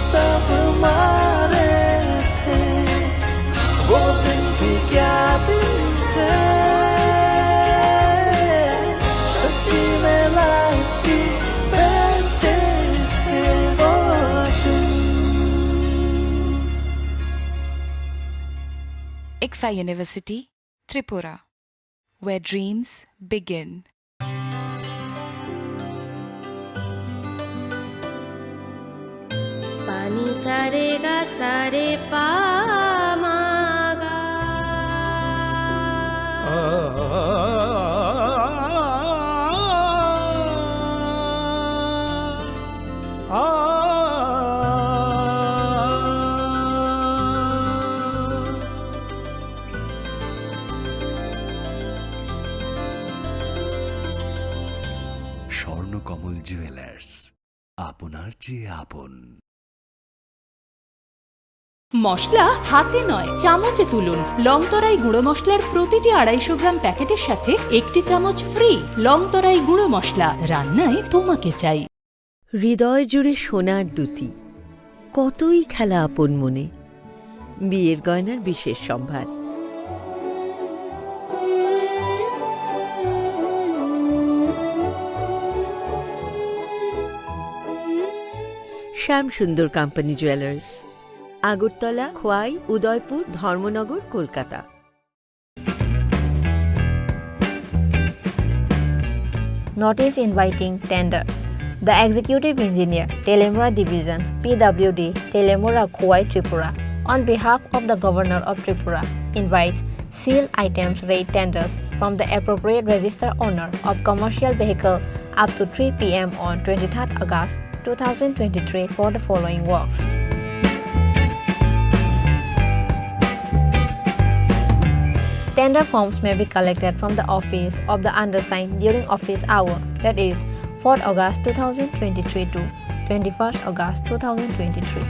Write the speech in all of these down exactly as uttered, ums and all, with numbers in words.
सब मारे थे, वो दिन भी क्या दिन थे, सच्ची में लाइफ की बेस्ट डेज थे वो दिन। Ikfa University, Tripura, where dreams begin. Pani sare ga sare pa ma ga. Swarnakamal jewellers, আপনার চেয়ে আপন। মশলা হাতে নয়, চামচে তুলুন। লংতরাই গুঁড়ো মশলার প্রতিটি আড়াইশো গ্রাম প্যাকেটের সাথে একটি চামচ ফ্রি। লংতরাই গুঁড়ো মশলা, রান্নায় তোমাকে চাই। হৃদয় জুড়ে সোনার দ্যুতি, কতই খেলা আপন মনে। বিয়ের গয়নার বিশেষ সম্ভার। শ্যাম সুন্দর কোম্পানি জুয়েলার্স, আগরতলা, খোয়াই, উদয়পুর, ধর্মনগর, Kolkata. Notice inviting tender. The Executive Engineer, Telemura Division, P W D, Telemura, Khowai, Tripura, on behalf of the Governor of Tripura, invites sealed items rate tenders from the appropriate register owner of commercial vehicle up to three P M on twenty-third August two thousand twenty-three for the following works. Tender forms may be collected from the office of the undersigned during office hour, that is, fourth August two thousand twenty-three to twenty-first August two thousand twenty-three.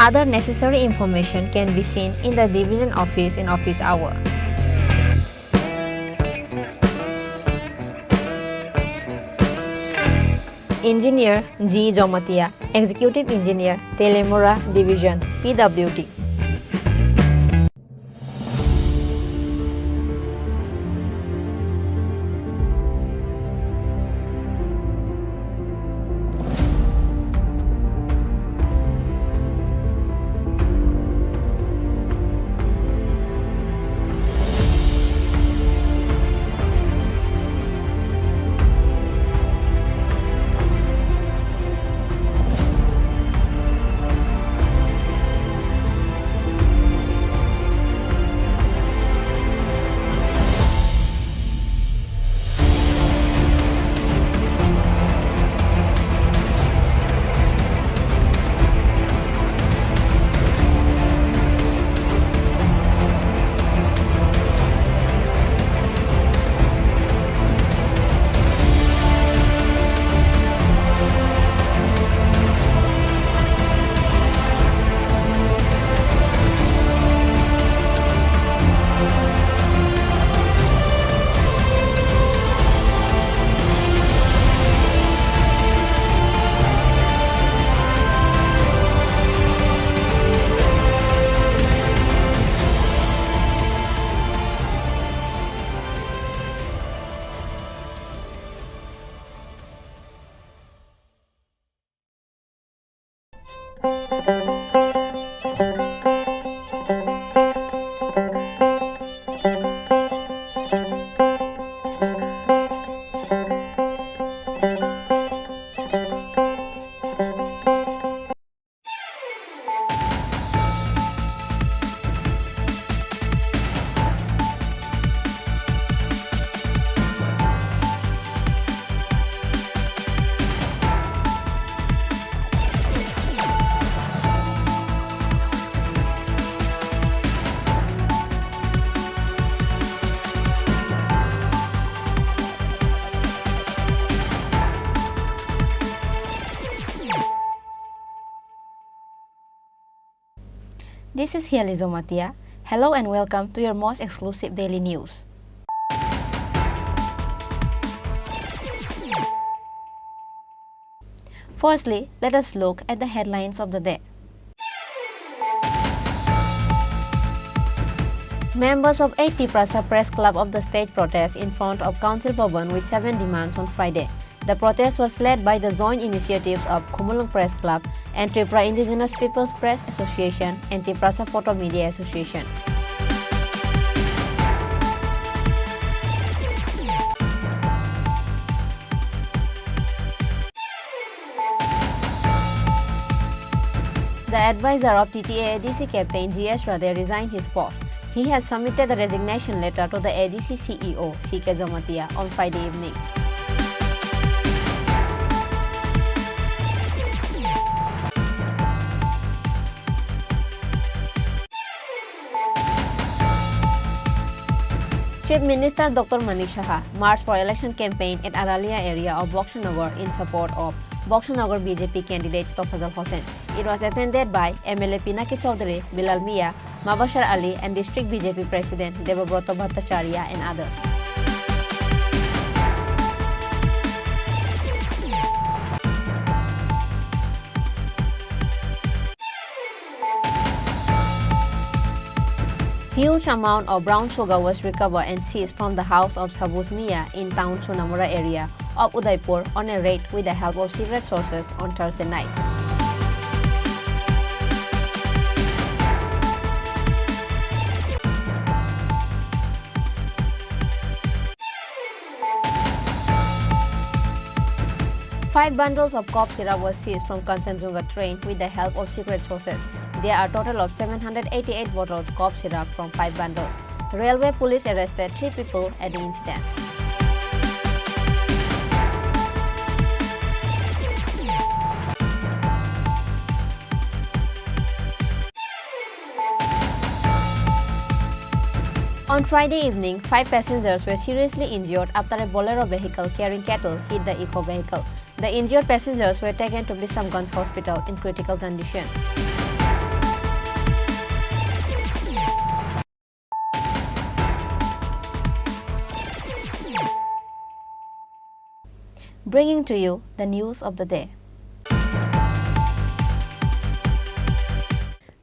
Other necessary information can be seen in the division office in office hour. Engineer G Jomatia, Executive Engineer, Telemura Division, P W D. This is Hiali Jomatia. Hello and welcome to your most exclusive daily news. Firstly, let us look at the headlines of the day. Members of eight Tiprasa Press Club of the state protest in front of Council Bhavan with seven demands on Friday. The protest was led by the joint initiatives of Khumulwng Press Club and Tripura Indigenous People's Press Association and Tiprasa Photo Media Association. The advisor of T T A A D C captain G S Rade resigned his post. He has submitted the resignation letter to the A D C C E O C K Jamatia on Friday evening. Chief Minister Doctor Manik Saha marched for election campaign at Aralia area of Boksanagar in support of Boksanagar B J P candidate Tofazal Hossain. It was attended by M L A Pinaki Chaudhary, Bilal Mia, Mabashar Ali and District B J P President Debabrata Bhattacharya and others. Huge amount of brown sugar was recovered and seized from the house of Sabuz Mia in town Sonamura area of Udaipur on a raid with the help of secret sources on Thursday night. Five bundles of cough syrup was seized from Kanchenjunga train with the help of secret sources. There are total of seven hundred eighty-eight bottles cough syrup from five bundles. Railway police arrested three people at the incident. On Friday evening, five passengers were seriously injured after a Bolero vehicle carrying cattle hit the Eeco vehicle. The injured passengers were taken to Bisramganj Hospital in critical condition. Bringing to you the news of the day.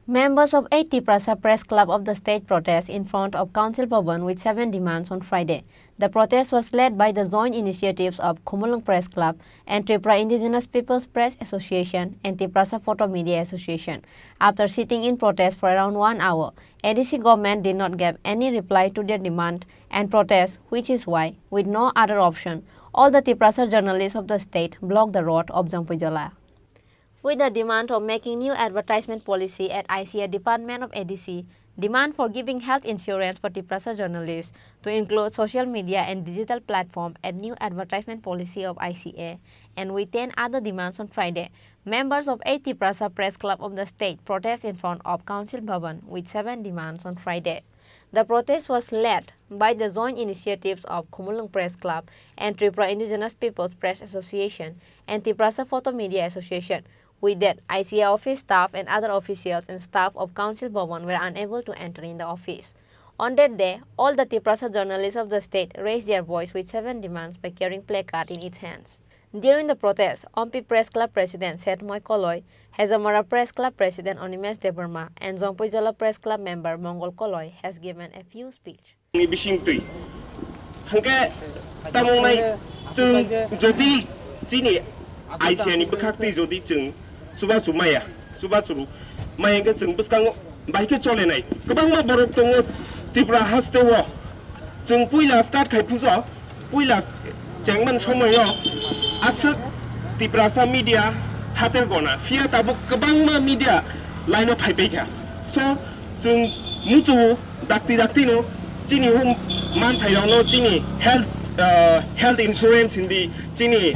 Members of eight Tiprasa Press Club of the state protest in front of Council Bhavan with seven demands on Friday. The protest was led by the joint initiatives of Khumulwng Press Club and Tripura Indigenous People's Press Association and Tiprasa Photo Media Association. After sitting in protest for around one hour, A D C government did not give any reply to their demand and protest, which is why, with no other option, all the Tiprasa journalists of the state blocked the road of Jampuijala. With the demand of making new advertisement policy at I C A department of A D C, demand for giving health insurance for Tiprasa journalists to include social media and digital platform at new advertisement policy of I C A, and with ten other demands on Friday, members of eight Tiprasa Press Club of the state protest in front of Council Bhavan with seven demands on Friday. The protest was led by the joint initiatives of Khumulwng Press Club and Tripura Indigenous People's Press Association and Tiprasa Photo Media Association. With that, I C A office staff and other officials and staff of Council Bhavan were unable to enter in the office. On that day, all the Tiprasa journalists of the state raised their voice with seven demands by carrying placard in its hands. During the protest, Ompi Press Club President Setmoi Koloi, Hezamara Press Club President Animesh Debbarma, and Jampuijala Press Club member Mongol Koloi has given a few speech. Ni bising twi. Hwnkhe tamo wngnai chwng jodi chini I C A ni bwkhak twi jodi chwng chubachu maya, chubachu maya hwnkhe chwng bwskango bai khe cholenai. Kwbangma borok tongo Tripura haste o. Chwng puila start khai phujo, puila chengman somoio aswk Tiprasa media hatel gona. Phiya tabuk kwbangma media line o phai paikha. So, chwng muchu dakti dakti no chini hum manthairokno chini health, ah, health insurance hindi chini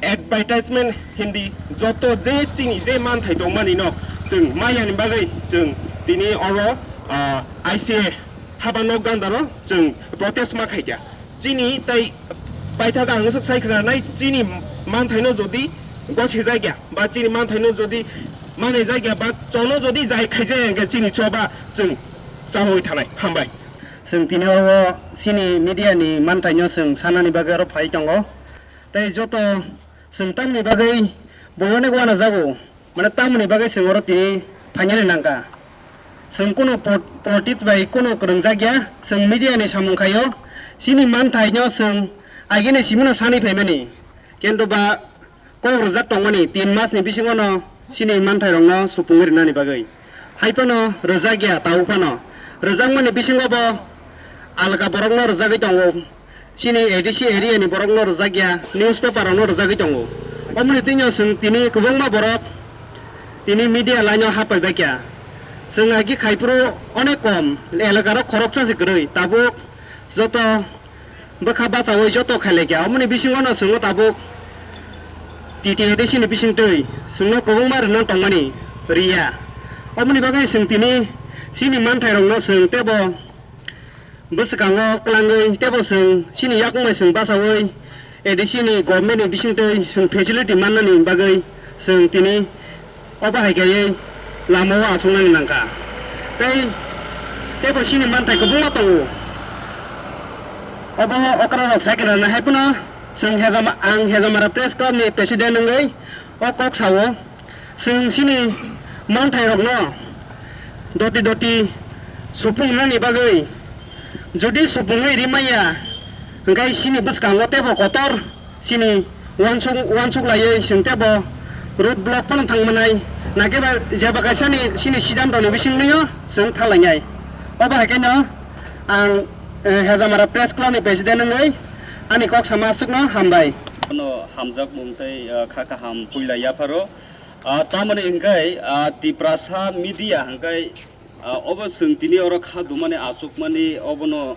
advertisement hindi joto je chini je manthai tongmani no chwng mayani bagwi chwng tini oro, ah, I C A haba nok gandaro chwng protest ma khaikha. Chini tai paithak ang swk sai khna nai chini manthai no jodi gosi jakya ba chini manthai no jodi manai jakya ba chono jodi jai khaijak hwnkhe chini choba chwng chawi thanai. Hambai. Chwng tini oro chini media ni manthai no chwng sanani bagwi oro phai tongo. Tei joto chwng tamni bagwi bo onek uanajago, mane tamoni bagwi chwng oro tini phainani nangkha. Chwng kunu po-, politics bai kunu kwrwngjak ya, chwng media ni samung khaio, chini manthaino chwng agini simino sani phaimani, kintu ba kok rwjak tongmani tin mas ni bisingo no chini manthai rokno supungwi rwnani bagwi. Hai phano rwjak ya, tabuk phano rwjakmani bisingo bo alka borokno rwjagwi tongo. Chini A D C area ni borok no rwjak ya, newspaper rok no rwjagwi tongo. Omoni twi no chwng tini kwbangma borok tini media line o hap pai bai kha. Chwng agi khai phuru onek kom, elaka rok khoroksa se kwrwi, tabuk joto bwkha bachaui joto khai lai kha. Omoni bisingo no chwng o tabuk T T A D C ni bising twi chwng no kwbangma rwna tongmani rwya. Omoni bagwi chwng tini chini manthai rok no chwng tebo bwskango kwlangwi tebo chwng chini yakung bai chwng bachaui A D C ni government ni bisingtwi chwng facility mannani bagwi chwng tini obo hai khe lamao achuknani nangkha. Tei tebo chini manthai kwbangma tongo. Obo okra rok sai khna hai phano chwng Hejama-, ang Hejamara Press Club ni president wngwi o kok sao. Chwng chini manthairokno doti doti supungnani bagwi, jodi supungwi rimaya, hwnkhe chini bwskango teibo kotor chini uansuk, uansuk laiwi chwng teibo road block phano thang manai. Nakhe ba jeba kaisani chini sidamrokni bisingtwio chwng thang lainai. Obo hai kheno ang, eh, Hejamara Press Club ni president wngwi ani kok sama aswkno hambai. Ano hamjakmung tei, eh, kha kaham puila yapharo. Ah, tamoni hwnkhe, ah, Tiprasa media hwnkhe, ah, obo chwng tini oro kha dumani achukmani obono,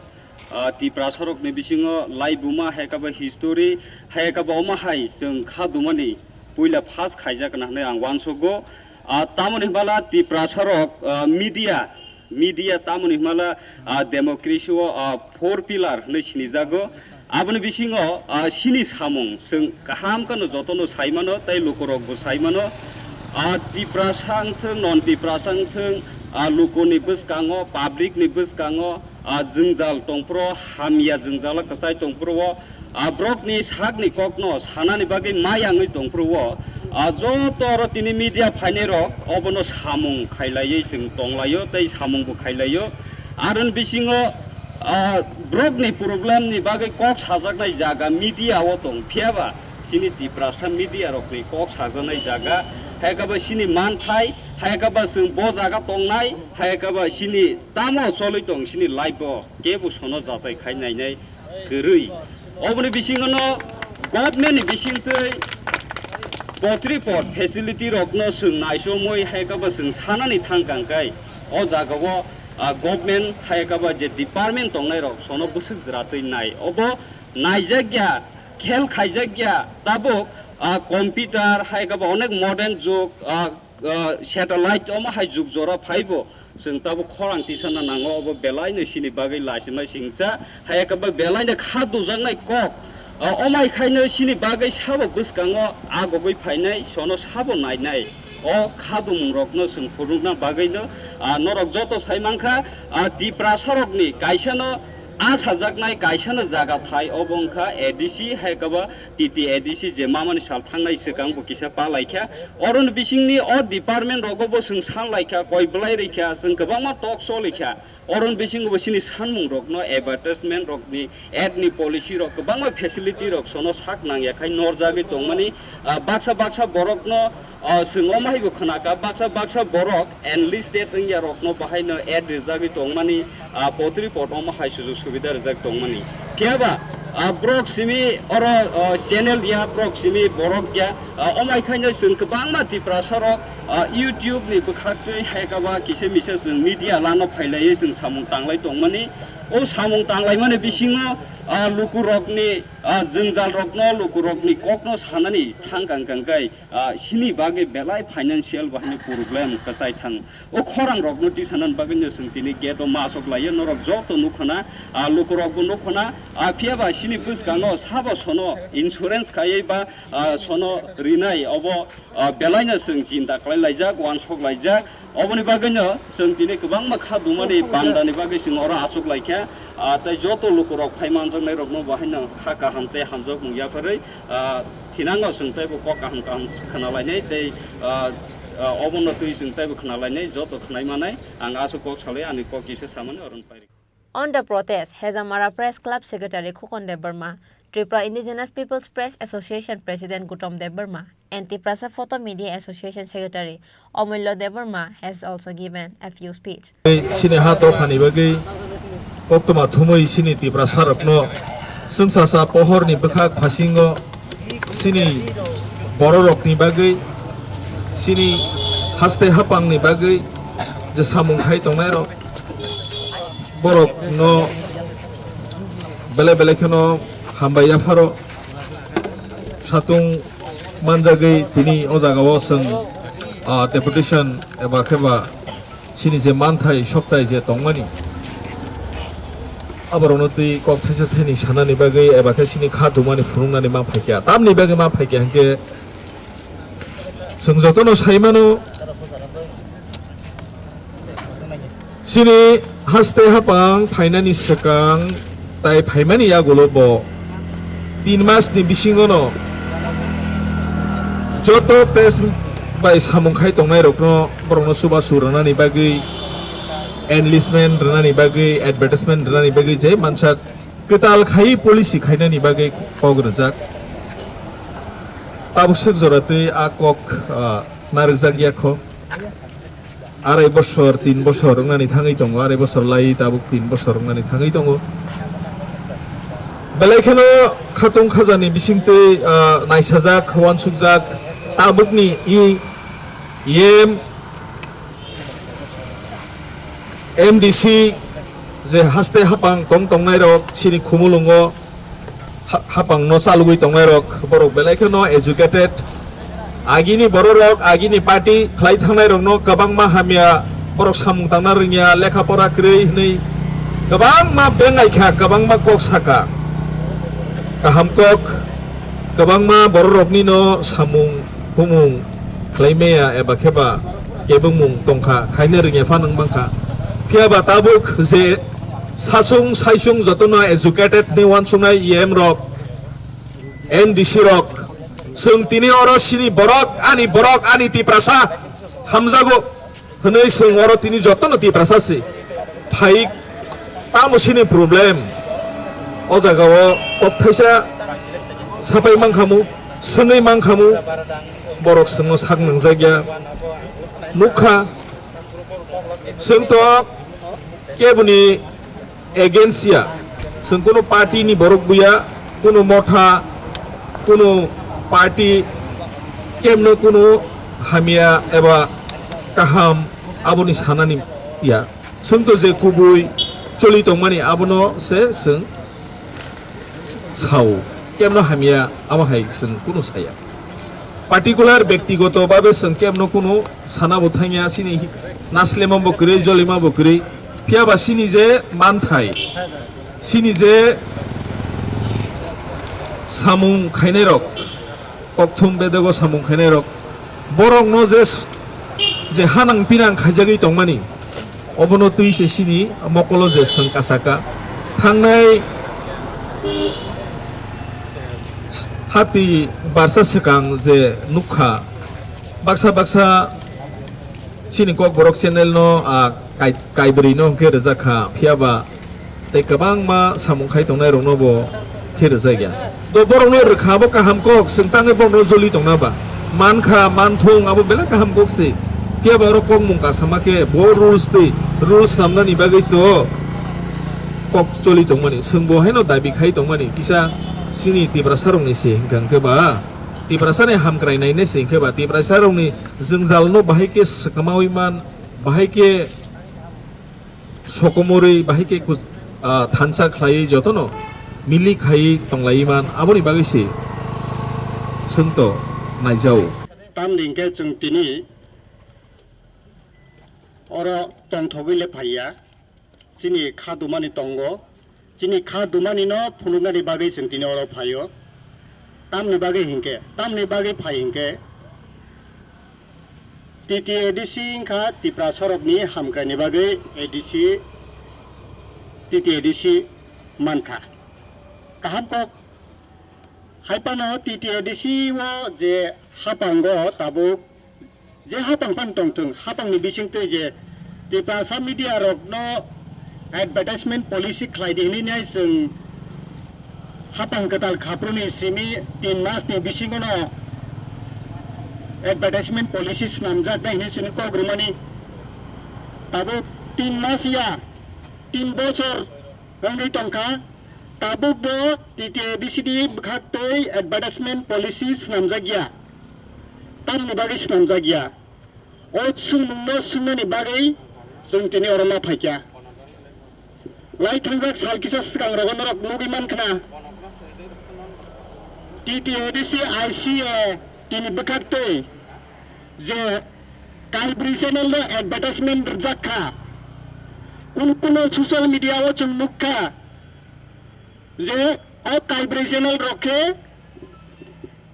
ah, Tiprasarokni bisingo laibuma hai khe bo history hai khe bo omo hai chwng kha dumani puila first khaijak hwnwi ang uansugo. Ah, tamoni hwnbala Tiprasarok, ah, media Media tamoni hwnmala, ah, democracy o, ah, four pillar hwnwi sinijago. Aboni bisingo, ah, chini samung chwng kaham kheno jotono sai mano tei lukurokbo sai mano. Ah, Tiprasa wngthwng, non Tiprasa wngthwng, ah, lukuni bwskango, public ni bwskango, ah, jwngjal tongphuru, hamya jwngjalo kwchai tongphuru o, ah, borokni sakni kokno sanani bagwi mayangwi tongphuru o, ah, joto oro tini media phainai rok obono samung khailaiwi chwng tonglaio tei samungbo khailaio. Aroni bisingo, ah, borokni problem ni bagwi kok sajaknai jaga media o tong, phiyaba chini Tiprasa media rokni kok sajaknai jaga, hai khe ba chini manthai, hai khe ba chwng bo jaga tongnai, hai khe ba chini tamo cholwi tong chini life o kebo sono jachai khai nainai kwrwi. Oboni bisingono government ni bisingtwi potri pot facility rokno chwng naisomwi hai khe bo chwng sanani thang kang khe o jagao, ah, government hai khe bo je department tongnai rok sono bwswk jwra twi nai. Obo naijak ya, khel khaijak ya, tabuk, ah, computer hai khe bo onek modern jug, ah, ah, satellite omo hai jug jora phaibo. Chwng tabuk khorang tisana nango, obo belaino chini bagwi lachima singcha, hai khe bo belaino kha dujaknai kok. Ah, omai khaino chini bagwi sabo bwskango agogwi phainai, sono sabo nainai. O kha dumung rokno chwng phunukna bagwino, ah, norok joto sai mankha, ah, Tiprasa rokni kaisano a sajaknai kaisano jaga thai, obo wngkha A D C, hai khe bo T T A D C je mamani sal thangnai swkang bo kisa pa laikha. Oroni bisingni o department rogo bo chwng san laikha, koi belai rikha, chwng kwbangma talk show laikha. Oroni bisingo bo chini sanmung rokno advertisement rokni ad ni policy rok kwbangma facility rok sono sak nangya khai norjagwi tongmani, ah, baksa baksa borokno, ah, chwng omo haibo khwnakha, baksa baksa borok enlisted wngya rokno bahaino ad rijagwi tongmani, ah, potri pot omo hai sujuk subida rijak tongmani. Phiyaba, ah, borok simi oro, ah, channel ya, borok simi borok ya, ah, omai khaino chwng kwbangma Tiprasa rok, ah, YouTube ni bwkhaktwi hai khe ba kisa misa chwng media lano phailaiwi chwng samung tanglai tongmani. O samung tanglaimani bisingo, ah, lukurokni, ah, jwngjal rokno, lukurokni kokno sanani thang kang kang khe, ah, chini bagwi belai financial bahai ni problem kwchai thang. O khorang rokno tisanani bagwino chwng tini gate o ma achuk laio, norok joto nukhona, ah, lukurokbo nukhona, ah, phiyaba chini bwskango sabo sono insurance khaiwi ba, ah, sono rinai, obo, ah, belaino chwng chinta khlai laijak, uansuk laijak. Oboni bagwino chwng tini kwbangma kha dumani bandani bagwi chwng oro achuk laikha, ah, tei joto lukurok phai manjaknai rokno bahaino kha kaham tei hamjakmung yapharwi, ah, thinango chwng teibo kok kaham kaham khna lainai tei, ah, Ah, obono twi chwng teibo khna lainai, joto khnai manai, ang aswk kok salai, ani kok kisa samani oron pairi. On the protest, Hejamara Press Club Secretary Khokon Debbarma, Tripura Indigenous People's Press Association President Gautam Debbarma, and Tiprasa Photo Media Association Secretary Omulya Debbarma has also given a few speech. Sini ha dophani bagwi koktwma thumwi sini Tiprasa rokno swngsa sa pohorni bwkhak phasingo sini bororokni bagwi, sini haste hapangni bagwi je samung khai tongnairok, borokno belai belai kheno hambai yapharo satung manjagwi tini o jagao chwng, ah, deputation eba khe ba chini je manthai soktai je tongmani, aborokno twi kok thaisa thaini sanani bagwi eba khe chini kha dumani phunuknani ma phaikya. Tamni bagwi ma phaikya hinkhe chwng jotono saimano, chini haste hapang phainani swkang tai phaimani yagulo bo tin mas ni bisingo no joto press bai samung khai tongnai rokno, borokno chubachu rwnani bagwi, enlistment rwnani bagwi, advertisement rwnani bagwi je mansak kwtal khai policy khainani bagwi kok rwjak. Tabuk swk jora twi a kok, ah, narwkjak ya kho. Arai bosor, tin bosor wngnani thangwi tongo, arai bosor lai tabuk tin bosor wngnani thangwi tongo. Belai kheno khatung khajani bisingtwi, ah, naisajak, uansukjak, tabukni i, em, M D C je haste hapang tong tongnai rok chini Khumulwngo ha-, hapang no chalugwi tongnai rok, borok belai kheno educated. Agini borok rok, agini party khlai thangnai rokno kwbangma hamya, borok samung tangna rwngya, lekha pora kwrwi hwnwi kwbangma bengai kha, kwbangma kok saka. Kaham kok, kwbangma borok rokni no samung humung khlai maya eba khe ba kebengmung tongkha, khaina rwngya pha nang mankha. Phiya ba tabuk je sasung saisung jotono educated ni uansuknai E M rok, M D C rok, chwng tini oro chini borok, ani borok, ani Tiprasa hamjago hwnwi chwng oro tini jotono Tiprasa se phai, tamo chini problem. O jagao kok thaisa sapai mankhamu, swngwi mankhamu, borok chwngno sak nangjakya. Nukha, chwng to keboni against ya, chwng kunu party ni borok buya, kunu motha, kunu party kemno kunu hamya eba kaham aboni sanani ya. Chwng to je kubui choli tongmani abono se chwng sao. Kemno hamya amo hai chwng kunu saya. Particular bektigoto babe chwng kemno kunu sana bo thangya, chini naslema bo kwrwi, jolima bo kwrwi. Phiya ba chini je manthai, chini je samung khainai rok, kokthum bedego samung khainai rok, borokno je s-, je hanang pinang khaijagwi tongmani, obono twi se chini mokolo je chwng kasaka. Thangnai hati barsa swkang je nukha, baksa baksa chini Kokborok channel no, ah, kai-, kaibrwi no hwnkhe rwjak kha, phiya ba tei kwbangma samung khai tongnai rokno bo khe rwjak ya. To borokno rwkha abo kaham kok, chwng tangwi borokno joli tongna ba. Mankha, manthung abo belai kaham kok se. Phiya ba oro kokmung kasama khe bo rules twi, rules swnamnani bagwi to kok choli tongmani. Chwng bo haino dabi khai tongmani. Kisa chini Tiprasa rokni se hwnkha hwnkhe ba, Tiprasa ni hamkrai nainai se hwnkhe ba, Tiprasa rokni jwngjal no bahai khe swkamawi man, bahai khe sokomorwi, bahai khe kuch-, ah, thansa khlaiwi jotono milik khaiwi tonglaiwi man, aboni bagwi se chwng to naijao. Tamni hwnkhe chwng tini oro tongthogwi le phaiya, chini kha dumani tongo, chini kha dumani no phunuknani bagwi chwng tini oro phaio. Tamni bagwi hinkhe, tamni bagwi phai hinkhe, T T A D C wngkha Tiprasa rokni hamkraini bagwi A D C, T T A D C mankha. Kaham kok, hai phano T T A D C o je hapango tabuk Je hapang phan tongthwng, hapangni bisingtwi je Tiprasa media rokno advertisement policy khlai di hinwi nai chwng hapang kwtal khapruni simi tin masni bisingono advertisement policy swnamjak nai hinwi chwngno kok rwmani. Tabuk tin mas ya, tin bochor wngwi tongkha, tabukbo T T A D C ni bwkhaktwi advertisement policy swnamjak ya. Tamni bagwi swnamjak ya? O swngmungno swngnani bagwi chwng tini oro ma phaikha. Lai thangjak sal kisa swkang rogo norok nugwi mankha na, T T A D C I C A tini bwkhaktwi je Kaibri channel no advertisement rwjak kha. Kun kuno social media o chwng nukha je o Kaibri channel rok khe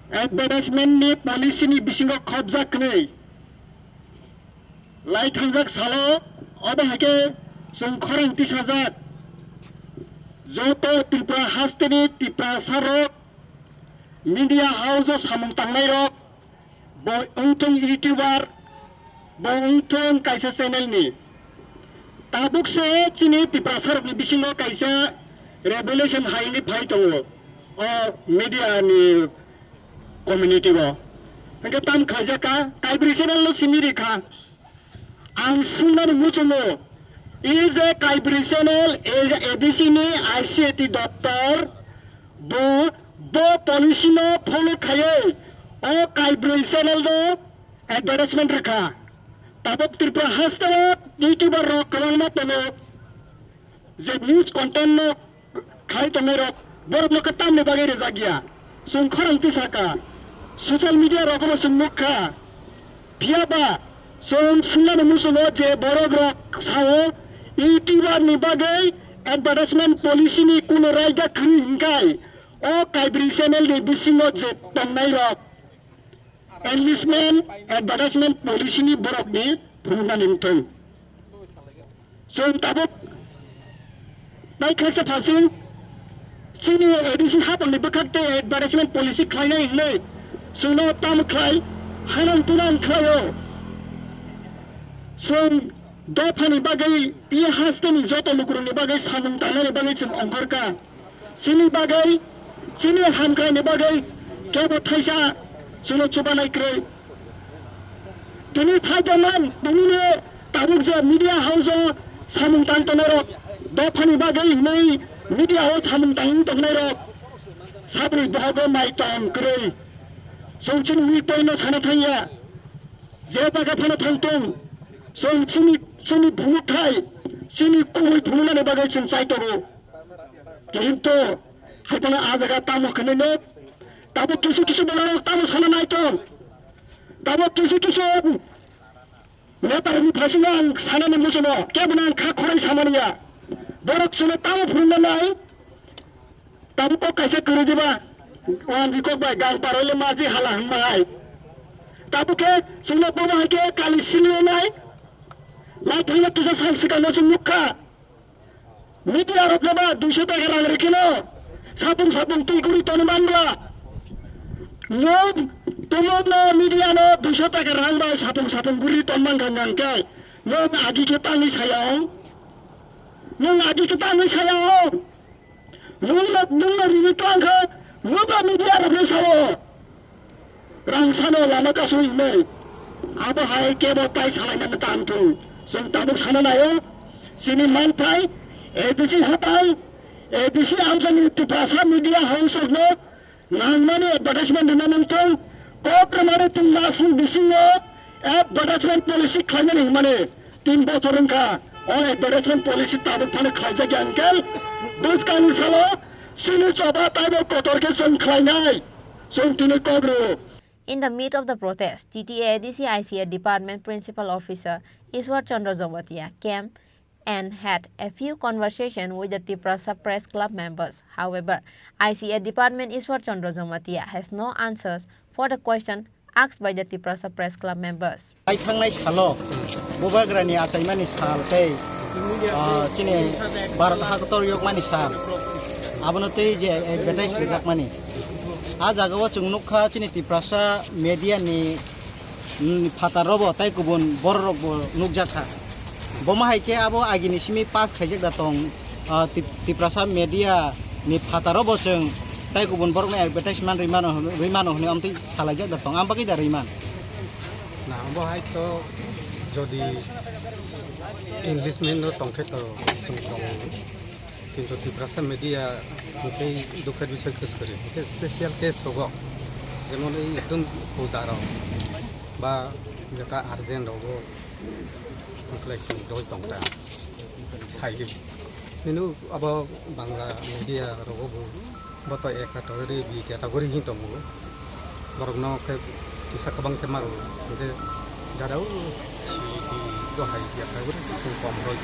advertisement ni policy ni bisingo khopjak hwnwi. Lai thangjak salo obo hai khe chwng khorang tisajak. Joto Tripura hasteni Tiprasa rok, media house o samung tangnai rok, bo wngthung YouTuber, bo wngthung kaisa channel ni. Tabuk se chini Tiprasa rokni bisingo kaisa revolution haini phai tongo o media ni community o. Hingke tam khaijak ka, Kaibri channel no simi rikha. Ang swngnani muchungo, e je Kaibri channel, e je A D C ni I C A T doptor, bo, bo policy no follow khaiwi o Kaibri channel no advertisement rikha. Tabuk Tripura haste o YouTuber rok kwbangma tongo, je news content no khai tongnai rok, borok no khe tamni bagwi rijak ya. Chwng khorang tisaka, social media rogo bo chwng nukha. Phiya ba chwng swngnani muchungo je borok rok sao, YouTuber ni bagwi advertisement policy ni kuno raida khwrwi hinkhai o Kaibri channel ni bisingo je tongnai rok enlistment advertisement policy ni borok ni phunuknani wngthung. Chwng tabuk nai khaksa phasing chini A D C hapangni bwkhak tei advertisement policy khlainai hinwi chwngno tamo khlai, hanang tunang khlaio. Chwng dophani bagwi, e hasteni joto lukurokni bagwi samung tangnani bagwi chwng ongkhorkha. Chini bagwi, chini hamkraini bagwi kebo thaisa chwngno chubanai kwrwi. Tini thai tongman, tinini tabuk je media house o samung tang tongnai rok, dophani bagwi hinwi media o samung tang tongnai rok, sabri bohogo mai tong kwrwi. Chwng chini weak point no sana thangya, je jaga phano thang tong, chwng chini, chini bumuk thai, chini kubui bumuknani bagwi chwng chai tongo. Kintu, hai phano a jaga tamo kheneno, tabuk kisu kisu borok tamo sana nai tong. Tabuk kisu kisu netarokni phaisingno ang sanani muchungo, kebono ang kha khorang samani ya. Borok chwngno tamo phunukna nai, tabuk kok kaisa kwrwi diba, wanji kok bai gang parole maji hala hwnma hai. Tabuk khe chwngno bobo hai khe kali sili nai, lai thangna kisa sal swkangno chwng nukha. Media rokno ba duiso taka rang rikino sapung sapung twi guri toni manbla. Nwng tumungno media no duiso taka rang bai sapung sapung guri ton man gang gang khe nwng agi khe tangwi saya ong. Nwng agi khe tangwi saya ong. Nwng no, nwng no rini tlang khe nwng ba media rokno sao. Rang sano lama kasui hinwi. Abo hai kebo tai salaina tang thung. Chwng tabuk sana naio. Chini manthai A D C hapang, A D C amchani Tiprasa media house rokno nangmani advertisement rwna nangthung. Kok rwmani tin masni bisingo advertisement policy khlaimani hinmani. Tin bochor wngkha o advertisement policy tabuk phano khlaijak ya hwnkhe bwskangni salo chini choba taibo kotor khe chwng khlainai. Chwng tini kok rw. In the midst of the protest, T T A D C I C A department principal officer Ishwar Chandra Jamatia came and had a few conversation with the Tiprasa Press Club members. However, I C A department Ishwar Chandra Jamatia has no answers for the question asked by the Tiprasa Press Club members. Ai thangnai salo Bubagrani achaimani sal tei, ah, chini Bharat hakotor yokmani sal, abono tei je advertise rijakmani. A jagao chwng nukha chini Tiprasa media ni mm, phataro bo tei kubun borok rok bo nukjak kha. Bomo hai khe abo agini simi pass khaijak da tong, ah, Tip-, Tiprasa media ni phataro bo chwng tei kubun borok no advertisement rwi mano, rwi mano hwnwi amtwi salaijak da tong, am bagwi da rwi man. Na, abo hai to jodi Englishment no tongkhe to chwng tongo. Kintu Tiprasa media hwnkhe dukha bisoi kwswk kwrwi. Hwnkhe special case rogo, jemon ei ekdom puja rok ba jeta urgent rogo wngkhlai chwng doi tongkha. Sai nini abo Bangla media rogo bo boto A category, B category hin tongo. Borokno khe kisa kwbang khe maro, hwnkhe jara o C D o hai ya kha, borok chwng kom roi.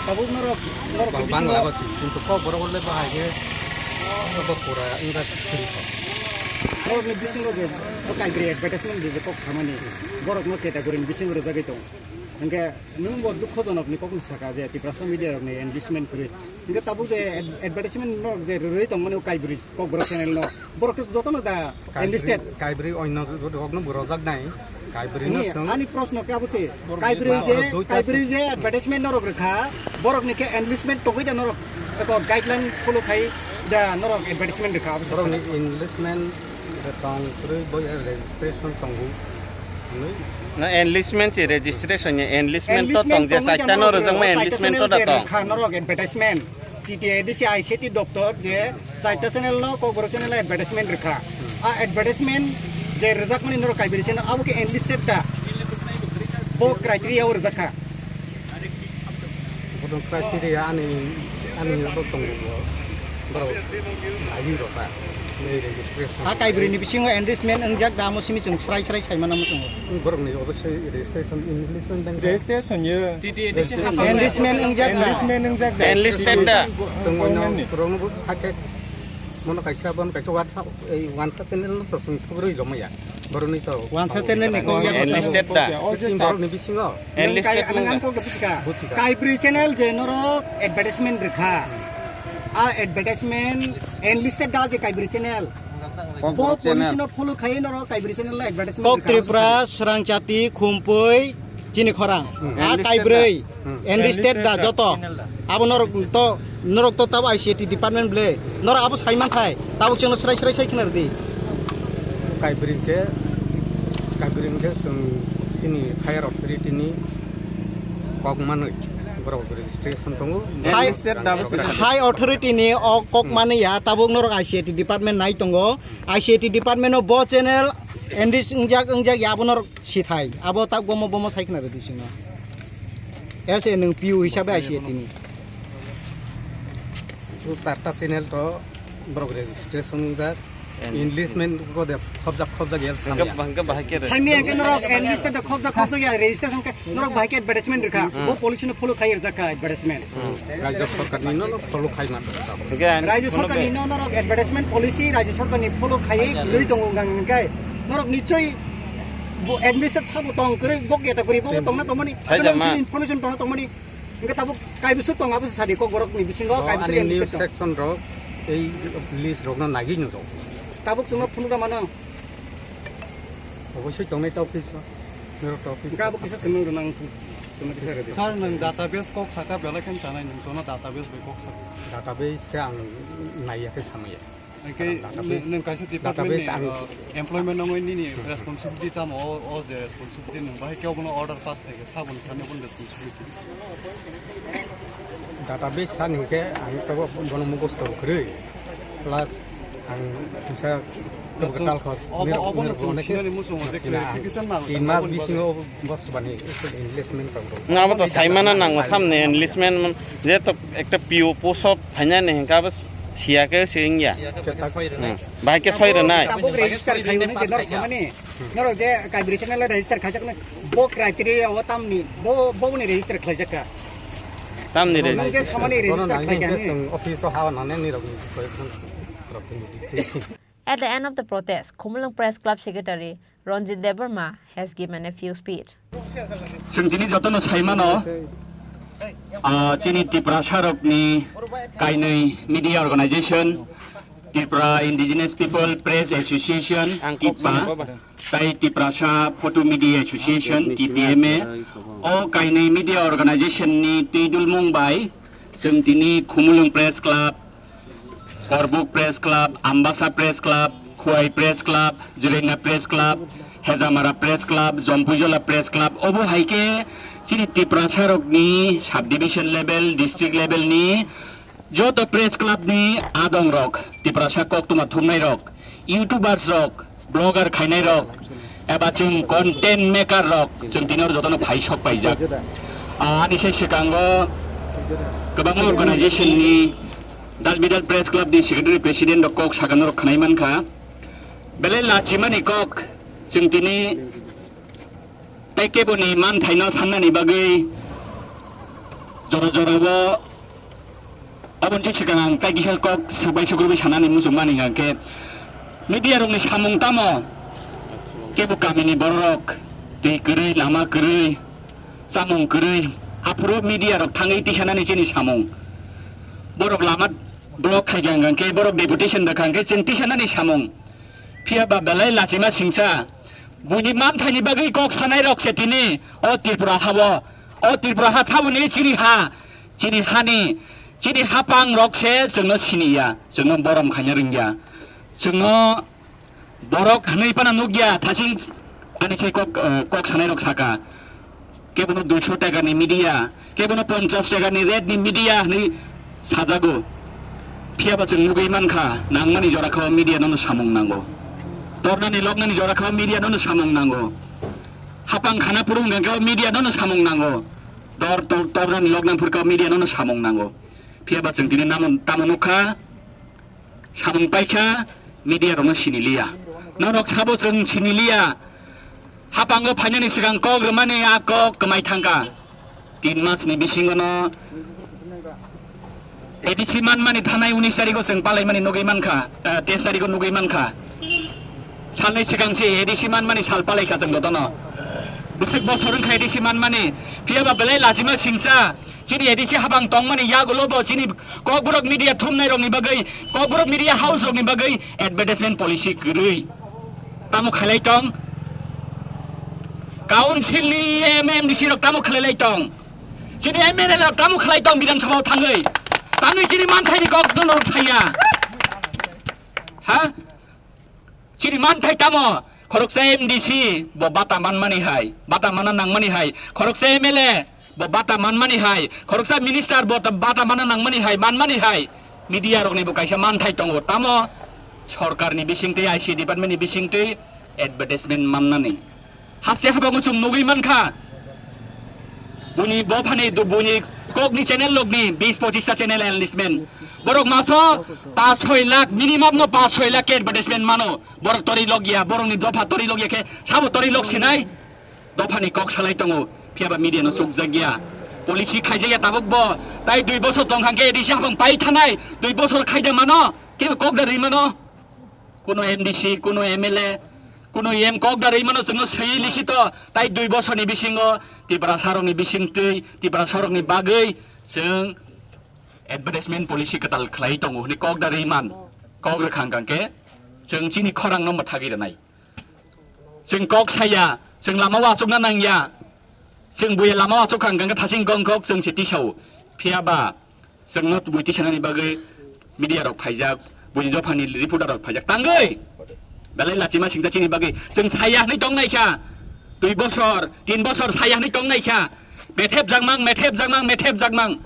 Tabuk norok, norok Ba-, bising Bangla o, ba si, kintu kok borok le bahai khe, bo pura wngkha kwrwi kok. Norok ni bisingo je, o kaibri advertisement di je kok samani, borok no category ni bisingo rwjagwi tongo. Hwnkhe nwng bo dukhojonok ni kok ni saka je Tiprasa media rok ni endorsement kwrwi. Hwnkhe tabuk je ad-, advertisement norok je rwrwi tongmani o kaibri Kokborok channel no. Borok khe jotono da Kaibri, enlisted. Kaibri onno rokno bo rojak nai. Kaibri no Ani, chwng ani proshno khe abo se. Borok Kaibri ba je, oro duita Kaibri se. Je advertisement norok rwkha, borok ni khe enlistment tongwi da norok eko guideline follow khai da norok advertisement rwkha abo se. Borok ni enlistment de tong kwrwi bo registration tongo. Hinwi Na enlistment se registration ya, enlistment to Enlistment tong je tongwi da chaita no norok rwjakma rwkha, enlistment to da chaita tong. Rwkha norok advertisement. T T A D C I C T doptor je chaita channel no Kokborok channel advertisement rwkha. A advertisement je rwjakmani norok Kaibri channel abo khe enlisted da. Bo criteria o rwjakha. Bono criteria ani, ani abo tongo bo. Borok naiwi rwkha. Nei registration. Ha Kaibri ni bisingo enlisted wngjak da amo simi chwng srai srai sai mano muchungo. Borok ni obo se registration enlisted dang. Registration ye. Enlisted wngjak da. Enlisted wngjak da. Enlisted da. Chwng bono borok no bo packet mono kaisa, bono kaisa WhatsApp, ei wansa channel no to chwng sabrwi romaya. Borok ni to Wansa channel ni kok ya. Enlisted da. Chwng borok ni bisingo. Enlisted Kai-, wngjak. Ang kok da buchika. Buchika. Kaibri channel je norok advertisement rwkha. A advertisement enlisted da je Kaibri channel. Bo Kokborok channel. Police no follow khai norok Kaibri channel la advertisement Kok rwkha. Tripura, Srangchati, Khumpui, chini khorang. Hmm. A Enlisted Kaibri. Da. Hmm. Enlisted da joto. Channel da. Abo norok to, norok to tabo I C A T department ble. Norok abo sai man thai. Tabuk chwngno srai srai sai khna rwdi. Kaibri khe, Kaibri khe chwng chini higher authority ni kok manwi borok registration tongo. High, Enlisted da bo se. High authority ni o kok Hmm. manwi ya, tabuk norok I C A T department nai tongo. I C A T department o bo channel enlisted wngjak, wngjak ya abo norok sithai. Abo tak bomo, bomo sai khna rwdi chwngno. As a nwng P U hisabe I C A T ni. Chu charta channel to borok registration wngjak. Enlisted. Enlisted ko de khobjak, khobjak ya Hingke, samya. Hingke bahai khe re. Samya hingke norok enlisted de khobjak, khobjak ya registration khe norok bahai khe advertisement rwkha. Hmm. Bo police no follow khai rwjak kha advertisement. Hmm. Rajya sarkar ni no, no follow khai ma. Hingke ani Rajya sarkar ni no norok advertisement policy Rajya sarkar ni follow khai rwi tongo hingke norok nichoi bo enlisted sabo tong kwrwi bo category bo tongna tongmani. Sai da ma. Information tongna tongmani. Hingke tabuk kaibiswk tong abo sadi Kokborok ni bisingo. So, kaibiswk ani enlisted news tong. Section rok ei list rok no nagwi nw rok. Tabuk chwngno phunuk mano. Obosoi tongnai tao kisa. Nero tao kisa. Hingke abo kisa chwngno rwnang chwngno kisa rwdi. Sir, nwng database kok saka belai khe chanai nwng tono database bai kok saka. Database khe ang naiya khe samaya. Hingke Database. Nwng, nwng kaisa department Database ni, ang uh, employment nangwi nini Hmm. responsibility tamo, o, o je responsibility nwng bahai khe obono order pass khaikhe saboni thani obono responsibility. Database san hingke ang tabo bono mugosto kwrwi. Plus ang kisa Obo, obo no chwng sinani muchungo je clarification nango. Tin mas bisingo Bosbani enlistment tongo. Nga bo to saimana nango samne enlistment je to ekta P O post of finance hingka bo siya ke singya. Bahai ke soi rwnai. Tabuk register khayo ni je norok samani. Norok je kaibri channel register khaijak ni bo criteria o tamni bo bo ni register khlaijak ka. Tamni register. Nang je samani register khlaijak ni. Office o hawa nane ni rok ni. At the end of the protest, Khumulwng Press Club Secretary Ranjit Debbarma has given a few speech. Chwng tini jotono saimano, ah, chini Tiprasa rokni kainwi media organization, Tripura Indigenous People Press Association, TIPPA, tei Tiprasa Photo Media Association, TPMA, o kainwi media organization ni twi dulmung bai chwng tini Khumulwng Press Club, Korbuk Press Club, Ambasa Press Club, Khowai Press Club, Jirenda Press Club, Hejamara Press Club, Jompuijola Press Club, obo hai khe chini Tiprasa rokni subdivision level, district level ni joto press club ni adong rok, Tiprasa koktwma thumnai rok, YouTubers rok, blogger khainai rok, eba chwng content maker rok, chwng tini oro jotono phai sok paijak. Ah, ani se swkango kwbangma organization ni Dal Bidal Press Club ni secretary president rok kok sakano rok khnai mankha. Belai lachimani kok chwng tini tei keboni manthaino sannani bagwi jora jorao Aboni se swkang ang tei kisa kok swbai sukrubwi sanani muchungmani hwnkha khe media rokni samung tamo kebo kamini bororok twi kwrwi, lama kwrwi, chamung kwrwi, aphuru media rok thangwi tisanani chini samung. Borok lama block khaikha hwnkha khe borok deputation rwkha hwnkhe chwng tisanani samung. Phiya ba belai lachima singsa buini manthaini bagwi kok sanai rok se tini o Tripura hao, o Tripura ha saboni chini ha, chini hani, chini hapang rok se chwngno siniya, chwngno borom khaina rwngya, chwngno borok hwnwi phano nukya, thasing ani sai kok, eh, kok sanai rok saka. Kebono duiso taka ni media, kebono ponchas taka ni rate ni media hwnwi sajago. Phiya ba chwng nugwi mankha, nangmani jora kha o media nono samung nango. Tornani loknani jora kha o media nono samung nango. Hapang khana phuru hwnkha khe o media nono samung nango. Dor tor-, tornani loknani phuru kha o media nono samung nango. Phiya ba chwng tini namo tamo nukha, samung paikha, media rokno siniliya. Norok sabo chwng siniliya. Hapango phainani swkang kok rwmani a kok kwmai thangkha. Tin mas ni bisingo no A D C manmani thanai unis tarigo chwng palaimani nugwi mankha, eh, teis tarigo nugwi mankha. Salnwi swkang se A D C manmani sal palaikha chwng jotono. Bwswk bosor wngkha A D C manmani. Phiya ba belai lachima singsa. Chini A D C habang tongmani yagulo bo chini Kokborok media thumnai rokni bagwi, Kokborok media house rokni bagwi advertisement policy kwrwi. Tamo khailai tong? Council ni M M D C rok tamo khailai tong? Chini M L A rok tamo khalai tong Bidhan Sabha o thangwi? Tangwi chini manthaini kok no rok saya. Ha? Chini manthai tamo? Khoroksa M D C bo bata manmani hai, bata mana nangmani hai. Khoroksa M L A bo bata manmani hai, khoroksa minister bo ta-, bata mana nangmani hai, manmani hai. Media rokni bo kaisa manthai tongo. Tamo? Sorkarni bisingtwi, I C department ni bisingtwi advertisement mannani. Haste habango chwng nugwi mankha. Buini bophani du-, buini kokni channel rokni bis pochista channel enlistment. Borok maso pas soi lakh, minimum no pas soi lakh ke advertisement mano. Borok tori logya, borokni dopha tori logya khe sabo tori log sinai. Dophani kok salai tongo, phiya ba media no chukjakya. Policy khaijakya tabuk bo. Tai dui bosor tong hangke A D C habang pai thanai, dui bosor khaida mano, kebo kok da rwi mano. Kuno M D C, kuno M L A, kuno M kok da rwi mano chwngno swi likhito. Tai dui bosorni bisingo Tiprasa rokni bisingtwi, Tiprasa rokni bagwi chwng advertisement policy kwtal khlai tongo hwnwi kok da rwi man. Kok rwkha hwnkha khe chwng chini khorang no mwthagwi rwnai. Chwng kok saya, chwng lama o achukna nangya. Chwng buya lama o achukha hwnkha khe thasing kong kok chwng se tisao. Phiya ba chwngno bui tisanani bagwi media rok phaijak, buini dophani reporter rok phaijak. Tangwi belai lachima singsa chini bagwi chwng saya hwnwi tong naikha. Dui bosor, tin bosor saya hwnwi tong naikha. Methep jakmang, methep jakmang, methep jakmang.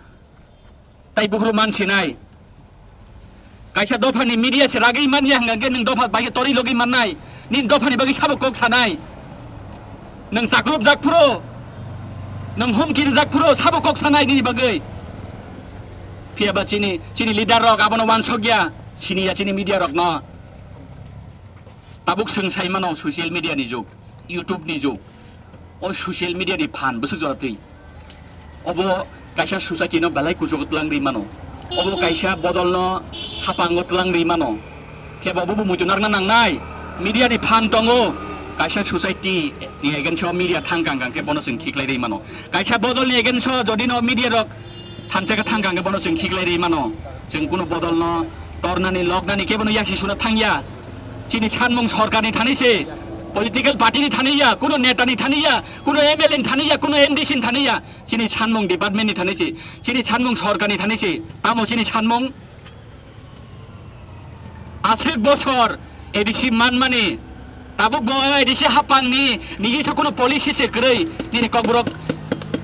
Tai bukhru man sinai. Kaisa dophani media se ragwi manya hwnkha khe nwng dopha bai khe tori logwi mannai. Nini dophani bagwi sabo kok sanai. Nwng chakrupjak phuru, nwng humki rijak phuru sabo kok sanai nini bagwi. Phiya ba chini, chini leader rok abono wansokya, siniya chini media rokno. Tabuk swng sai mano social media ni jug, YouTube ni jug. O social media ni phan bwswk jora twi. Obo kaisa society no belai kuchugo twlang rwi mano. Obo kaisa bodol no hapango twlang rwi mano. Khe bo bo muitu narwkna nangnai. Media ni phan tongo. Kaisa society ni against o media thang kang kang khe bono chwng khiklai rwi mano. Kaisa bodol ni against o jodi no media rok thansa khe thang kang khe bono chwng khiklai rwi mano. Chwng kuno bodol no Tornani, loknani kebono yaksi suna thangya. Chini sanmung sorkarni thani se, political party ni thani ya, kuno neta ni thani ya, kuno M L A ni thani ya, kuno M D C ni thani ya. Chini sanmung department ni thani se, chini sanmung sorkarni thani se. Tamo chini sanmung? Aswk bosor A D C manmani, tabuk bo A D C hapangni nini sa kuno policy se kwrwi, nini kokborok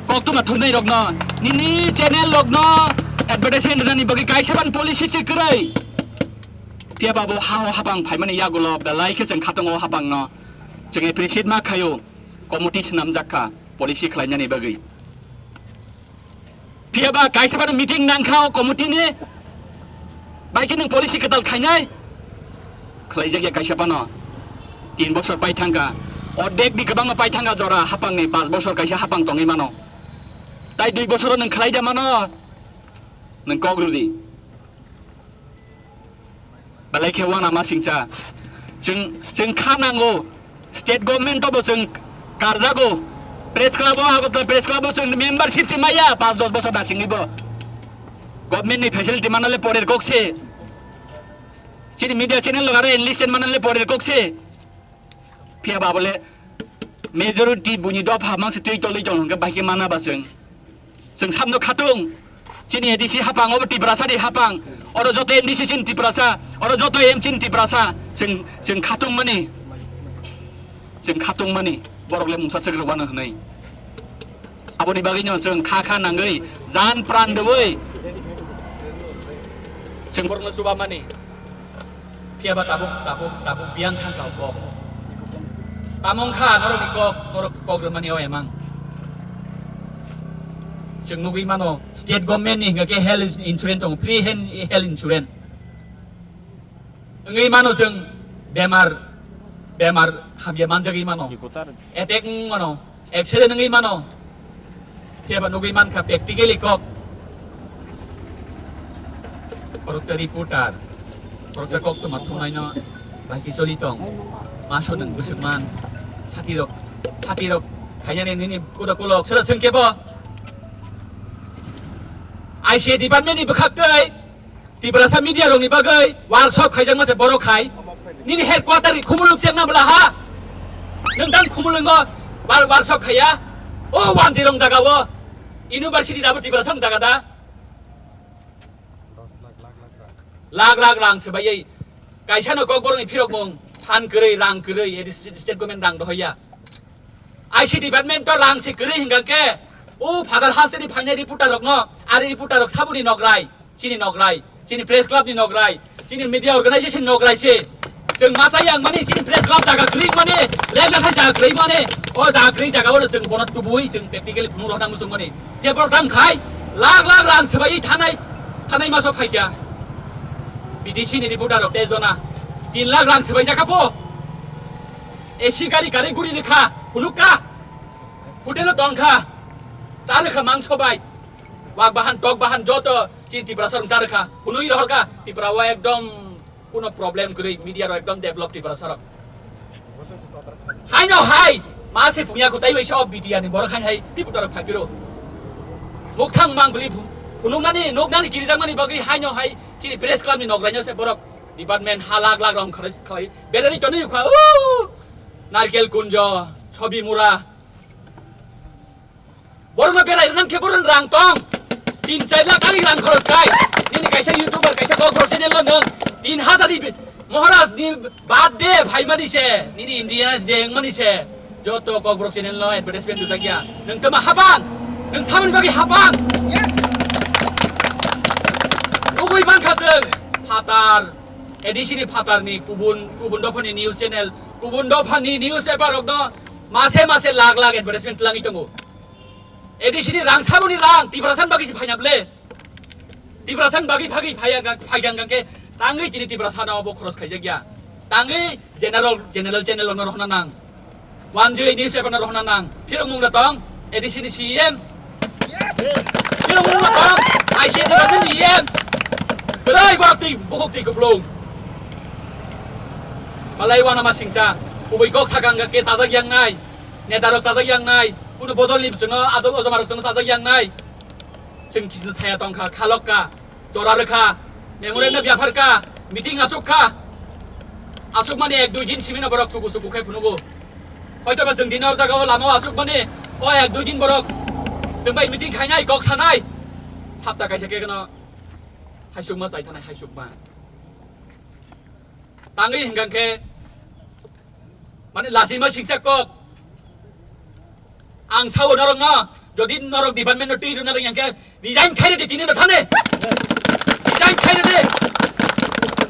koktwma thumnai rokno, nini channel rokno advertisement rwnani bagwi kaisa ban policy se kwrwi. Phiya ba bo ha o hapang phaimani yagulo belai khe chwng khatung o hapangno chwng appreciate ma khaio, committee swnamjak kha policy khlainani bagwi. Phiya ba kaisa phano meeting nang kha o committee ni, bai khe nwng policy kwtal khainai? Khlaijak ya kaisa phano. Tin bosor pai thang kha, ordek ni kwbangma pai thang kha jora hapang ni, panch bosor kaisa hapang tongwi mano. Tai dui bosor o nwng khlai da mano, nwng kok rw di. Belai khe uanama singcha. Chwng, chwng kha nango. State government o bo chwng karjago. Press club o, Agartala Press Club o chwng membership se maya, panch dos bosor da singni bo. Government ni facility manale porer kok se. Chini media channel lo gare enlisted manale porer kok se. Phiya ba bole majority buini dopha mangsi twi tolwi tong hwnkhe bai khe mana ba chwng. Chwng samno khatung. Chini A D C hapang obo Tiprasa ni hapang. Oro joto M D C chini Tiprasa. Oro joto M chini Tiprasa. Chwng, chwng khatung mani. Chwng khatung mani. Borok le mungsa chwk rwano hwnwi. Aboni bagwi no chwng kha kha nangwi jan pran rwwi chwng borokno chuba mani. Phiya ba tabuk, tabuk, tabuk biyang thang kha o kok. Tamo wng kha norokni kok, norok kok rwmani o emang. Chwng nugwi mano, state government ni hwnga khe health insurance tongo, free hen-, health insurance. Wngwi mano chwng bemar, bemar hamya manjagwi mano. Attack wng mano. X-ray nungwi mano. Phiya ba nugwi mankha practically kok. Khoroksa reporter, khoroksa koktwma thumnaino bai khe choli tong. Maso nwng bwswk man. Hatirok, hatirok khainani nini kuda kulok. Sara swngkhe bo I C A department ni bwkhak tei Tiprasa media rokni bagwi workshop khaijakma se borok khai. Nini headquarter ni Khumulwng chengna bwla ha. Nwng tang Khumulwngo wor-, workshop khaiya. O Wanjirong jaga o. University dabo Tiprasa jaga da. Lakh lakh rang swbaiwi. Kaisa no kokborok ni phirok mung. Phan kwrwi, rang kwrwi, edi state, state government rang dohoya. I C department to rang se kwrwi hingka khe, o Father Hasani phainai reporter rokno, ari reporter rok saboni nokrai, chini nokrai, chini press club ni nokrai, chini media organization nokrai se. Chwng masa yang mani chini press club jaga kwrwi mani, lengna thai jaga kwrwi mani, o jaga kwrwi jaga o chwng bono tubui chwng practically phunuk rok nang muchung mani. Paper dam khai, lakh lakh rang swbai thanai, thanai maso phaikya. B D C ni reporter rok tei jona tin lakh rang swbai jakha po. A C gari gari guri rikha, phunukka. Hotel o tongkha. Cha rikha mangso bai. Wak bahan, tok bahan joto chini Tiprasa rung cha rikha. Phunui rohorkha. Tipra o ekdom kuno problem kwrwi, media rok ekdom develop Tiprasa rok. Haino hai, ma se pungya kutai bai so B D R ni borok haino hai reporter rok phakiro. Mukthang mang bwlwi phu-, phunuknani, nuknani kirijakmani bagwi haino hai chini press club ni nokraino se borok department ha lakh lakh rong kharwi khlai. Berani tonwi kha, o, Narkel Kunjo, Chobi Mura. Borokno berai rwnang khe borokni rang tong. Tin char lakh tali rang khoros khai. Nini kaisa YouTuber, kaisa Kokborok channel no nwng tin hazar ni Maharaj ni birthday phaimani se, nini Independence Day wngmani se. Joto Kokborok channel no advertisement rwjak ya. Nwng tama hapang. Nwng samani bagwi hapang. Nugwi mankha chwng phatar, A D C ni phatar ni kubun, kubun dopha ni news channel, kubun dopha ni newspaper rok no mase mase lakh lakh advertisement twlangwi tongo. A D C ni rang saboni rang, Tiprasa ni bagwi se phaina ble. Tiprasa ni bagwi phagwi phaiya ga-, phaiya hwnkhe tangwi tini Tiprasa no bo khoros khaijak ya. Tangwi general, general channel no rohna nang. Wanjwi newspaper no rohna nang. Phirok mung da tong, A D C ni C E M. Phirok mung da tong, I C A department ni E M. Kwrwi bo twi, bukhuk twi kuplung. Malai wana ma singsa, kubui kok sakang ga ke chajak yang nai. Neta rok chajak yang nai, kunu bodol ni bwswngno adok ojoma rok chajak yang nai. Chwng kisno saya tongkha, khalok ka, chora rwkha. Memorandum yapharkha, meeting asuk kha. Asuk mani ek dui din simino borok chuku chuku khai phunugo. Hoito ba chwng dinor jagao lama o asuk mani o ek dui din borok chwng bai meeting khainai, kok sanai. Hapta kaisa khe gano haisukma chai thanai, haisukma. Tangwi hingkang khe mani lachima singsa kok. Ang sao norok no, jodi norok department no twi rwna rwng khe resign khai rwdi tini no thani. Resign khai rwdi.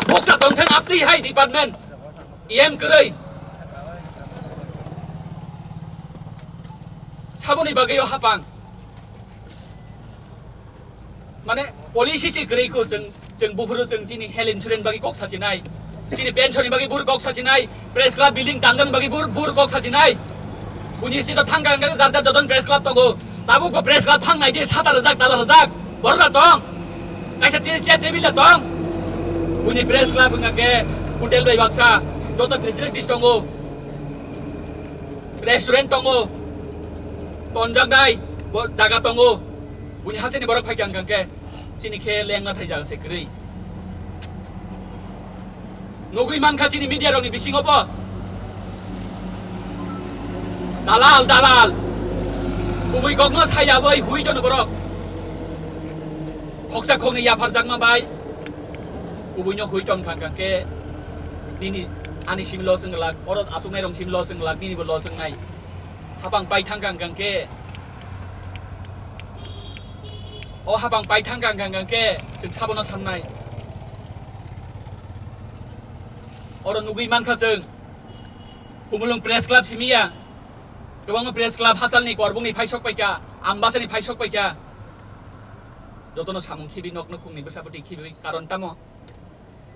Boksa tongthang apni hai department. E M kwrwi. Saboni bagwi o hapang. Mane policy se kwrwi kho chwng, chwng buphuru chwng chini health insurance bagwi kok sachinai, chini pension ni bagwi bur kok sachinai, press club building tangjani bagwi bur, bur kok sachinai. Buini state o thang kang kang jar jar jotoni press club tongo. Tabuk bo press club thang nai di sata rwjak, tala rwjak. Borok da tong. Kaisa te chair table da tong. Buini press club wngkha khe hotel bai baksa, joto facilities tongo. Restaurant tongo, tonjaknai bo jaga tongo. Buini hasteni borok phaikha hwnkha khe chini khe lengna thai jaga se kwrwi. Nugwi mankha chini media rokni bisingo bo. Dalal, dalal. Kubui kokno saya bai hui tono borok. Khoksa khokni yapharjakma bai. Kubuino hui tongkha hwnkha khe nini ani simi loss wng glak, oro achuknai rok simi loss wng glak, nini bo loss wngnai. Hapang pai thangkha hwnkha khe, o hapang pai thangkha hwnkha khe chwng sabono sannai. Oro nugwi mankha chwng, Khumulwng Press Club simi ya, kwbangma Press Club hachalni korbungni phai sok paikha, Ambasani phai sok paikha. Jotono samung khibi, nokno khungni bwsapati khibi, karon tamo?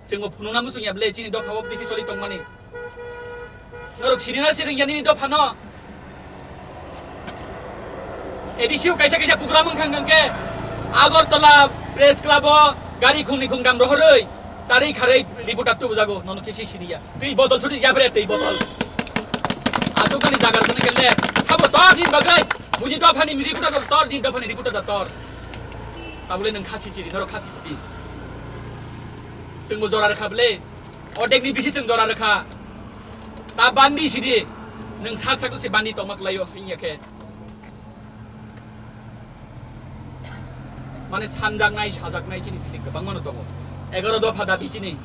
Chwngbo phunukna muchung ya ble, chini dopha bo bwtwi khe choli tongmani. Norok sini na siring ya nini dopha no? A D C o kaisa kaisa program wngkha hwnkha khe Agartala Press Club o gari khungni khungdam rohorwi charwi kharwi reporter tubujago, nono khe si sini ya. Twi botol suti ya phre twi botol. Asukani jaga rwkhe le. Sabo tor ni bagwi. Buji dophani reporter da tor, ni dophani reporter da tor. Tabule nwng khasi chiri, norok khasi chiri. Chwngbo jora rwkha bwle. Odekni bisi chwng jora rwkha. Ta bandi sidi. Nwng sak sak se bandi tongma kwlaio, hinya khe. Mane sanjaknai, sajaknai chini bisi kwbangmano tongo. Egaroh dopha dabi chini.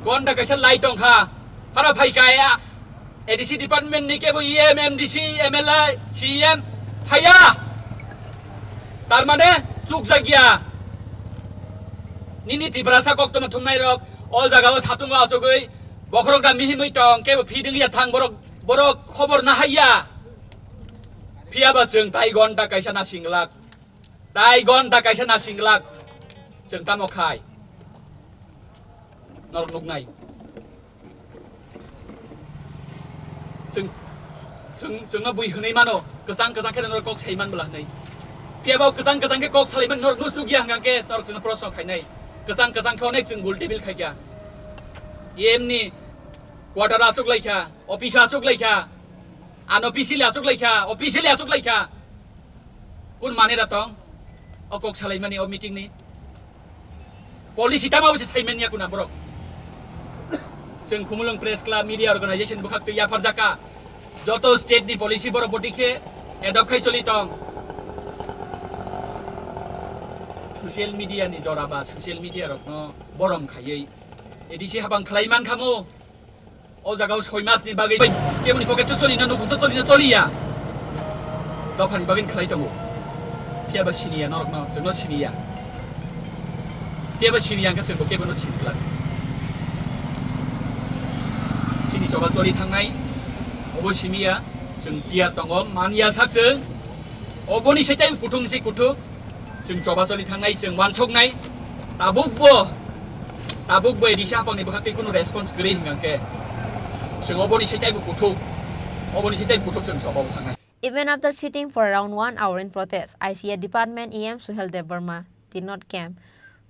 Gonta kaisa lai tongkha. Phara phai kaya. A D C department ni kebo E M, M D C, M L A, C E M phaiya. Tar mane chukjak ya. Nini Tiprasa koktwma thumnai rok o jaga o satungo achugwi bokhorok da mihimwi tong, kebo feeding ya thang borok, borok khobor nahaiya. Phiya ba chwng tai gonta kaisa nasinglak. Tai gonta kaisa nasinglak. Chwng tamo khai. Norok nuknai. Chwng, chwng, chwngno bui hwnwi mano, kwchang kwchang khe norok kok sai man bwla hwnwi. Phiya bo kwchang kwchang khe kok salai man norok nus nukya hwnkha khe norok chwngno proshno khainai. Kwchang kwchang khe onek chwng gul table khaikha. E M ni quarter achuk laikha, office achuk laikha, unofficially achuk laikha, officially achuk laikha. Kun mane da tong? O kok salaimani o meeting ni policy tama bwse saiman ya kuna borok. Chwng Khumulwng Press Club Media Organization bwkhak twi yapharjaka. Joto state ni policy borok boti khe adopt khai choli tong. Social media ni jora ba social media rokno borom khaiwi A D C habang khlai man khamu. O jaga o soi mas ni bagwi keboni pocket cho choli na, nukung cho choli na, choli ya. Dophani bagwi khlai tongo. Phiya ba sini ya norok no, chwng no sini ya. Phiya ba sini ya, hwnkhe chwng bo kebo no sini glak. Chini choba choli thangnai, obo simi ya, chwng tiyar tongo, man ya sak chwng. Oboni se tei kuthung se kuthuk. Chwng choba choli thangnai, chwng uansuknai. Tabukbo, tabukbo A D C hapangni bwkhak tei kunu response kwrwi hwnkha khe, chwng oboni se teibo kuthuk, oboni se teibo kuthuk chwng choba bo thangnai. Even after sitting for around one hour in protest, I C A department E M Suhel Debbarma did not came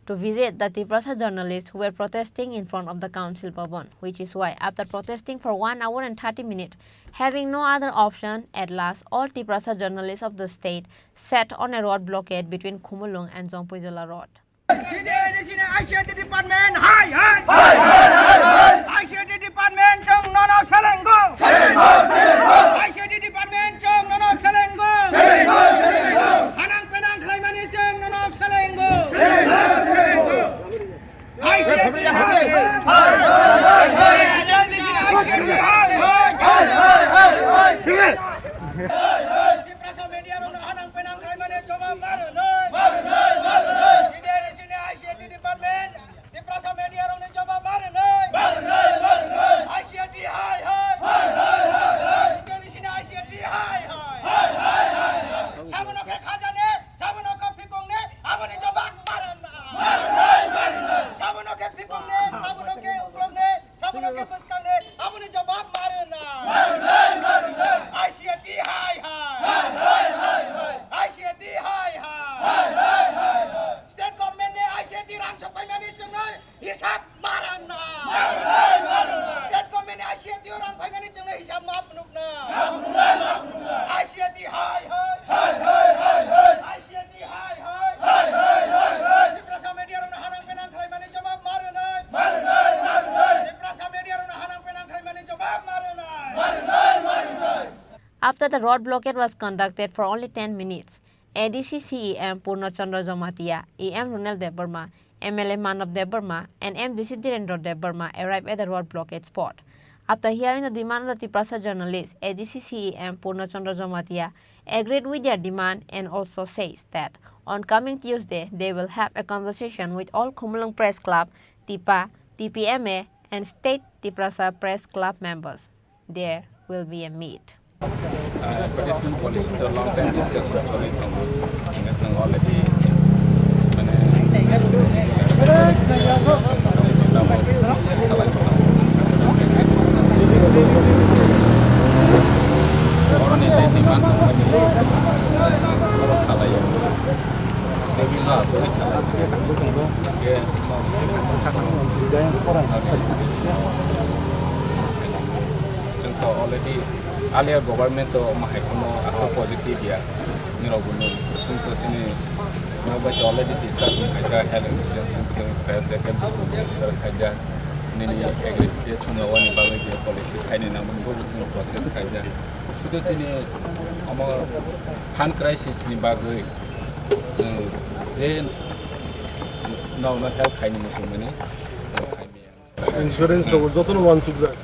to visit the Tiprasa journalists who were protesting in front of the council bhavan, which is why, after protesting for one hour and thirty minutes, having no other option, at last all Tiprasa journalists of the state sat on a road blockade between Khumulwng and Jompuijola Road. I C I T department, hai, hai. Hai, hai, hai, hai. I C I T department chwng nono selengo. Selengo, selengo. I C I T department chwng nono selengo. Selengo, selengo. Hanang penang khlaimani chwng nono selengo. Selengo, selengo. I C I T hai, hai. Hai, hai, hai, hai. I C I T hai, hai. Hai, hai, hai, hai. Tiprasa media rokno hanang penang khlaimani jawab ma rwnai. Ma rwnai, ma rwnai. Bidai sini I C I T department. Tiprasa media rokni jawab ma rwnai. Ma rwnai, ma rwnai. I C I T hai, hai. Hai, hai, hai, hai. Bidai sini I C I T hai, hai. Hai, hai, hai, hai. Sabono khe khajani, sabono khe phikungni, aboni jawab ma rwnai. Ma rwnai, ma rwnai. Sabono khe phikungni, sabono khe uklokni, sabono khe bwskangni, aboni jawab ma rwnai. Ma rwnai, ma rwnai. I C I T hai, hai. Hai, hai, hai, hai. I C I T hai, hai. Hai, hai, hai, hai. State government ni I C I T rang sok paimani chwngno hisab ma rwnai. Ma rwnai, ma rwnai. State government ni I C I T rang paimani chwngno hisab ma phunuknai. Ma phunuknai, ma phunuknai. I C I T hai, hai. Hai, hai, hai, hai. I C I T hai, hai. Hai, hai, hai, hai. Tiprasa media rokno hanang penang khlaimani jawab ma rwnai. Ma rwnai, ma rwnai. Tiprasa media rokno hanang penang khlaimani jawab ma rwnai. Ma rwnai, ma rwnai. After the road blockade was conducted for only ten minutes, A D C C E M Purna Chandra Jamatia, E M Ronel Debbarma, M L A Manav Debbarma, and M D C Dhirendra Debbarma arrived at the road blockade spot. After hearing the demand of the Tiprasa journalists, A D C C E M Purna Chandra Jamatia agreed with their demand and also says that on coming Tuesday, they will have a conversation with all Khumulwng Press Club, TIPA, T P M A, and State Tiprasa Press Club members. There will be a meet. Advertisement policy to long time discussion choli tongo. Hingke chwng already, mane, oroni je demand tongmani, oro salaio. Tei bini asugwi salaisini. Hingke, chwng to already Alia government to omo hai kheno aswk positive ya, nirok bo nung. Chwng to chini nok bai to already discussion khaijak, health insurance, chwng khe fire jacket bo chwng register khaijak. Nini agriculture chwng wani bagwi je policy khaini nangmani bo chwng process khaijak. Sudu chini omo fund crisis ni bagwi chwng je nokno help khaini muchungmani chwng khaimaya. Insurance rok jotono wansukjak.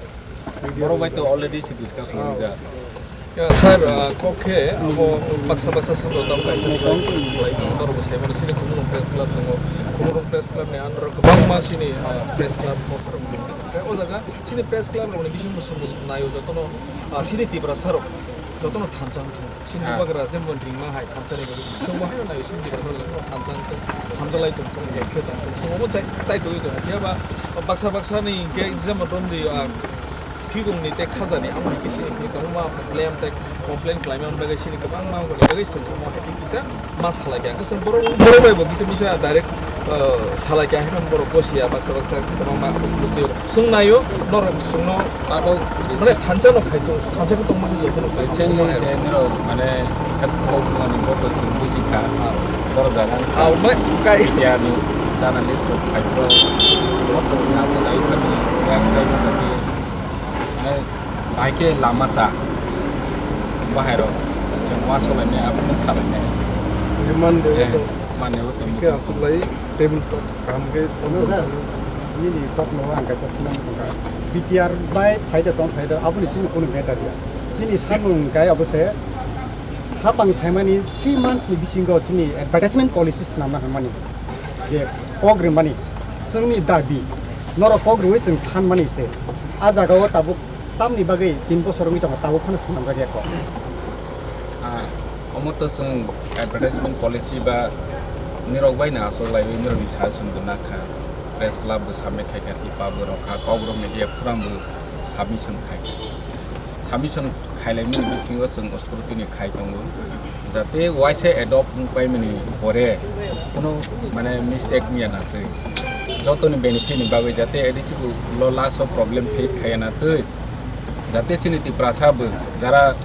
Borok bai to already se discussion rijak. Ya, sir, ah, kok khe abo baksa baksa swngo tamo kaisa soi lai tongo, norok bo sai mano, chini Khumulwng Press Club tongo, Khumulwng Press Club ni under o kwbangma chini, ah, press club, o jaga chini press club rokni bisingo chwng naio jotono, ah, chini Tiprasa rok jotono thansa wngkha. Chini bubagra jemon ringma hai thansa ni bagwi. Chwng bo haino nai chini bubagra thansa ni tong, thansa lai tong, tong, khe tong, tong. Chwng bo chai, chai tongwi tong. Phiya ba baksa baksa ni hingke jemon romdi, ah, phigong ni tei khaja ni amo hai khe chini khe kwbangma problem tei complain khlai mani bagwi chini kwbangma wngkha ni bagwi chwng omo hai khe kisa ma salai kha. Chwng borok, borok bai bo kisa misa direct, ah, salai kha, hai borok bo siya baksa baksa kwbangma upload twi rw. Chwng naio, norok chwngno abo mane thansa no khai to, thansa khe tongma joto no khai recently je nirok mane sat kok mani boto chwng bisi kha. Boro jaga ah, mane kai media ni journalist rok khai to boto chwng aswk ai khani, next time khani. Mane hai khe lama sa bahai rok chwng wasolai nai abo no salai nai. Demand de eh, to. Mane o to khe aswk lai table talk. Kaham khe tongthok. Nini kokno ang kaisa swnam tongkha. B T R bai phaida tong phaida aboni chini kunu matter ya. Nini samung kai abo se hapang phaimani three months ni bisingo chini advertisement policy swnamna hwnmani je kok rimani chwngni dabi norok kok riwi chwng sanmani se. A jagao tabuk tamni bagwi tin bosor wngwi tongo tabuk phano swnamjak ya kok. Ah, omo to chwng advertisement policy ba nirok bai no aswk laiwi nirokni suggestion bo nakha. Press club bo submit khaikha, tipa bo rokha, Kokborok media forum bo submission khaikha. Submission khailaimani bisingo chwng scrutiny khai tongo. Jate waisa adopt wng paimani pore kuno mane mistake wngya na twi. Jotoni benefit ni bagwi jate A D C bo lo last o problem face khaiya na twi. Jate chini Tiprasa bo jara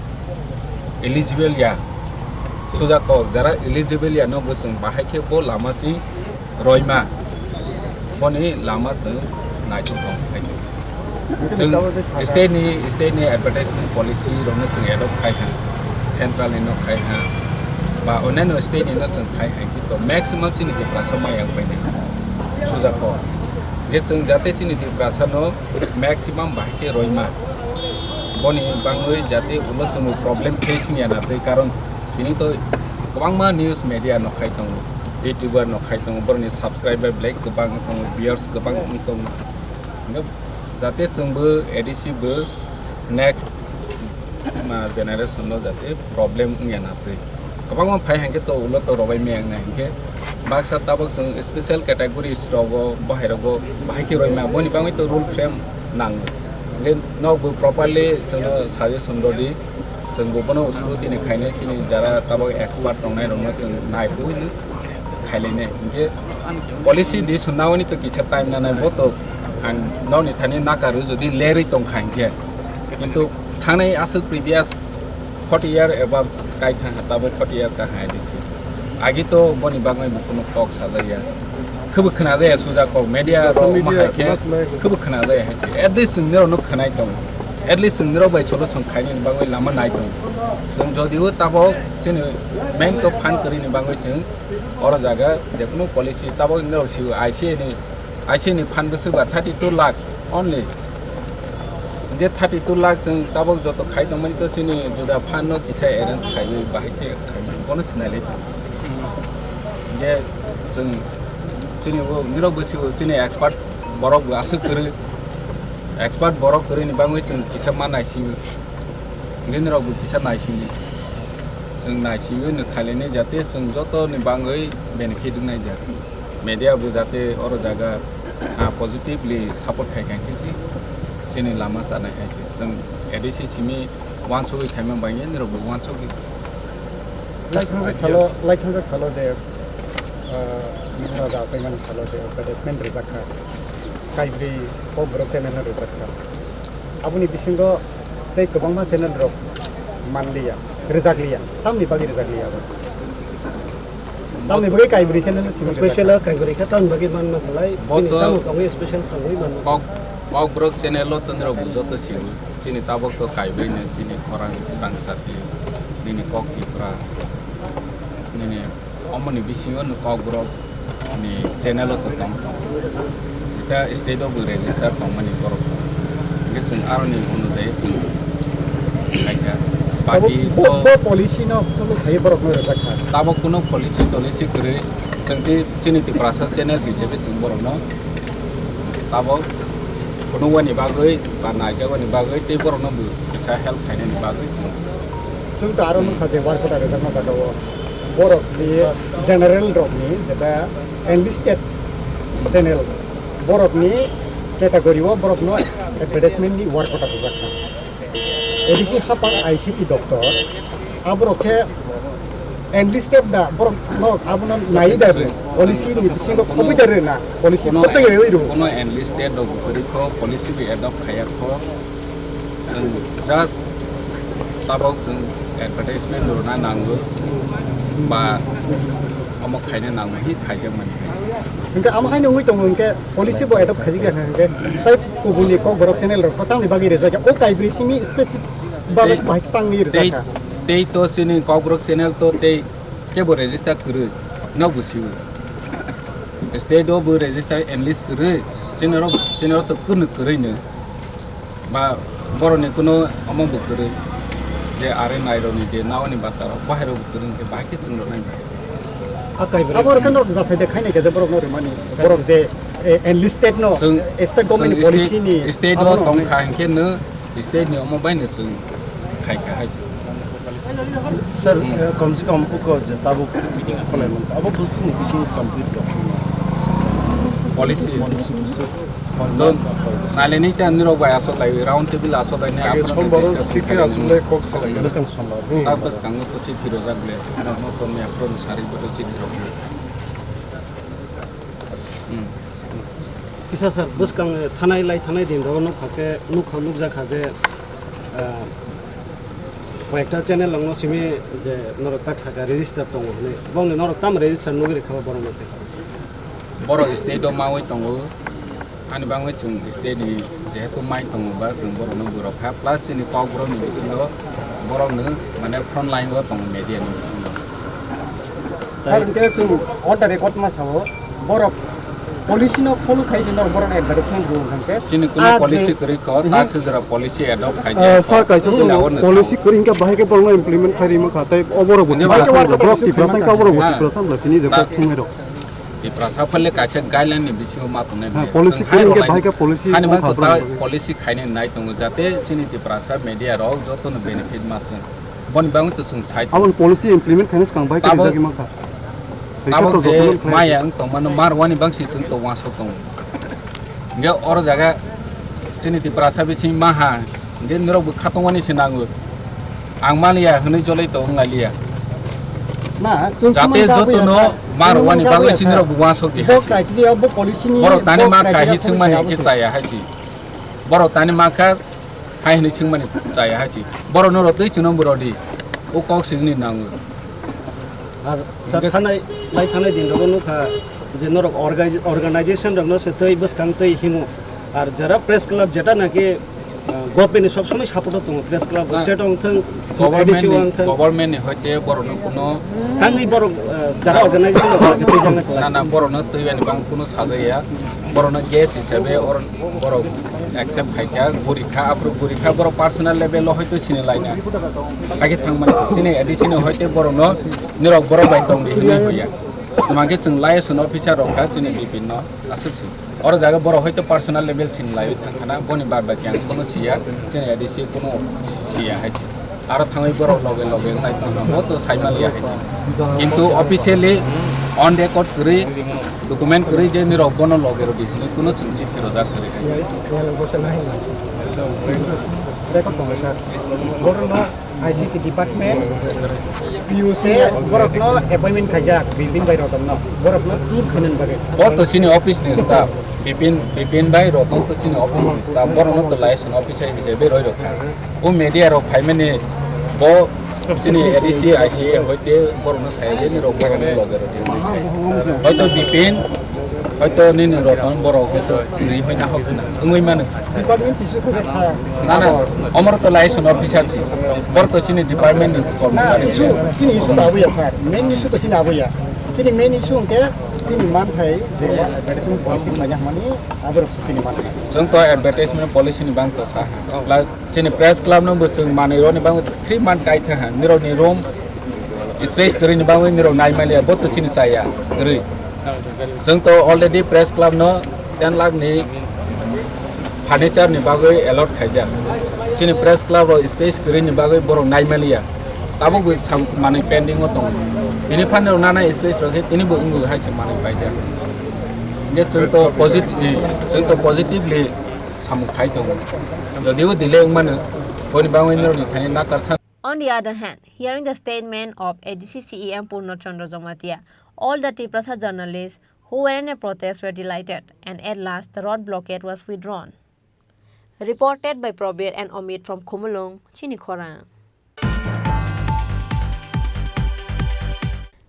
eligible ya, suja kok jara eligible ya no bo chwng bahai khe bo lama si roima. Boni lama chwng naithok tong khaisi. Chwng state ni, state ni advertisement policy rokno chwng adopt khai kha, central ni no khai kha, ba onyaino state ni no chwng khai kha, kintu maximum chini Tiprasa maya wngpai nai. Sujako je chwng jate chini Tiprasa no maximum bahai khe roima, boni bangwi jate ulo chwng problem face wngya na twi, karon tini to kwbangma news media no khai tongo, youtuber no khai tongo, boroni subscriber belai kwbang tongo, viewers kwbang tongo. Hingke jate chwngbo A D C bo next, ma, generation no jate problem wngya na twi. Kwbangma phai hingke to ulo to robai maya wngnai hingke baksa tabok chwng special categories rogo, bahai rogo bahai khe roima, boni bangwi to rule frame nango. Hingke nokbo properly chwngno suggestion rodi, chwngbo bono scrutiny khainai, chini jara tabok expert tongnai rokno chwng naiphuru khailene. Hingke policy di sunnaoni to kisa time nanai, bo to ang nokni thani nakaru jodi lerwi tongkha hingke. Kintu thangnai aswk previous forty year above kai thangkha, tabuk forty year ka hai disi. Agi to boni bagwi bo kuno kok sajaya. Khubu khwnajaya sujak kok, media rok ma hai khe khubu khwnajaya hai se. At least chwng nirokno khwnai tongo. At least chwng nirok bai solution khainani bagwi lama nai tongo. Chwng jodi o tabok chini main to phan kwrwini bagwi chwng oro jaga jekunu policy tabok nirok siwo I C A ni, I C A ni phan bwswk ba thirty two lakh only. Hingke thirty two lakh chwng tabok joto khai tongmani to chini juda phan no kisa arrange khaiwi bahai khe khaimani bono sinai lai tongo. Hingke chwng chini o nirok bwswk chini expert borok bo aswk kwrwi, expert borok kwrwini bagwi chwng kisa ma naisingo. Hingke nirok bo kisa naisingo. Chwng naisingo no khailene jate chwng joto ni bagwi benefit wngnai jak. Media bo jate oro jaga, ah, positively support khai khai khe se chini lama chanai hai se. Chwng A D C simi wansugwi khaima bai nirok bo wansugwi. Laithangkha salo, laithangkha salo de, ah, Raja Achaimani salo de advertisement rijak kha. Kaibri Kokborok channel no rijak kha. Aboni bisingo tei kwbangma channel rok manliya, rijakliya. Tamni bagwi rijakliya abo? Tamni bagwi kaibri channel no simi special rijak kha. Kaibri kha tamni bagwi manma khlai. Bo bini to tamo tongwi special tongwi manma. Kok, Kokborok channel o twnrok bo joto simi. Chini tabok to kaibri no chini khorang srang sati. Nini kok Tipra. Nini Omoni bisingo no Kokborok ni channel o to tong tong. Jeta state o bo register tongmani borok. Hingke chwng aroni onujai chwng khaikha. Abo baki bo, to bo policy no follow khai borok no rwjak kha. Tabok kuno policy tolicy kwrwi chwng tei chini Tiprasa channel hisabe chwng borok no tabok phunukmani bagwi ba naijakmani bagwi tei borokno bo kisa help khainani bagwi chwng. Chwng to aro nukha je work order rwjakma jaga o borok ni general rok ni jeta enlisted channel borok ni category o borok no advertisement ni work order rwjak kha. A D C hapang I C T doctor, aborok khe enlisted da, borok no abono nai da, policy ni bisingo khobwi da rwna, policy khobwi da rwna. Kono enlisted rok kwrwi kho, policy bai adopt khaiya kho, chwng just tabok chwng advertisement rwna nango, ba omo khaina nango hi khaijak mani. Hingke amo haino wngwi tongo hingke policy bo adopt khaijak ya hingke tai kubuni Kokborok channel rok tamni bagwi rijak ya o kaibri simi specific bagwi bahai tangwi rijak kha. Tei to chini Kokborok channel to tei kebo register kwrwi no bo siwi. State o bo register enlist kwrwi chini rok, chini rok to kwrwi kwrwi no. Ba boroni kuno omo bo kwrwi je are nairokni je naoni bata rok bahai rok bo kwrwi hwnkhe bahai khe chwng rok nai bai. Abo rok no jasai de khainai khe je borok no rwmani borok je, eh, enlisted no state government ni policy ni state o tong kha hwnkhe no state ni omo bai no chwng khai kha hai. Sir, eh, kom se kom uko je tabuk meeting khwlai man, abo bwswk ni bising complete rok. Policy. Policy bwswk. Naileni ta nirok bai aswk lai round table aswk lai ne. Sombar thik khe aswk lai kok salai. Bwskang sombar. Tak bwskango to chithi rojak le. Nokno to me aphuru sari bodo chithi rok. Hmm. Kisa sir, bwskang thanai lai thanai din rogo nukha khe nukha nukjak kha je, ah, koyekta channel rokno simi je norok tak saka register tongo hwnwi. Bongni norok tamo register nugwi rikha borok no tei? Borok state o mawi tongo, ani bagwi chwng state ni jehetu mai tongo ba chwng borokno bwrok kha, plus chini kokborok ni bisingo borokno mane front line o tongo media ni bisingo. Sir, hwnkhe chwng on the record ma sao, borok policy no follow khai je norok borok advertisement rw hwnkhe. Chini kuno policy kwrwi kho, tak se jora policy adopt khai je. Sir, kaisa chini awareness policy kwrwi hwnkhe bahai khe borokno implement khai rima kha, tei oborok bo Tiprasa borok Tiprasa wngkha, oborok bo Tiprasa wngkha, tini je kok thumai rok. Tiprasa phaile kaisa guideline ni bisingo ma tongnai. Policy khainai khe bahai khe policy hani ma kota policy khainai nai tongo, jate chini Tiprasa media rok joto no benefit ma thung. Boni bagwi to chwng sai. Aboni policy implement khainai swkang bahai khe rijak ma kha. Tabok je maya wng tongmano mar wani bangsi chwng to wansok tongo. Hingke oro jaga chini Tiprasa bising maha, hingke norok bo khatungmani se nango. Ang maliya hwnwi jolai tong wng lailiya. Jate joto no mar wani bagwi chini rok bo wansok di hai se. Borok tani ma kha hi chwngmani khe chaya hai se. Borok tani ma kha hai hwnwi chwngmani chaya hai se. Borok no rotwi chwngno bo rodi. O kok singni nango. Ar sir, thanai, lai thanai din rogo nukha je norok orga-, organization rokno se tei bwskang tei himo. Ar jara press club jeta naki, ah, government ni sob somoi support o tongo, press club, state o wngthang, A D C o wngthang. Government ni hoite borok no kuno tangwi borok, ah, jara organization rok tei jana na, na, borok no twi bani bang kuno sajaya. Borok no guest hisabe or borok accept khai kha, guri kha, aphuru guri kha, borok personal level o hoito sini laina. Hakhe thang mani chini A D C ni hoite borok no nirok borok bai tong di hinwi hoya. Tuma khe chwng liaison officer rok kha chini B P no aswk si. Oro jaga borok hoito personal level sini lai thang khana, boni bad bai khe kono siya, chini A D C kono siya hai si. Aro thangwi borok loge loge nai tongkha, bo to saimaliya hai se. Kintu officially on record kwrwi, document kwrwi je nirok bono loge rwdi hwnwi kuno chwng chithi rwjak kwrwi hai se. Record tongo, sir. Borokno I C T department, P U C, borokno appointment khaijak, Bipin bai Rotokno. Borokno tour khainani bagwi. Bo to chini office ni staff, Bipin, Bipin bai Rotok to chini office ni staff, borokno to liaison officer hisabe roi rok kha. O media rok phaimani bo chini A D C, I C A hoite borokno saya je nirok borokno loge rok hinwi sai. Hoito Bipin, hoito nini Roton borok hoito chini hoina hok khna wngwi mano. Department issue khajak sa. Na, na, omor to liaison officer si. Bor to chini department ni kormchari. Issue, chini issue ta abuya sir. Main issue to chini abuya. Chini main issue hwnkhe chini manthai je advertisement policy khlaina hwnmani aborok chini manthai. Chwng to advertisement policy ni bang to sa ha. Plus chini press club no bo chwng manwi roni bang three month kai tha ha. Nirok ni room space kwrwi ni bagwi nirok nai maliya, bo to chini chaya kwrwi. Chwng to already press club no ten lakh ni furniture ni bagwi allot khaijak. Chini press club rok space kwrwi ni bagwi borok nai maliya. Tabuk bo sam-, manwi pending o tongo. Tini phano nana space rok khe tini bo wngwi hai se manwi paijak. Hingke chwng to posit-, chwng to positively samung khai tongo. Jodi o delay wngmano, boni bagwi norok ni thani nakar san. On the other hand, hearing the statement of A D C C E M Purno Chandra Jamatia, all the Tiprasa journalists who were in a protest were delighted, and at last the road blockade was withdrawn. Reported by Probir and Omid from Khumulwng, Chini Khorang.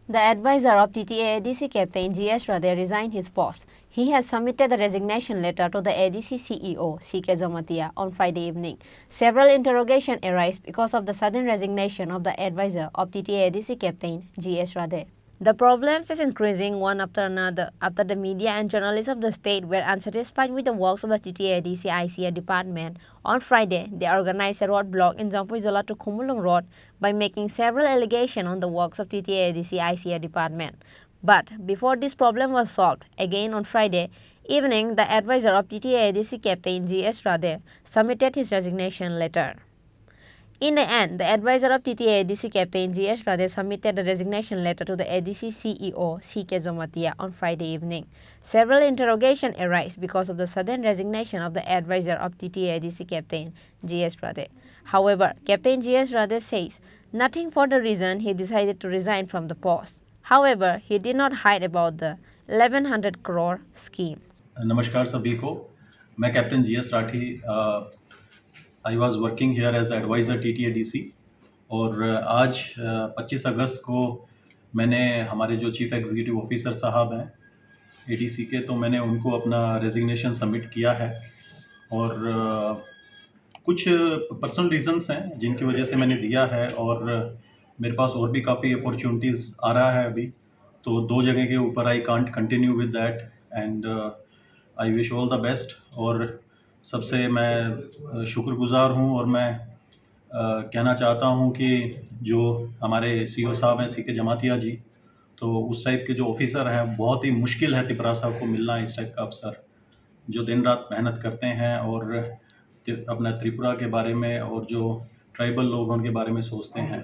The advisor of T T A A D C captain G S Rade resigned his post. He has submitted the resignation letter to the A D C C E O C K Jamatia on Friday evening. Several interrogations arise because of the sudden resignation of the advisor of T T A A D C captain G S Rade. The problems is increasing one after another after the media and journalists of the state were unsatisfied with the works of the T T A A D C I C A department. On Friday, they organized a roadblock in Jampuijala to Khumulwng Road by making several allegations on the works of T T A A D C I C A department. But before this problem was solved, again on Friday evening, the advisor of T T A A D C captain G S Rade submitted his resignation letter. In the end, the advisor of T T A A D C captain G S Rade submitted the resignation letter to the A D C C E O C K Jamatia on Friday evening. Several interrogations arise because of the sudden resignation of the advisor of T T A A D C captain G S Rade. However, Captain G S Rade says nothing for the reason he decided to resign from the post. However, he did not hide about the eleven hundred crore scheme. नमस्कार सभी को, मैं captain GS Rathi, a, I was working here as the advisor T T A D C, और, अ, आज, अ, पच्चीस अगस्त को मैंने हमारे जो चीफ एग्जीक्यूटिव ऑफिसर साहब हैं, एडीसी के, तो मैंने उनको अपना रेजिग्नेशन सबमिट किया है। और अ, कुछ पर्सनल रीजंस हैं जिनकी वजह से मैंने दिया है, और मेरे पास और भी काफ़ी अपॉर्चुनिटीज़ आ रहा है अभी। तो दो जगह के ऊपर I can't continue with that, and I wish all the best। और सबसे मैं अ, शुक्रगुजार हूँ, और मैं अ, कहना चाहता हूँ कि जो हमारे सीईओ साहब हैं, सीके जमातिया जी, तो उस टाइप के जो ऑफिसर हैं, बहुत ही मुश्किल है तिपरासा को मिलना इस टाइप का अफसर, जो दिन रात मेहनत करते हैं और ति-, अपना त्रिपुरा के बारे में और जो ट्राइबल लोग हैं, उनके बारे में सोचते हैं।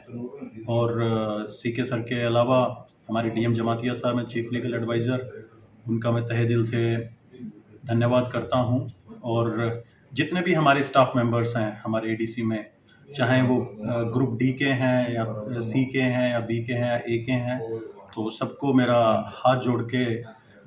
और अ, सीके सर के अलावा हमारे डीएम जमातिया साहब हैं, चीफ लीगल एडवाइजर, उनका मैं तहे दिल से धन्यवाद करता हूँ। और जितने भी हमारे स्टाफ मेंबर्स हैं हमारे एडीसी में, चाहे वो ग्रुप डी के हैं या सी के हैं या बी के हैं या ए के हैं, तो सबको मेरा हाथ जोड़ के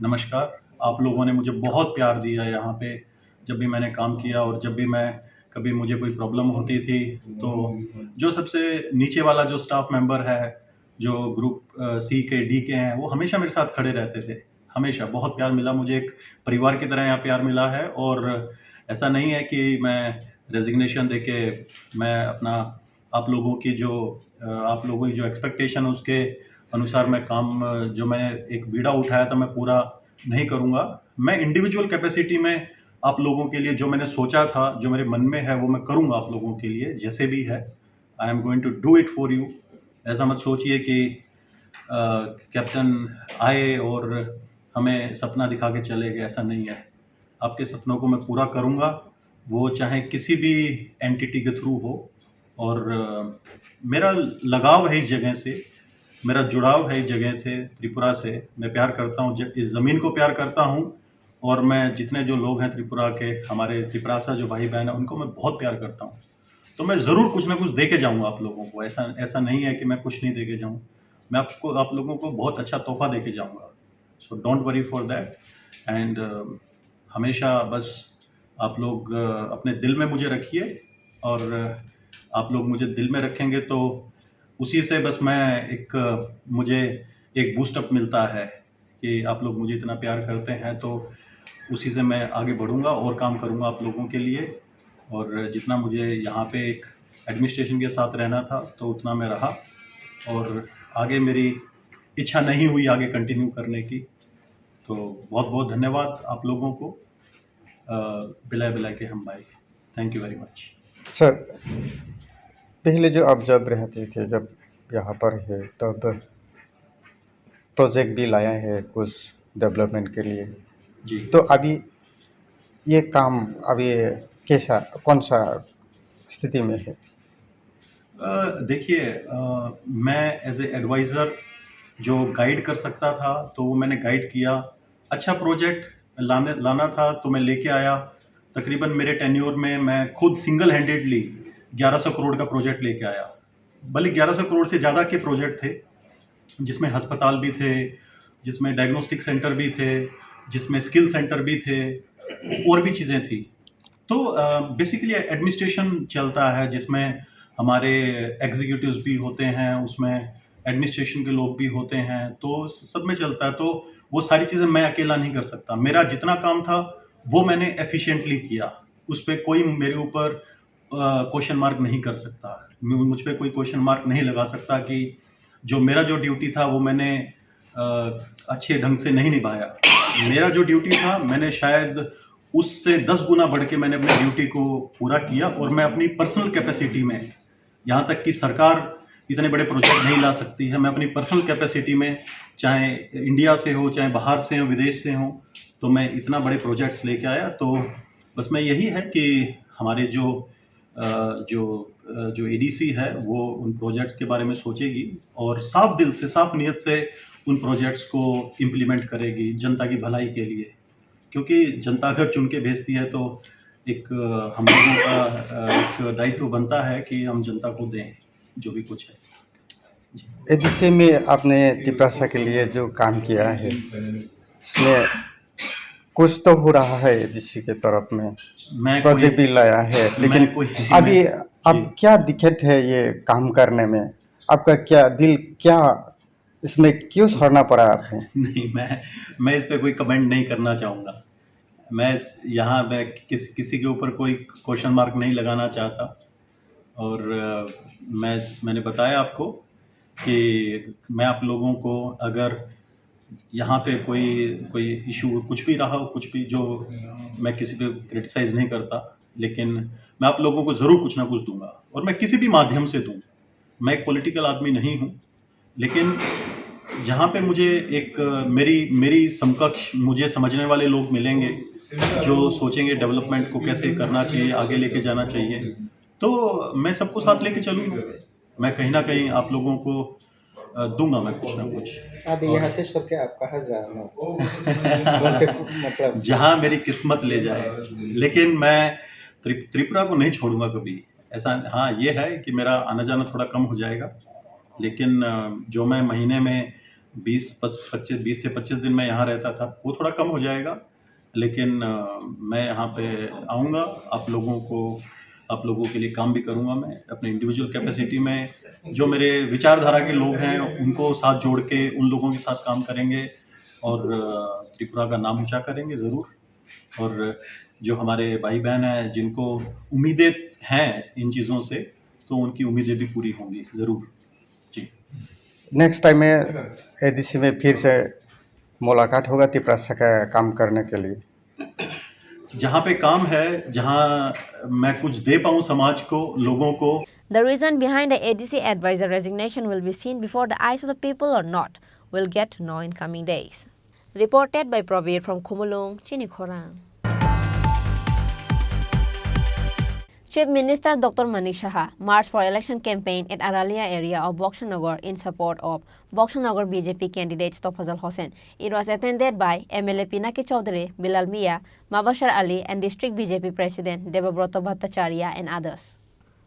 नमस्कार। आप लोगों ने मुझे बहुत प्यार दिया यहाँ पे, जब भी मैंने काम किया और जब भी मैं, कभी मुझे कोई प्रॉब्लम होती थी, तो जो सबसे नीचे वाला जो स्टाफ मेंबर है, जो ग्रुप सी के, डी के हैं, वो हमेशा मेरे साथ खड़े रहते थे। हमेशा बहुत प्यार मिला मुझे, एक परिवार की तरह यहाँ प्यार मिला है। और ऐसा नहीं है कि मैं रेजिग्नेशन देके मैं अपना, आप लोगों की जो अ, आप लोगों की जो एक्सपेक्टेशन है, उसके अनुसार मैं काम, अ, जो मैंने एक बीड़ा उठाया था, मैं पूरा नहीं करूँगा। मैं इंडिविजुअल कैपेसिटी में आप लोगों के लिए जो मैंने सोचा था, जो मेरे मन में है, वो मैं करूँगा आप लोगों के लिए, जैसे भी है। I am going to do it for you। ऐसा मत सोचिए कि अ, कैप्टन आए और हमें सपना दिखा के चले गए, ऐसा नहीं है। आपके सपनों को मैं पूरा करूँगा, वो चाहे किसी भी एंटिटी के थ्रू हो। और अ, मेरा लगाव है इस जगह से, मेरा जुड़ाव है इस जगह से, त्रिपुरा से। मैं प्यार करता हूँ, ज-, इस ज़मीन को प्यार करता हूँ, और मैं जितने जो लोग हैं त्रिपुरा के, हमारे तिपरासा जो भाई बहन हैं, उनको मैं बहुत प्यार करता हूँ। तो मैं ज़रूर कुछ ना कुछ दे के जाऊँगा आप लोगों को। ऐसा, ऐसा नहीं है कि मैं कुछ नहीं दे के जाऊँ। मैं आपको, आप लोगों को बहुत अच्छा तोहफा दे के जाऊँगा। So don't worry for that। And हमेशा बस आप लोग अ, अपने दिल में मुझे रखिए, और अ, आप लोग मुझे दिल में रखेंगे, तो उसी से बस मैं एक, अ, मुझे एक बूस्टअप मिलता है कि आप लोग मुझे इतना प्यार करते हैं, तो उसी से मैं आगे बढ़ूँगा और काम करूँगा आप लोगों के लिए। और जितना मुझे यहाँ पे एक एडमिनिस्ट्रेशन के साथ रहना था, तो उतना मैं रहा, और आगे मेरी इच्छा नहीं हुई आगे कंटिन्यू करने की। तो बहुत बहुत धन्यवाद आप लोगों को। अ, बिलाय बिलाय के हम भाई। Thank you very much। Sir, पहले जो आप जब रहते थे, जब यहाँ पर है, तब प्रोजेक्ट भी लाया है कुछ डेवलपमेंट के लिए, जी। तो अभी ये काम अभी कैसा, कौन सा स्थिति में है? अ, देखिए, अ, मैं एज ए एडवाइज़र जो गाइड कर सकता था, तो वो मैंने गाइड किया। अच्छा प्रोजेक्ट लाने, लाना था, तो मैं लेके आया। तकरीबन मेरे टेन्योर में मैं खुद सिंगल हैंडेडली ग्यारह सौ करोड़ का प्रोजेक्ट लेके आया। बल्कि ग्यारह सौ करोड़ से ज़्यादा के प्रोजेक्ट थे, जिसमें अस्पताल भी थे, जिसमें डायग्नोस्टिक सेंटर भी थे, जिसमें स्किल सेंटर भी थे, और भी चीज़ें थी। तो अ, बेसिकली एडमिनिस्ट्रेशन चलता है, जिसमें हमारे एग्जीक्यूटिव्स भी होते हैं, उसमें एडमिनिस्ट्रेशन के लोग भी होते हैं, तो स-, सब में चलता है। तो वो सारी चीज़ें मैं अकेला नहीं कर सकता। मेरा जितना काम था, वो मैंने एफिशिएंटली किया, उस पे कोई मेरे ऊपर अ, क्वेश्चन मार्क नहीं कर सकता, मु-, मुझ पे कोई क्वेश्चन मार्क नहीं लगा सकता कि जो मेरा जो ड्यूटी था, वो मैंने अ, अच्छे ढंग से नहीं निभाया। मेरा जो ड्यूटी था, मैंने शायद उससे दस गुना बढ़ के मैंने अपनी ड्यूटी को पूरा किया, और मैं अपनी पर्सनल कैपेसिटी में, यहाँ तक कि सरकार इतने बड़े प्रोजेक्ट नहीं ला सकती है, मैं अपनी पर्सनल कैपेसिटी में, चाहे इंडिया से हो, चाहे बाहर से हो, विदेश से हो, तो मैं इतना बड़े प्रोजेक्ट्स लेके आया। तो बस मैं यही है कि हमारे जो अ, जो अ, जो एडीसी है, वो उन प्रोजेक्ट्स के बारे में सोचेगी और साफ दिल से, साफ नीयत से उन प्रोजेक्ट्स को इम्प्लीमेंट करेगी जनता की भलाई के लिए। क्योंकि जनता अगर चुन के भेजती है, तो एक अ, हम लोगों का अ, एक दायित्व बनता है कि हम जनता को दें जो भी कुछ है। एडीसी में आपने तिपरासा के लिए जो काम किया है, इसमें कुछ तो हो रहा है एडीसी के तरफ में, मैं कोई प्रोजेक्ट भी लाया है, मैं लेकिन कोई अभी मैं- अब क्या दिक्कत है ये काम करने में? आपका क्या दिल क्या इसमें क्यों छोड़ना पड़ा आपको? नहीं, मैं मैं इस पे कोई कमेंट नहीं करना चाहूँगा। मैं यहाँ मैं किस किसी के ऊपर कोई क्वेश्चन मार्क नहीं लगाना चाहता। और अ, मैं मैंने बताया आपको कि मैं आप लोगों को, अगर यहाँ पे कोई कोई इशू कुछ भी रहा हो, कुछ भी, जो मैं किसी पे क्रिटिसाइज नहीं करता, लेकिन मैं आप लोगों को ज़रूर कुछ ना कुछ दूंगा, और मैं किसी भी माध्यम से दूं। मैं एक पॉलिटिकल आदमी नहीं हूँ, लेकिन जहाँ पे मुझे एक, अ, मेरी मेरी समकक्ष, मुझे समझने वाले लोग मिलेंगे, जो सोचेंगे डेवलपमेंट को कैसे करना चाहिए, आगे लेके जाना चाहिए, तो मैं सबको साथ लेके चलूँगा। मैं कहीं ना कहीं आप लोगों को, अ, दूंगा मैं कुछ ना कुछ। अब और यहाँ से छोड़ के आप कहाँ जाना? कौन से, मतलब जहाँ मेरी किस्मत ले जाए, लेकिन मैं त्रिप-, त्रिपुरा को नहीं छोड़ूंगा कभी। ऐसा, हाँ, ये है कि मेरा आना जाना थोड़ा कम हो जाएगा, लेकिन, अ, जो मैं महीने में बीस, पच-, पच्चीस, बीस से पच्चीस दिन मैं यहाँ रहता था, वो थोड़ा कम हो जाएगा। लेकिन, अ, मैं यहाँ पे आऊँगा, आप लोगों को, आप लोगों के लिए काम भी करूँगा मैं। अपने इंडिविजुअल कैपेसिटी में जो मेरे विचारधारा के लोग हैं, उनको साथ जोड़ के उन लोगों के साथ काम करेंगे और, अ, त्रिपुरा का नाम ऊँचा करेंगे ज़रूर। और जो हमारे भाई-बहन हैं, जिनको उम्मीदें हैं इन चीज़ों से, तो उनकी उम्मीदें भी पूरी होंगी ज़रूर। जी। नेक्स्ट टाइम में एडीसी में फिर से मुलाकात होगा तिपरासा का काम करने के लिए। जहाँ पे काम है, जहाँ मैं कुछ दे पाऊँ समाज को, लोगों को। The reason behind the A D C advisor resignation will be seen before the eyes of the people or not, we'll get to know in coming days. Reported by Pravir from Khumulwng, Chini Khorang. Chief Minister Doctor Manik Saha marched for election campaign at Aralia area of Boksanagar in support of Boksanagar B J P candidate Tofazal Hossain. It was attended by M L A Pinaki Chaudhary, Bilal Mia, Mabashar Ali and District B J P President Debabrata Bhattacharya and others.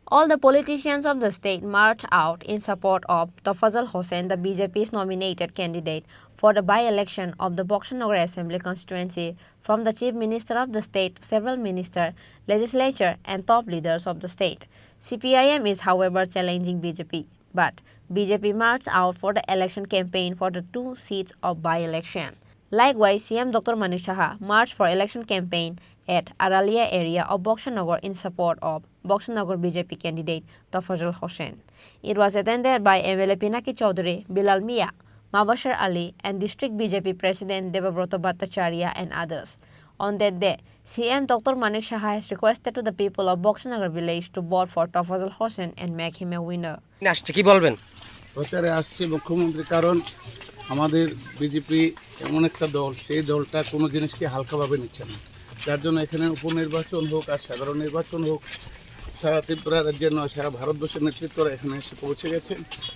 All the politicians of the state marched out in support of Tofazal Hossain, the B J P's nominated candidate for the by-election of the Boksanagar Assembly constituency, from the Chief Minister of the state to several minister, legislature and top leaders of the state. C P I M is, however, challenging B J P, but B J P marched out for the election campaign for the two seats of by-election. Likewise, C M Doctor Manik Saha marched for election campaign at Aralia area of Boksanagar in support of Boksanagar B J P candidate Tofazal Hossain. It was attended by M L A Pinaki Chaudhary, Bilal Mia, Mabashar Ali and District B J P President Debabrata Bhattacharya and others. On that day, C M Doctor Manik Saha has requested to the people of Boksanagar village to vote for Tofazal Hossain and make him a winner. আসছে, কি বলবেন? প্রচারে আসছি মুখ্যমন্ত্রী, কারণ আমাদের বিজেপি এমন একটা দল, সেই দলটা কোনো জিনিসকে হালকাভাবে নিচ্ছে না। যার জন্য এখানে উপনির্বাচন হোক আর সাধারণ নির্বাচন হোক, সারা ত্রিপুরা রাজ্যের নয়, সারা ভারতবর্ষের নেতৃত্বরা এখানে এসে পৌঁছে গেছে।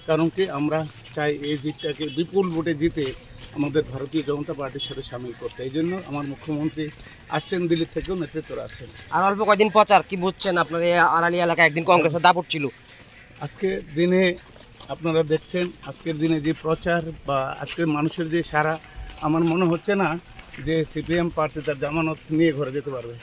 কারণ কি, আমরা চাই এই জিতটাকে বিপুল ভোটে জিতে আমাদের ভারতীয় জনতা পার্টির সাথে সামিল করতে। এই জন্য আমার মুখ্যমন্ত্রী আসছেন, দিল্লি থেকেও নেতৃত্বরা আসছেন। আর অল্প কয়দিন প্রচার, কি বুঝছেন? আপনার এই আড়ালি এলাকায় একদিন কংগ্রেসের দাপট ছিল। আজকের দিনে আপনারা দেখছেন, আজকের দিনে যে প্রচার বা আজকের মানুষের যে সাড়া, আমার মনে হচ্ছে না যে সিপিএম প্রার্থী তার জামানত নিয়ে ঘরে যেতে পারবে।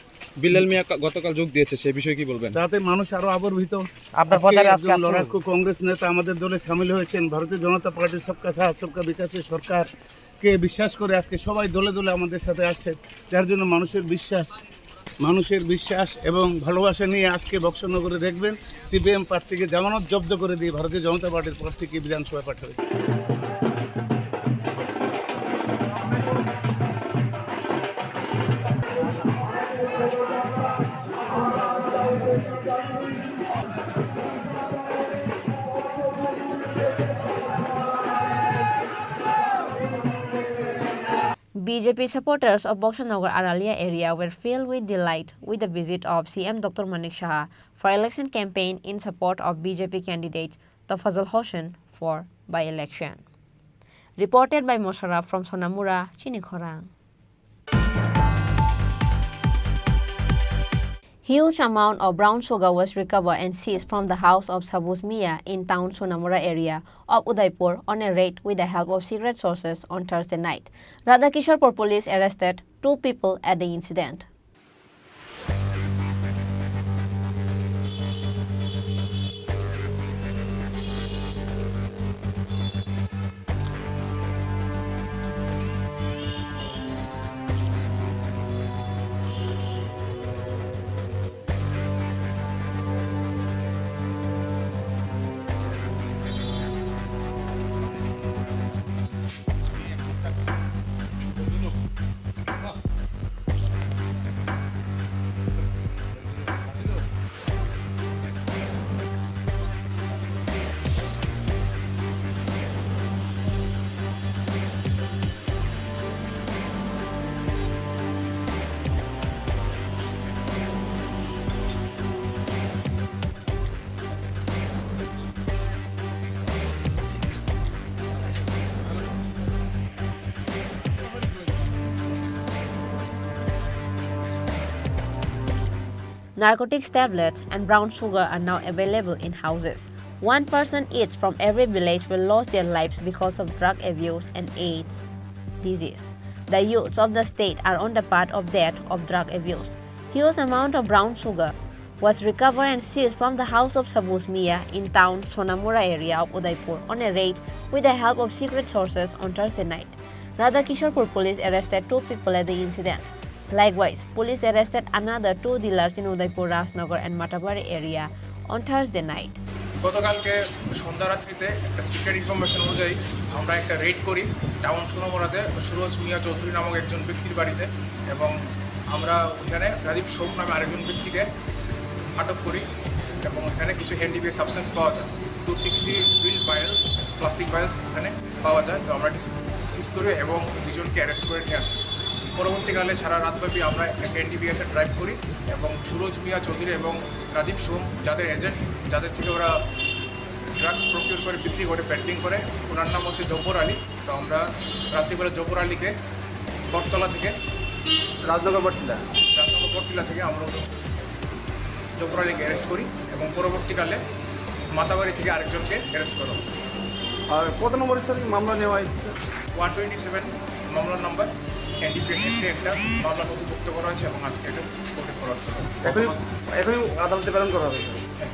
বিলাল মিয়া কা-, গতকাল যোগ দিয়েছে, সে বিষয়ে কি বলবেন? তাতে মানুষ আরো আবির্ভূত। আপনার আজকে প্রচারে আজকে একজন আসছেন? লড়াকু কংগ্রেস নেতা আমাদের দলে সামিল হয়েছেন। ভারতীয় জনতা পার্টি সবকা সাথ সবকা বিকাশের সরকারকে বিশ্বাস করে আজকে সবাই দলে দলে আমাদের সাথে আসছে, যার জন্য মানুষের বিশ্বাস, মানুষের বিশ্বাস এবং ভালোবাসা নিয়ে আজকে বক্সনগরে দেখবেন সিপিএম প্রার্থীকে জামানত জব্দ করে দিয়ে ভারতীয় জনতা পার্টির প্রার্থীকে বিধানসভায় পাঠাবে। B J P supporters of Boksanagar Aralia area were filled with delight with the visit of C M Doctor Manik Saha for election campaign in support of B J P candidate Tofazal Hossain for by-election. Reported by Mosharaf from Sonamura, Chini Khorang. Huge amount of brown sugar was recovered and seized from the house of Sabuz Mia in town Sonamura area of Udaipur on a raid with the help of secret sources on Thursday night. Radhakishorpur police arrested two people at the incident. Narcotics tablets and brown sugar are now available in houses. One person each from every village will lose their lives because of drug abuse and AIDS disease. The youths of the state are on the path of death of drug abuse. Huge amount of brown sugar was recovered and seized from the house of Sabus Mia in town Sonamura area of Udaipur on a raid with the help of secret sources on Thursday night. Radhakishorpur police arrested two people at the incident. Likewise, police arrested another two dealers in Udaipur Rajnagar and Matabari area on Thursday night. গতকালকে সন্ধ্যা রাত্রিতে একটা secret information অনুযায়ী আমরা একটা রেড করি টাউন সোনামুড়াতে সুরজ মিয়া চৌধুরী নামক একজন ব্যক্তির বাড়িতে, এবং আমরা ওইখানে রাজীব সোম নামে আরেকজন ব্যক্তিকে আটক করি এবং এখানে কিছু এনডিপিএস সাবস্টেন্স পাওয়া যায়। টু সিক্সটি বিল ভায়ালস, প্লাস্টিক ভায়ালস এখানে পাওয়া যায়। তো আমরা সিজ করি এবং দুজনকে অ্যারেস্ট করে নিয়ে আসি। পরবর্তীকালে সারা রাতব্যাপী আমরা একটা এনডিপিএস এর ড্রাইভ করি এবং সুরজ মিয়া চৌধুরী এবং রাজীব সোম, যাদের এজেন্ট, যাদের থেকে ওরা ড্রাগস প্রকিউর করে, বিক্রি করে, পেডলিং করে, ওনার নাম হচ্ছে জব্বর আলী। তো আমরা রাত্রিবেলা জব্বর আলীকে বটতলা থেকে রাজনগর বটতলা। রাজনগর বটতলা থেকে আমরা জব্বর আলীকে অ্যারেস্ট করি এবং পরবর্তীকালে মাতাবাড়ি থেকে আরেকজনকে অ্যারেস্ট করা হয়। আর কত নম্বর স্যার মামলা নেওয়া হয়েছে স্যার? ওয়ান টোয়েন্টি সেভেন মামলার নাম্বার, এনডিপিএস অ্যাক্টে একটা মামলা নথিভুক্ত করা হয়েছে এবং আজকে এটা কোর্টে ফরওয়ার্ড করা হবে। এখনই, এখনই আদালতে প্রেরণ করা হবে স্যার।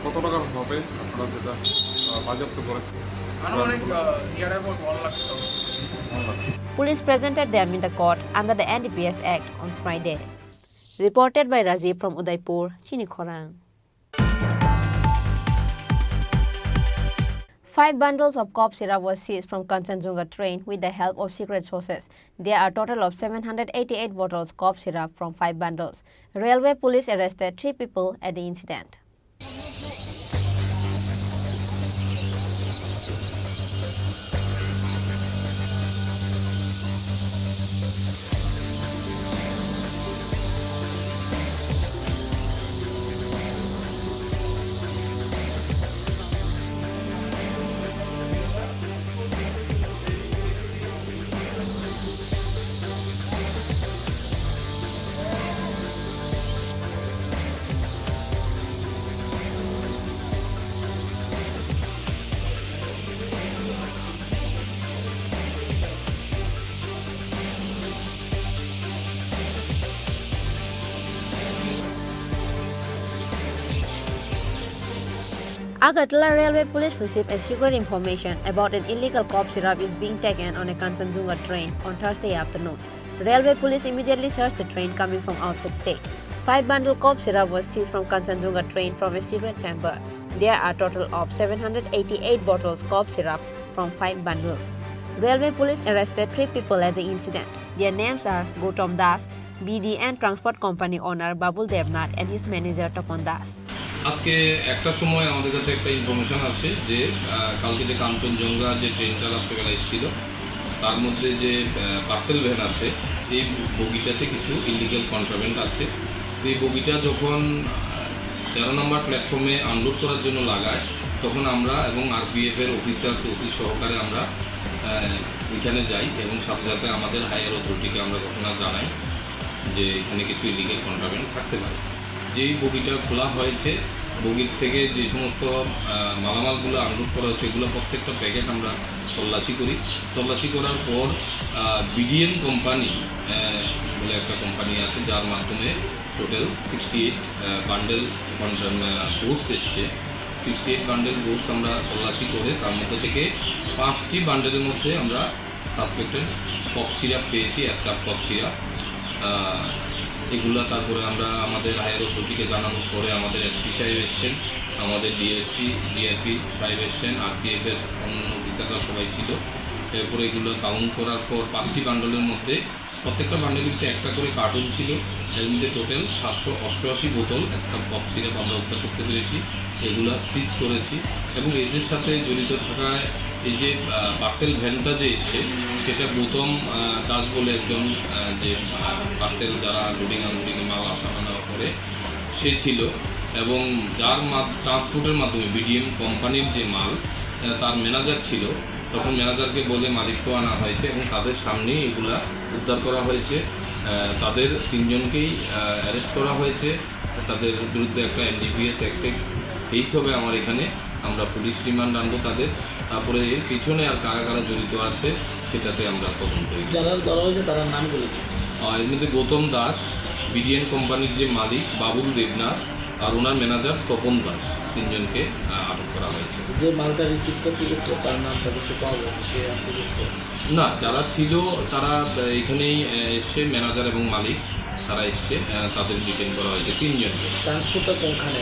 কত টাকার হবে আপনারা যেটা, আহ, বাজেয়াপ্ত করেছেন? আনুমানিক, আহ, নিয়ার অ্যাবাউট ওয়ান লাখ টাকা। ওয়ান lakh. Police presented them in the court under the N D P S Act on Friday. Reported by Rajiv from Udaipur, Chini Khorang. Five bundles of cough syrup was seized from Kanchanjunga train with the help of secret sources. There are total of seven hundred eighty-eight bottles cough syrup from five bundles. Railway police arrested three people at the incident. Agartala Railway Police received a secret information about an illegal cough syrup is being taken on a Kanchanjunga train on Thursday afternoon. Railway Police immediately searched the train coming from outside state. Five bundle cough syrup was seized from Kanchanjunga train from a secret chamber. There are total of seven hundred eighty-eight bottles cough syrup from five bundles. Railway Police arrested three people at the incident. Their names are Gautam Das, B D N Transport Company owner Babul Devnath and his manager Tapan Das. আজকে একটা সময় আমাদের কাছে একটা ইনফরমেশন আসে যে, আহ, কালকে যে কাঞ্চনজঙ্ঘা যে ট্রেনটা রাত্রেবেলা এসেছিল, তার মধ্যে যে, আহ, পার্সেল ভ্যান আছে, এই বগিটাতে কিছু ইলিগাল কন্ট্রাব্যান্ড আছে। তো এই বগিটা যখন, আহ, তেরো নম্বর প্ল্যাটফর্মে আনলোড করার জন্য লাগায়, তখন আমরা এবং আরপিএফ এর অফিসার্স, ওসি সহকারে আমরা, আহ, ওইখানে যাই এবং সাথে সাথে আমাদের হায়ার অথরিটিকে আমরা ঘটনা জানাই যে এখানে কিছু ইলিগাল কন্ট্রাব্যান্ড থাকতে পারে। যেই বগিটা খোলা হয়েছে, বগির থেকে যে সমস্ত, আহ, মালামালগুলো আনলোড করা হচ্ছে, এগুলো প্রত্যেকটা প্যাকেট আমরা তল্লাশি করি। তল্লাশি করার পর, আহ, বিডিএন কোম্পানি, আহ, বলে একটা কোম্পানি আছে, যার মাধ্যমে টোটাল সিক্সটি এইট, আহ, বান্ডেল কন্ট-, আহ, গুডস এসছে। সিক্সটি এইট বান্ডেল গুডস আমরা তল্লাশি করে তার মধ্যে থেকে পাঁচটি বান্ডেলের মধ্যে আমরা সাসপেক্টেড কফ সিরাপ পেয়েছি, অ্যাসকাপ কফ সিরাপ। আহ, এগুলা তারপরে আমরা আমাদের হায়ার অথরিটিকে জানানোর পরে আমাদের এসপি সাহেব এসছেন, আমাদের ডিএসপি, জিআরপি সাহেব এসছেন, আরপিএফ এর অন্যান্য অফিসাররা সবাই ছিল। এরপরে এগুলো কাউন্ট করার পর পাঁচটি বান্ডেলের মধ্যে প্রত্যেকটা বান্ডেলের ভিতরে একটা করে কার্টুন ছিল, এর মধ্যে টোটাল সাতশো অষ্টআশি বোতল অ্যাসকাপ কফ সিরাপ আমরা উদ্ধার করতে পেরেছি, এগুলা সিজ করেছি। এবং এদের সাথে জড়িত থাকায় এই যে, আহ, পার্সেল ভ্যানটা যে এসছে, সেটা গৌতম, আহ, দাস বলে একজন, আহ, যে, আহ, পার্সেল যারা লোডিং আনলোডিং মাল আসা নেওয়া করে, সে ছিল। এবং যার মাধ-, ট্রান্সপোর্টের মাধ্যমে বিডিএম কোম্পানির যে মাল, আহ, তার ম্যানেজার ছিল, তখন ম্যানেজারকে বলে মালিককে আনা হয়েছে এবং তাদের সামনেই এগুলা উদ্ধার করা হয়েছে। আহ, তাদের তিনজনকেই, আহ, অ্যারেস্ট করা হয়েছে। তাদের বিরুদ্ধে একটা এনডিপিএস অ্যাক্টে কেস হবে আমার এখানে। আমরা পুলিশ রিমান্ড আনবো তাদের। তারপরে এর পিছনে আর কারা কারা জড়িত আছে, সেটাতে আমরা তদন্ত এগিয়ে যারা ধরা হয়েছে, তারা নামগুলো কি? আহ, এর মধ্যে গৌতম দাস, বিডিএন কোম্পানির যে মালিক, বাবুল দেবনাথ, আর ওনার ম্যানেজার তপন দাস, তিনজনকে, আহ, আটক করা হয়েছে। যে মালটা রিসিভ করতে গেছিল, তার নামটা কিছু পাওয়া গেছে, কে আনতে গেছিল? না, যারা ছিল, তারা, আহ, এখানেই, আহ, এসছে, ম্যানেজার এবং মালিক, তারা এসছে, আহ, তাদের ডিটেইন করা হয়েছে তিনজনকে। ট্রান্সপোর্টটা কোনখানে?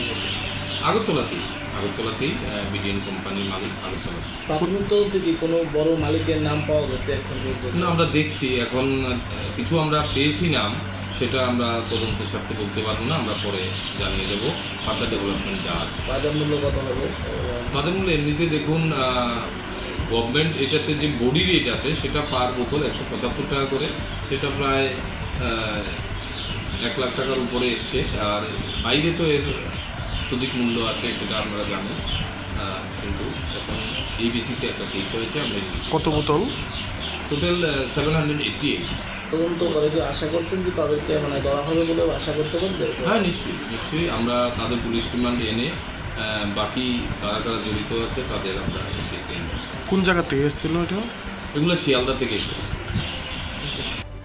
আগরতলাতেই, আগরতলাতেই, আহ, বিডিএন কোম্পানির মালিক আগরতলা। প্রাথমিক তদন্তে কি কোনো বড় মালিকের নাম পাওয়া গেছে এখন পর্যন্ত? না, আমরা দেখছি এখন, আহ, কিছু আমরা পেয়েছি নাম, সেটা আমরা তদন্তের স্বার্থে বলতে পারবো না, আমরা পরে জানিয়ে দেবো ফার্দার ডেভেলপমেন্ট যা আছে। বাজার মূল্য কত হবে? বাজার মূল্য এমনিতে দেখুন, আহ, গভর্নমেন্ট এটাতে যে বডি রেট আছে, সেটা পার বোতল একশো পঁচাত্তর টাকা করে, সেটা প্রায়, আহ, এক লাখ টাকার উপরে এসছে। আর বাইরে তো এর অত্যধিক মূল্য আছে, সেটা আমরা জানি। আহ, কিন্তু এখন এই বেসিসে একটা কেস হয়েছে, আমরা ইনভেস্টিগেশন কত বোতল? টোটাল, আহ, সেভেন হান্ড্রেড এইটি এইট। তদন্ত করে কি আশা করছেন যে তাদেরকে, মানে, ধরা হবে বলে আশা করতে পারেন? হ্যাঁ, নিশ্চয়ই, নিশ্চয়ই। আমরা তাদের পুলিশ রিমান্ড এনে, আহ, বাকি কারা কারা জড়িত আছে, তাদের আমরা কেসে ইনভলভ। কোন জায়গা থেকে এসেছিল এটা? এগুলো শিয়ালদা থেকে এসেছে।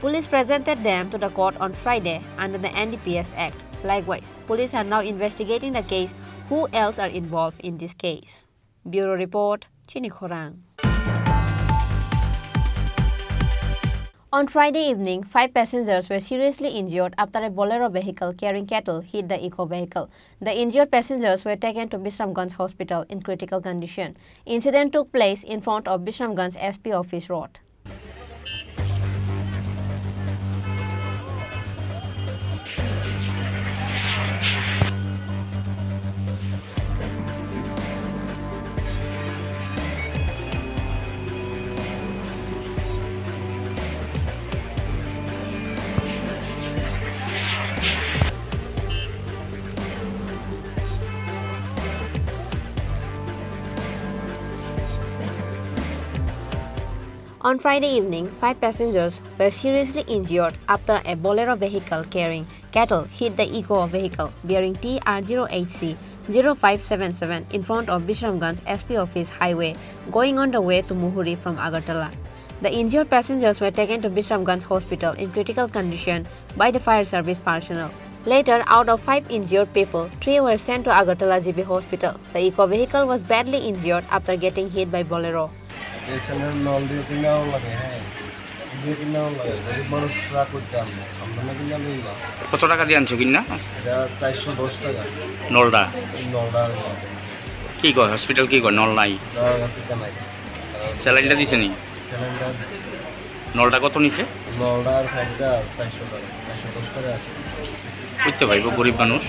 Police presented them to the court on Friday under the N D P S Act. Likewise, police are now investigating the case. Who else are involved in this case? Bureau report, Chini Khorang. On Friday evening, five passengers were seriously injured after a Bolero vehicle carrying cattle hit the Eeco vehicle. The injured passengers were taken to Bisramganj Hospital in critical condition. Incident took place in front of Bisramganj S P office road. On Friday evening, five passengers were seriously injured after a Bolero vehicle carrying cattle hit the Eeco vehicle bearing T R zero H C zero five seven seven in front of Bisramganj S P office highway, going on the way to Muhuri from Agartala. The injured passengers were taken to Bisramganj Hospital in critical condition by the fire service personnel. Later, out of five injured people, three were sent to Agartala G B Hospital. The Eeco vehicle was badly injured after getting hit by Bolero. এখানে নল দিয়ে কিনা লাগে, হ্যাঁ, দিয়ে কিনা লাগে, গরিব মানুষ ট্রাক করতে আমরা, আমরা না কিনা নেই না। কত টাকা দিয়ে আনছো কিনা? এটা চারশো দশ টাকা। নলটা? এই নলটা আর নল। কি কয় হসপিটাল, কি কয় নল নাই? নল আছে, এটা নাই। স্যালাইনটা দিছে নি? স্যালাইনটা। নলটা কত নিছে? নলটা আর ফ্যানটা চারশো টাকা, চারশো দশ টাকা আছে। বুঝতে পারবো গরিব মানুষ।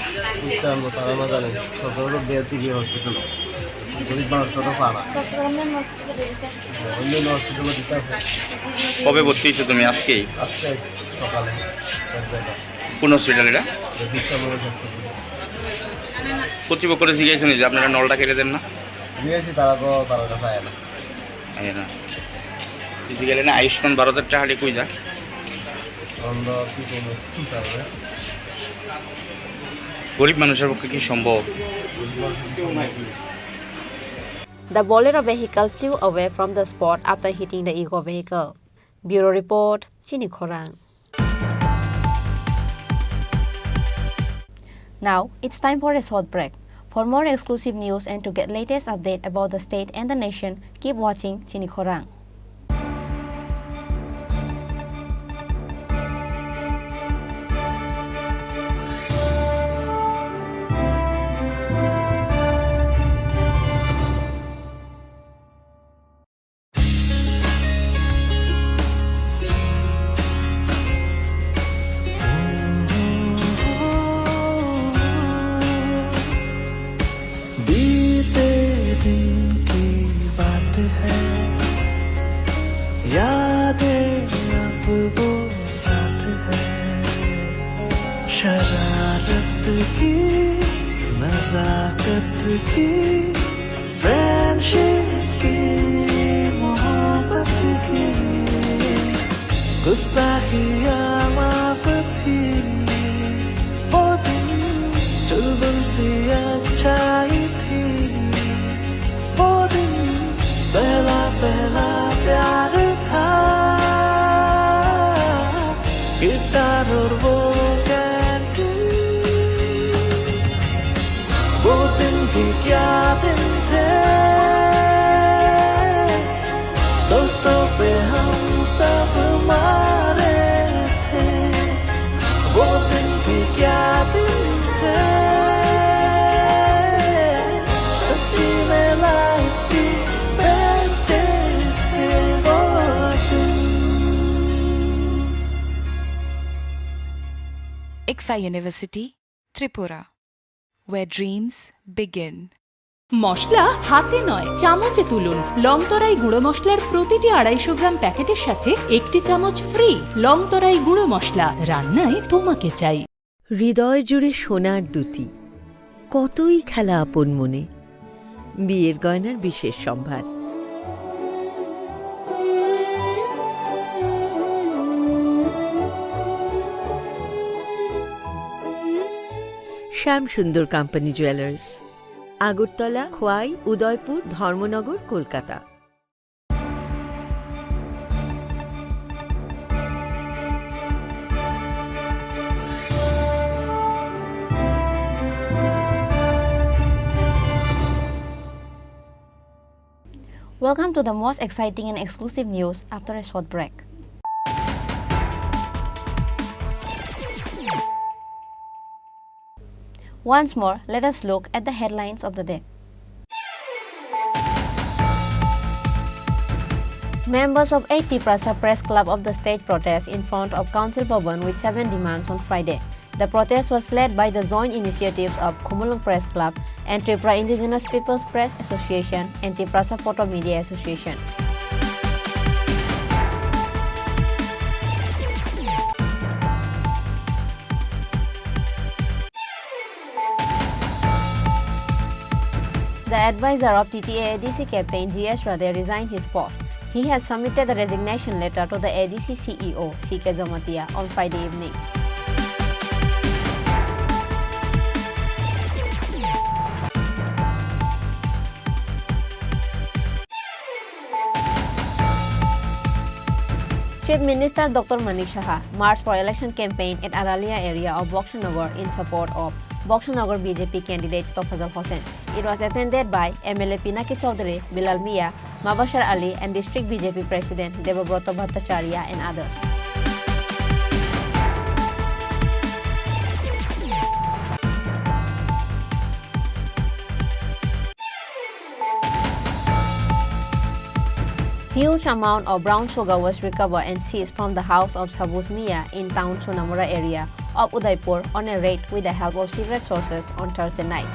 বুঝতে পারবো, তারা না জানে, সরকারের দেওয়া টিভি হসপিটাল। গরিব মানুষ ছোট পাড়া। অন্যান্য হসপিটালে দিতে হবে। কবে ভর্তি হয়েছো তুমি? আজকেই? আজকে সকালে। কোন হসপিটাল এটা? বিশ্রামবাড়ি হসপিটাল। কর্তৃপক্ষরে জিজ্ঞাসা হয়েছে আপনারা নলটা কেটে দেন না? জিজ্ঞাসা, তারা তো, তারা তো পায় না। আয় না। যদি গেলে না, আয়ুষ্মান ভারতের টাকাটি কই যায়? আমরা কি করবো? কি পারবে? গরিব মানুষের পক্ষে কি সম্ভব? The Bolero vehicle flew away from the spot after hitting the Eeco vehicle. Bureau report, Chini Khorang. Now, it's time for a short break. For more exclusive news and to get latest update about the state and the nation, keep watching Chini Khorang. बीते दिन की बात है, यादें अब वो साथ है। शरारत की, नजाकत की, फ्रेंडशिप की, मोहब्बत की, गुस्ताखियाँ माफ पहला प्यार था, किरदार और वो कैंटीन। वो दिन भी क्या दिन थे, दोस्तों पे हम सब मारे थे। वो दिन भी क्या दिन थे, सच्ची में लाइफ की बेस्ट डेज थे वो दिन। ICFAI University, Tripura, where dreams begin. মশলা হাতে নয়, চামচে তুলুন। লংতরাই গুঁড়ো মশলার প্রতিটি আড়াইশো গ্রাম প্যাকেটের সাথে একটি চামচ ফ্রি। লংতরাই গুঁড়ো মশলা, রান্নায় তোমাকে চাই। হৃদয় জুড়ে সোনার দ্যুতি, কতই খেলা আপন মনে। বিয়ের গয়নার বিশেষ সম্ভার। শ্যাম সুন্দর কোম্পানি জুয়েলার্স, আগরতলা, খোয়াই, উদয়পুর, ধর্মনগর, Kolkata. Welcome to the most exciting and exclusive news after a short break. Once more, let us look at the headlines of the day. Members of Eighty Tiprasa Press Club of the state protest in front of Council Bhavan with seven demands on Friday. The protest was led by the joint initiatives of Khumulwng Press Club and Tripura Indigenous People's Press Association and Tiprasa Photo Media Association. The advisor of T T A A D C captain G S Radhe resigned his post. He has submitted the resignation letter to the A D C C E O C K Jamatia on Friday evening. Chief Minister Doctor Manik Saha marched for election campaign at Aralia area of Boxanagar in support of Boxanagar B J P candidate Tofazal Hossain. It was attended by M L A Pinaki Chaudhary, Bilal Mia, Mabashar Ali and District B J P President Debabrata Bhattacharya and others. Huge amount of brown sugar was recovered and seized from the house of Sabuz Mia in town Sonamura area of Udaipur on a raid with the help of secret sources on Thursday night.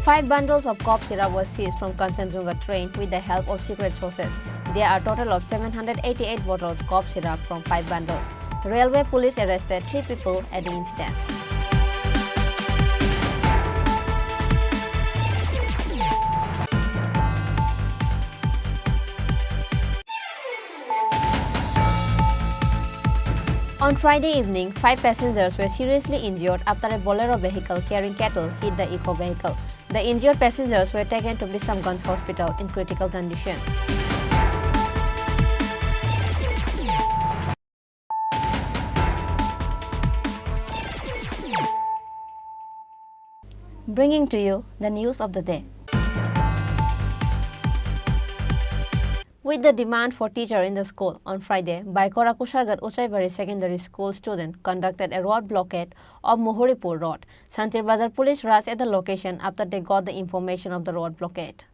Five bundles of cough syrup was seized from Kanchenjunga train with the help of secret sources. There are total of seven hundred eighty-eight bottles cough syrup from five bundles. Railway police arrested three people at the incident. On Friday evening, five passengers were seriously injured after a Bolero vehicle carrying cattle hit the Eeco vehicle. The injured passengers were taken to Bisramganj Hospital in critical condition. Bringing to you the news of the day. With the demand for teacher in the school, on Friday, Baikora Kusharghat Uchaibari Secondary School student conducted a road blockade of Muhuripur Road. Santir Bazar police rushed at the location after they got the information of the road blockade.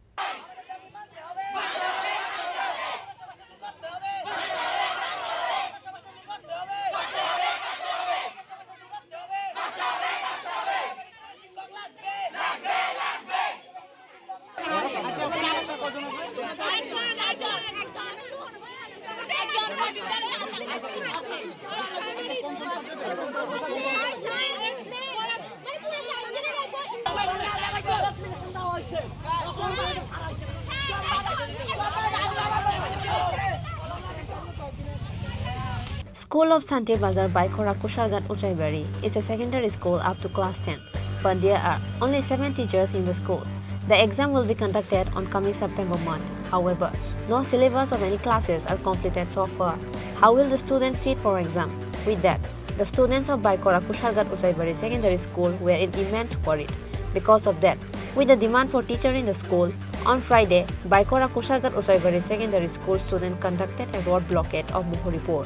School of Santir Bazar Baikora Kusharghat Uchaibari is a secondary school up to class ten, but there are only seven teachers in the school. The exam will be conducted on coming September month. However, no syllabus of any classes are completed so far. How will the students sit for exam? With that, the students of Baikora Kusharghat Uchaibari Secondary School were in immense worried. Because of that, with the demand for teacher in the school, on Friday, Baikora Kusharghat Uchaibari Secondary School students conducted a road blockade of Muhuripur.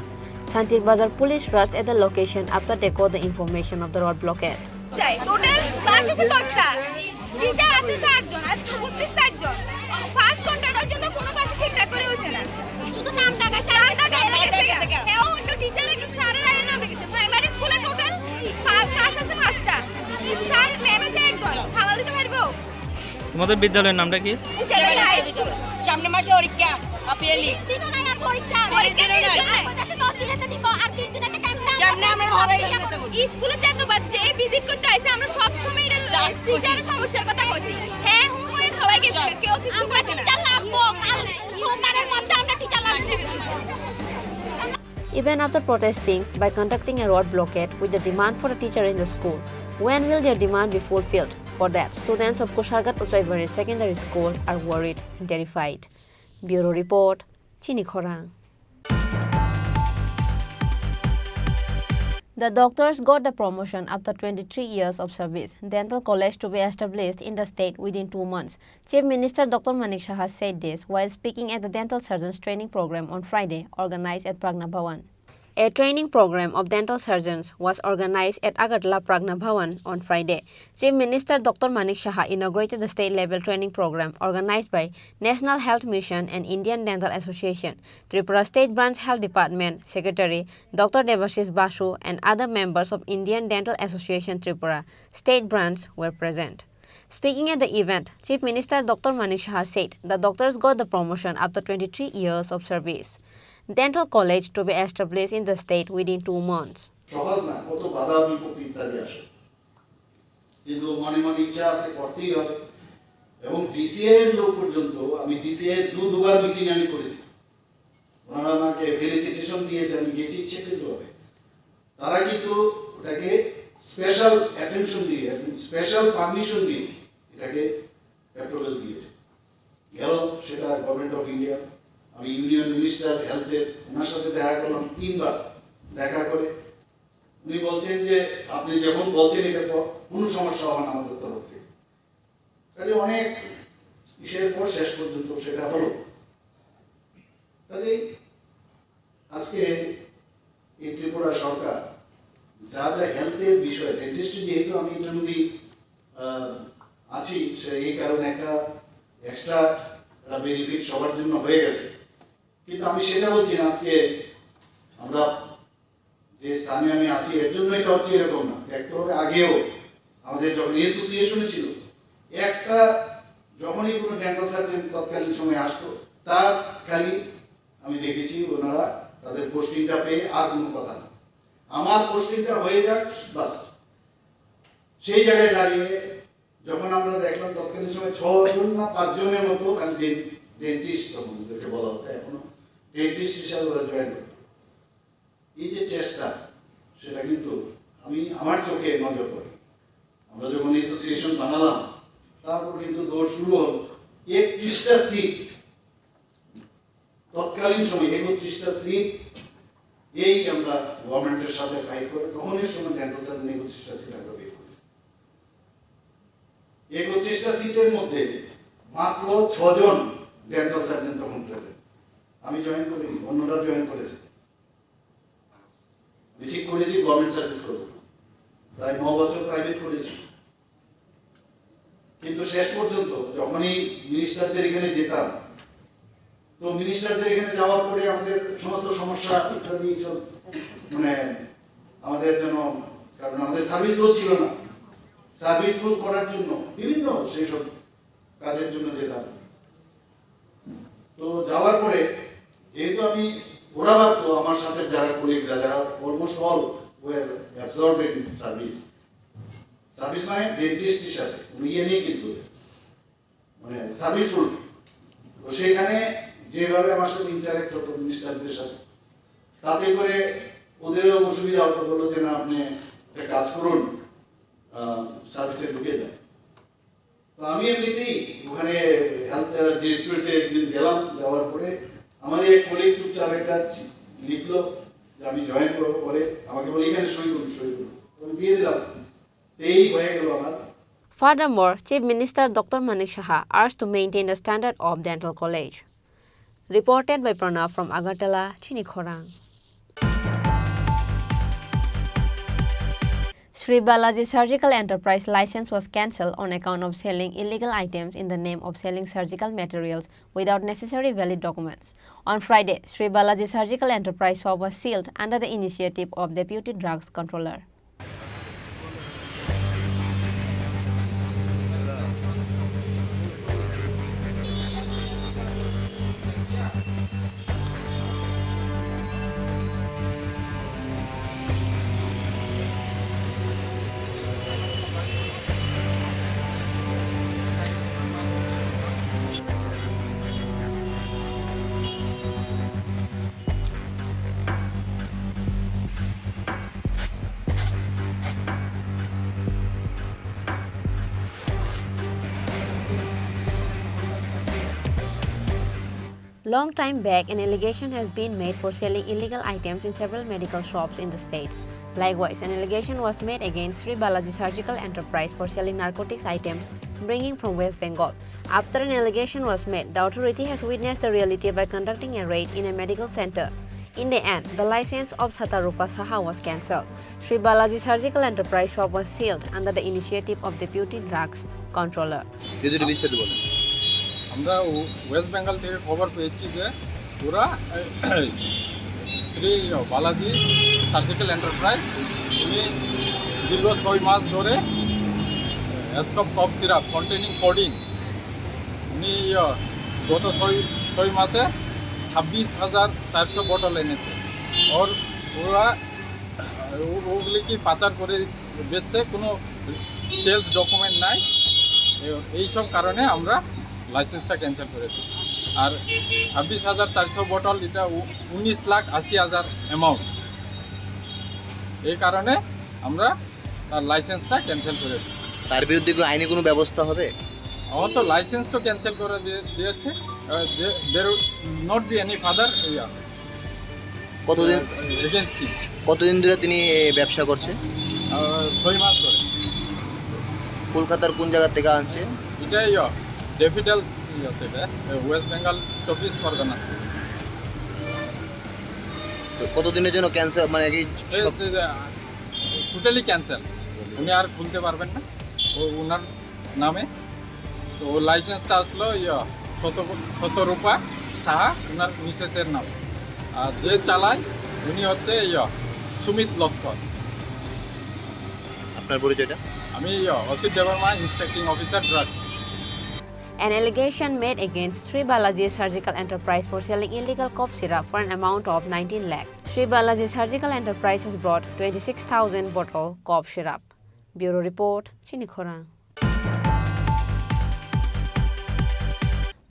Santir Bazar police rushed at the location after they got the information of the road blockade. যাই, total class আছে দশটা, টিচার আছে চারজন, আজকে উপস্থিত চারজন। ফার্স্ট ঘন্টা পর্যন্ত কোনো ক্লাস ঠিকঠাক করে হয়েছে না। শুধু নাম ডাকা, নাম ডাকা, এরা গেছে গা। হ্যাঁ, অন্য টিচার, একটা স্যারের আগে নাম রেখেছে। প্রাইমারি স্কুলে টোটাল পা-, ক্লাস আছে পাঁচটা। স্যার, ম্যাম আছে একজন, সামাল দিতে পারবো? তোমাদের বিদ্যালয়ের নামটা কি? উচ্চ বিদ্যালয় হাই স্কুল। সামনে মাসে পরীক্ষা, হাফ ইয়ারলি। দিনও নাই আর পরীক্ষা। পরীক্ষা দিনও নাই। আর বলতেছে দশ দিন একটা দিব, আর তিন দিন একটা ক্যাম্প না। ক্যাম্প না, আমরা হরাই গেলাম। স্কুলে যতবার যে ভিজিট করতে আইছে, আমরা সব সময় এটা টিচারের সমস্যার কথা কইছি। হ্যাঁ, হুম করে সবাই গেছে, কেউ কিছু করছে না। টিচার লাগবো, কাল সোমবারের মধ্যে আমরা টিচার লাগবো। Even after protesting by conducting a road blockade with the demand for a teacher in the school, when will their demand be fulfilled? For that, students of Kusharghat Uchaibari Secondary School are worried and terrified. Bureau Report, Chini Khorang. The doctors got the promotion after twenty-three years of service. Dental college to be established in the state within two months. Chief Minister Doctor Manik Saha said this while speaking at the dental surgeons training program on Friday, organized at Pragna Bhawan. A training program of dental surgeons was organized at Agartala Pragna Bhawan on Friday. Chief Minister Doctor Manik Saha inaugurated the state-level training program organized by National Health Mission and Indian Dental Association, Tripura State Branch Health Department Secretary Doctor Debashish Basu and other members of Indian Dental Association Tripura State Branch were present. Speaking at the event, Chief Minister Doctor Manik Saha said the doctors got the promotion after twenty-three years of service. Dental college to be established in the state within two months. সহজ না, কত বাধা বিপত্তি ইত্যাদি আসে, কিন্তু মনে মনে ইচ্ছা আছে, করতেই হবে। এবং ডিসিআই এর লোক পর্যন্ত, আমি ডিসিআই দু দুবার মিটিং আমি করেছি, ওনারা আমাকে ফেলিসিটেশন দিয়েছে, আমি গেছি ইচ্ছাকৃতভাবে। তারা কিন্তু ওটাকে স্পেশাল অ্যাটেনশন দিয়ে এবং স্পেশাল পারমিশন দিয়ে এটাকে অ্যাপ্রুভাল দিয়েছে। গেল সেটা গভর্নমেন্ট অফ ইন্ডিয়া, আমি ইউনিয়ন মিনিস্টার হেলথের, ওনার সাথে দেখা করলাম তিনবার। দেখা করে উনি বলছেন যে, "আপনি যখন বলছেন, এটা ক-, কোনো সমস্যা হবে না আমাদের তরফ থেকে।" কাজে অনেক ইসের পর শেষ পর্যন্ত সেটা হলো। কাজেই আজকে এই ত্রিপুরা সরকার যা যা হেলথের বিষয়ে, ডেন্টিস্ট্রি যেহেতু আমি এটার মধ্যেই, আহ, আছি, সে এই কারণে একটা এক্সট্রা একটা বেনিফিট সবার জন্য হয়ে গেছে। কিন্তু আমি সেটা বলছি না, আজকে আমরা যে স্থানে আমি আছি এর জন্য এটা হচ্ছে এরকম না। দেখতে হবে আগেও আমাদের যখন অ্যাসোসিয়েশনে ছিল, একটা যখনই কোনো ডেন্টাল সার্জন তৎকালীন সময় আসতো, তার খালি আমি দেখেছি ওনারা তাদের পোস্টিংটা পেয়ে আর কোনো কথা না, আমার পোস্টিংটা হয়ে যাক, বাস। সেই জায়গায় দাঁড়িয়ে যখন আমরা দেখলাম তৎকালীন সময় ছজন না পাঁচজনের মতো খালি ডেন-, ডেন্টিস্ট তখন ওদেরকে বলা হতো, এখনো ডেন্টিস্ট হিসাবে ওরা জয়েন করতো। এই যে চেষ্টা, সেটা কিন্তু আমি আমার চোখে নজর পড়ে। আমরা যখন অ্যাসোসিয়েশন বানালাম, তারপর কিন্তু দৌড় শুরু হলো। একত্রিশটা সিট, তৎকালীন সময় একত্রিশটা সিট এই আমরা গভর্নমেন্টের সাথে ফাইট করে, তখনই সময় ডেন্টাল সার্জন একত্রিশটা সিট আমরা বের করি। একত্রিশটা সিটের মধ্যে মাত্র ছজন ডেন্টাল সার্জন তখন প্রেজেন্ট। আমি জয়েন করিনি, অন্যরা জয়েন করেছে। আমি ঠিক করেছি গভর্নমেন্ট সার্ভিস করব, প্রায় ন বছর প্রাইভেট করেছি। কিন্তু শেষ পর্যন্ত যখনই মিনিস্টারদের এখানে যেতাম, তো মিনিস্টারদের এখানে যাওয়ার পরে আমাদের সমস্ত সমস্যা ইত্যাদি সব, মানে, আমাদের জন্য, কারণ আমাদের সার্ভিস রোল ছিল না, সার্ভিস রোল করার জন্য বিভিন্ন সেই সব কাজের জন্য যেতাম। তো যাওয়ার পরে যেহেতু আমি, ওরা ভাবতো আমার সাথে যারা কলিগরা, যারা almost all were absorbed in service, service মানে ডেন্টিস্ট হিসাবে, উনি ইয়ে নেই কিন্তু, মানে সার্ভিস রুল। তো সেখানে যেভাবে আমার সাথে ইন্টারেক্ট হতো মিনিস্টারদের সাথে, তাতে করে ওদেরও অসুবিধা হতো, বললো যে, "না, আপনি একটা কাজ করুন, আহ, সার্ভিসে ঢুকে যান।" তো আমি এমনিতেই ওখানে হেলথ ডিরেক্টরেটে একদিন গেলাম, যাওয়ার পরে আমার এক কলিগ চুপচাপ একটা লিখলো যে আমি জয়েন করবো, পরে আমাকে বলে, "এখানে সই করুন, সই করুন।" তো আমি দিয়ে দিলাম, এই হয়ে গেল আমার। Furthermore, Chief Minister Doctor Manik Saha urged to maintain the standard of dental college. Reported by Pranav from Agartala, Chini Khorang. Sri Balaji Surgical Enterprise license was cancelled on account of selling illegal items in the name of selling surgical materials without necessary valid documents. On Friday, Sri Balaji Surgical Enterprise shop was sealed under the initiative of Deputy Drugs Controller. Long time back, an allegation has been made for selling illegal items in several medical shops in the state. Likewise, an allegation was made against Sri Balaji Surgical Enterprise for selling narcotics items bringing from West Bengal. After an allegation was made, the authority has witnessed the reality by conducting a raid in a medical center. In the end, the license of Satarupa Saha was cancelled. Sri Balaji Surgical Enterprise shop was sealed under the initiative of Deputy Drugs Controller. যদি একটু বিস্তারিত বলেন। আমরা ও-, ওয়েস্ট বেঙ্গল থেকে খবর পেয়েছি যে ওরা, শ্রী বালাজি সার্জিক্যাল এন্টারপ্রাইজ, উনি দীর্ঘ ছয় মাস ধরে scope cough syrup containing codeine, উনি, ইয়ে, গত ছয়, ছয় মাসে ছাব্বিশ হাজার চারশো বোতল এনেছে। ওর, ওরা, ও-, ওগুলি কি পাচার করে বেচছে, কোনো সেলস ডকুমেন্ট নাই। এ-, এইসব কারণে আমরা লাইসেন্সটা ক্যান্সেল করেছি। আর ছাব্বিশ হাজার চারশো বোতল, এটা উ-, উনিশ লাখ আশি হাজার অ্যামাউন্ট। এই কারণে আমরা তার লাইসেন্সটা ক্যান্সেল করেছি। তার বিরুদ্ধে কি আইনি কোনো ব্যবস্থা হবে? আমার তো লাইসেন্স তো ক্যান্সেল করে দিয়ে, দিয়েছে, আহ, যে there not be any further, ইয়া, কতদিন, আহ, against him। কতদিন ধরে তিনি এই ব্যবসা করছেন? আহ, ছয় মাস ধরে। কলকাতার কোন জায়গা থেকে আনছে? এটা, ইয়া, ড্যাফোডিলস, ইয়া, থেকে, আহ, ওয়েস্ট বেঙ্গল চব্বিশ পরগনা থেকে। তো কতদিনের জন্য ক্যান্সেল, মানে কি এই সব যে, আহ, টোটালি ক্যান্সেল, উনি আর খুলতে পারবেন না, ও ওনার নামে। তো লাইসেন্সটা আসলো, ইয়া, শত-, শতরূপা সাহা, ওনার মিসেসের নামে। আর যে চালায়, উনি হচ্ছে, ইয়া, সুমিত লস্কর। আপনার পরিচয়টা? আমি, yeah, Asit Debbarma, inspecting officer, drugs. An allegation made against Sri Balaji Surgical Enterprise for selling illegal cough syrup for an amount of nineteen lakh. Sri Balaji Surgical Enterprise has brought twenty-six thousand bottle cough syrup. Bureau report, Chini Khorang.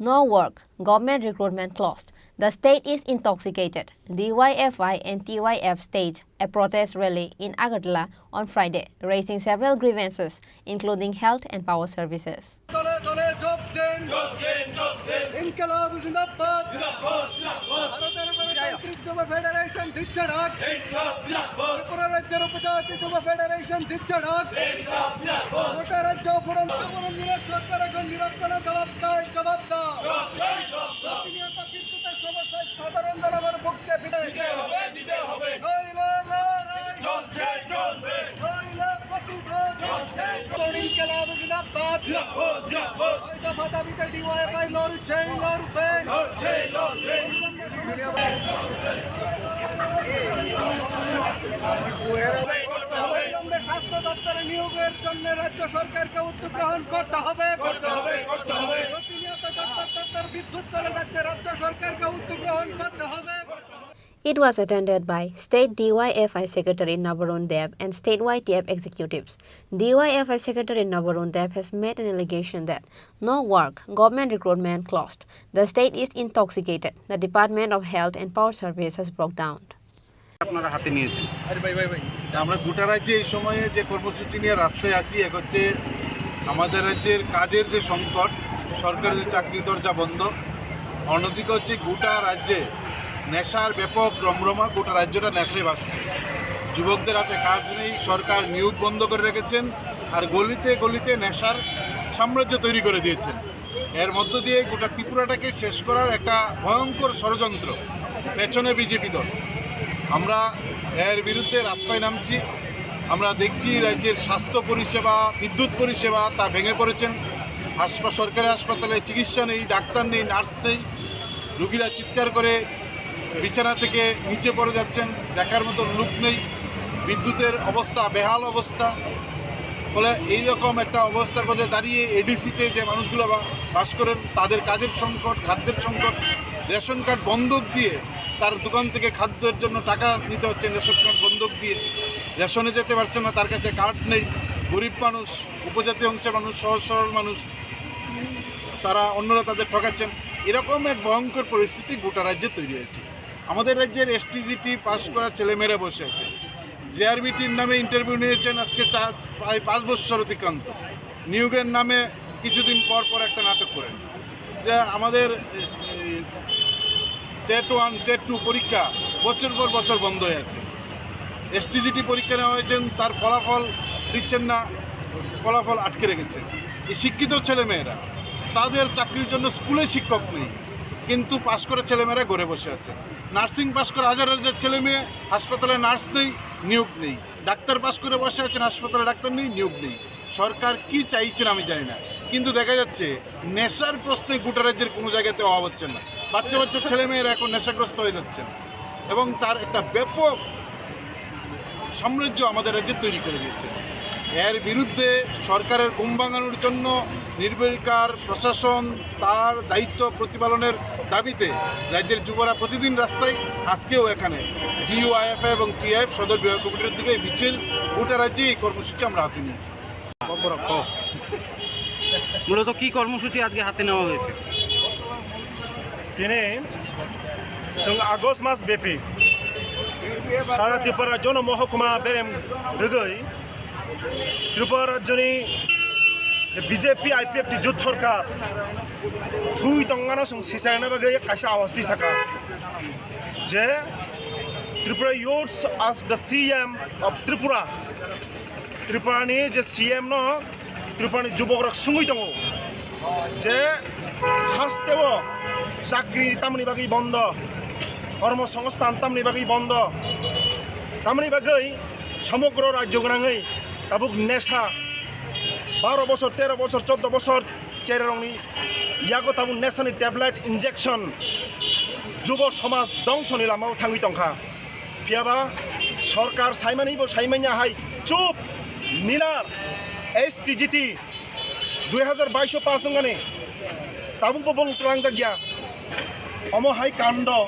No work, government recruitment closed. The state is intoxicated. D Y F I and T Y F staged a protest rally in Agartala on Friday, raising several grievances, including health and power services. দলে দলে যোগ দিন। যোগ দিন, যোগ দিন। ইনকিলাব জিন্দাবাদ। জিন্দাবাদ, জিন্দাবাদ। ভারতের গণতান্ত্রিক যুব ফেডারেশন দিচ্ছে ডাক। জিন্দাবাদ, জিন্দাবাদ। ত্রিপুরা রাজ্যের উপজাতি যুব ফেডারেশন দিচ্ছে ডাক। জিন্দাবাদ, জিন্দাবাদ। গোটা রাজ্য অপহরণ, অপহরণ নিরস্ত করে এখন নিরক্ষণে জবাব দাও, জবাব দাও। যোগ দিন, যোগ দিন। প্রতিনিয়ত কিন্তু তার সমস্যায় সাধারণ জনগণ ভুগছে, ফিরে দিতে হবে, দিতে হবে। নইলে লড়াই চলছে, চলবে। নইলে প্রতিবাদ চলছে, চলবে। ইনকিলাব জিন্দাবাদ। জিন্দাবাদ, জিন্দাবাদ। ছয় দফা দাবিতে ডিওয়াইএফআই লড়ছে, লড়বে। লড়ছে, লড়বে। অবিলম্বে স্বাস্থ্য দপ্তরে নিয়োগের জন্য রাজ্য সরকারকে উদ্যোগ গ্রহণ করতে হবে। করতে হবে, করতে হবে। প্রতিনিয়ত যত তত বিদ্যুৎ চলে যাচ্ছে, রাজ্য সরকারকে উদ্যোগ গ্রহণ করতে হবে। It was attended by State D Y F I Secretary Nabarun Deb and State Y T F executives. D Y F I Secretary Nabarun Deb has made an allegation that no work, government recruitment closed. The state is intoxicated. The Department of Health and Power Service has broke down. আপনারা হাতে নিয়েছেন? আমরা গোটা রাজ্যে এই সময়ে যে কর্মসূচি নিয়ে রাস্তায় আছি, এক হচ্ছে আমাদের রাজ্যের কাজের যে সংকট, সরকারের চাকরির দরজা বন্ধ, অন্যদিকে হচ্ছে গোটা রাজ্যে নেশার ব্যাপক রমরমা, গোটা রাজ্যটা নেশায় ভাসছে। যুবকদের হাতে কাজ নেই, সরকার নিয়োগ বন্ধ করে রেখেছেন, আর গলিতে গলিতে নেশার সাম্রাজ্য তৈরি করে দিয়েছেন। এর মধ্য দিয়ে গোটা ত্রিপুরাটাকে শেষ করার একটা ভয়ঙ্কর ষড়যন্ত্র, পেছনে বিজেপি দল। আমরা এর বিরুদ্ধে রাস্তায় নামছি। আমরা দেখছি রাজ্যের স্বাস্থ্য পরিষেবা, বিদ্যুৎ পরিষেবা তা ভেঙে পড়েছেন। হাসপা-, সরকারি হাসপাতালে চিকিৎসা নেই, ডাক্তার নেই, নার্স নেই। রুগীরা চিৎকার করে বিছানা থেকে নিচে পড়ে যাচ্ছেন, দেখার মতো লোক নেই। বিদ্যুতের অবস্থা বেহাল অবস্থা। ফলে এইরকম একটা অবস্থার মধ্যে দাঁড়িয়ে এডিসিতে যে মানুষগুলো বা-, বাস করেন, তাদের কাজের সংকট, খাদ্যের সংকট, রেশন কার্ড বন্ধক দিয়ে তার দোকান থেকে খাদ্যের জন্য টাকা নিতে হচ্ছেন, রেশন কার্ড বন্ধক দিয়ে রেশনে যেতে পারছেন না, তার কাছে কার্ড নেই। গরিব মানুষ, উপজাতি অংশের মানুষ, সহজ সরল মানুষ, তারা অন্যরা তাদের ঠকাচ্ছেন। এরকম এক ভয়ঙ্কর পরিস্থিতি গোটা রাজ্যে তৈরি হয়েছে। আমাদের রাজ্যের এসটিজিটি পাস করা ছেলেমেয়েরা বসে আছে, জেআরবিটির নামে ইন্টারভিউ নিয়েছেন আজকে চার, প্রায় পাঁচ বছর অতিক্রান্ত। নিয়োগের নামে কিছুদিন পর পর একটা নাটক করেন, যে আমাদের টেট ওয়ান, টেট টু পরীক্ষা বছর পর বছর বন্ধ হয়ে আছে। এসটিজিটি পরীক্ষা নেওয়া হয়েছেন, তার ফলাফল দিচ্ছেন না, ফলাফল আটকে রেখেছেন। এই শিক্ষিত ছেলেমেয়েরা, তাদের চাকরির জন্য স্কুলে শিক্ষক নেই, কিন্তু পাস করে ছেলেমেয়েরা ঘরে বসে আছে। নার্সিং পাস করে হাজার হাজার ছেলে মেয়ে, হাসপাতালে নার্স নেই, নিয়োগ নেই। ডাক্তার পাস করে বসে আছেন, হাসপাতালে ডাক্তার নেই, নিয়োগ নেই। সরকার কি চাইছেন আমি জানি না, কিন্তু দেখা যাচ্ছে নেশার প্রশ্নে গোটা রাজ্যের কোনো জায়গাতে অভাব হচ্ছে না। বাচ্চা বাচ্চা ছেলে মেয়েরা এখন নেশাগ্রস্ত হয়ে যাচ্ছেন এবং তার একটা ব্যাপক সাম্রাজ্য আমাদের রাজ্যে তৈরি করে দিয়েছে। এর বিরুদ্ধে সরকারের ঘুম ভাঙানোর জন্য নির্বিকার প্রশাসন তার দায়িত্ব প্রতিপালনের দাবিতে রাজ্যের যুবরা প্রতিদিন রাস্তায়, আজকেও এখানে ডিওয়াইএফ এবং টিআইএফ সদর বিভাগ কমিটির দিকে এই মিছিল, গোটা রাজ্যে এই কর্মসূচি আমরা হাতে নিয়েছি। মূলত কি কর্মসূচি আজকে হাতে নেওয়া হয়েছে? Tini chwng August mas bepi sara Tripura jono mohokuma berem rwgwi Tripura rajyoni je B J P I P F T jut sorkar thui tongmano chwng sicharna bagwi kaisa awas twi saka je Tripura youths as the C M of Tripura, Tripura ni je C M no Tripura ni jubok rok swngwi tongo je hasteo chakri tamni bagwi bondo, kormo songsthan tamni bagwi bondo, tamni bagwi somogro rajyo gwnangwi tabuk nesha baro bosor, tero bosor, choddo bosor chererokni yago tabuk nesani tablet injection jubo somaj dongsoni lamao thangwi tongkha. Phiyaba sorkar saimani bo saimanya hai chup nilar S T G T dui hazar baish o pass wngani tabuk bo bong tlangjak ya. Omo hai kando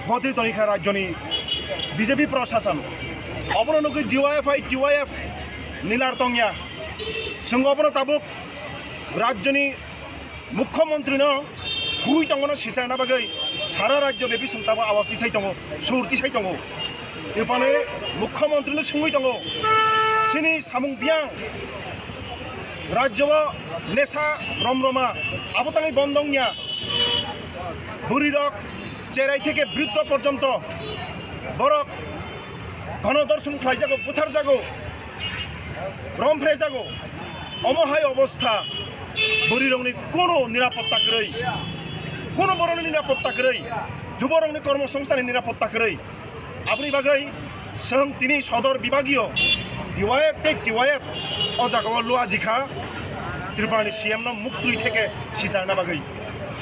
bodri tongikha rajyoni B J P prosasan. Obono nugwi D Y F I, T Y F nilar tongya. Chwng obono tabuk rajyoni Mukhyamantri no thwi tongo no sicharna bagwi sara rajyo bepi chwng tabuk awas tisai tongo, sur tisai tongo. Epane Mukhyamantri no swngwi tongo, chini samung biyang rajyo o nesa romroma abo tangwi bondong ya. Bwrwi rok cherai theke briddho porjonto borok gono dorshon khlaijago, butharjago, romphrejago. Omo hai obostha, bwrwirokni kono nirapotta kwrwi, kono borokni nirapotta kwrwi, juborokni kormo songsthanni nirapotta kwrwi. Aboni bagwi chwng tini sodor bibagiyo D Y F tei T Y F o jagao lua jikha, Tripurani C M no muktwi theke sicharna bagwi.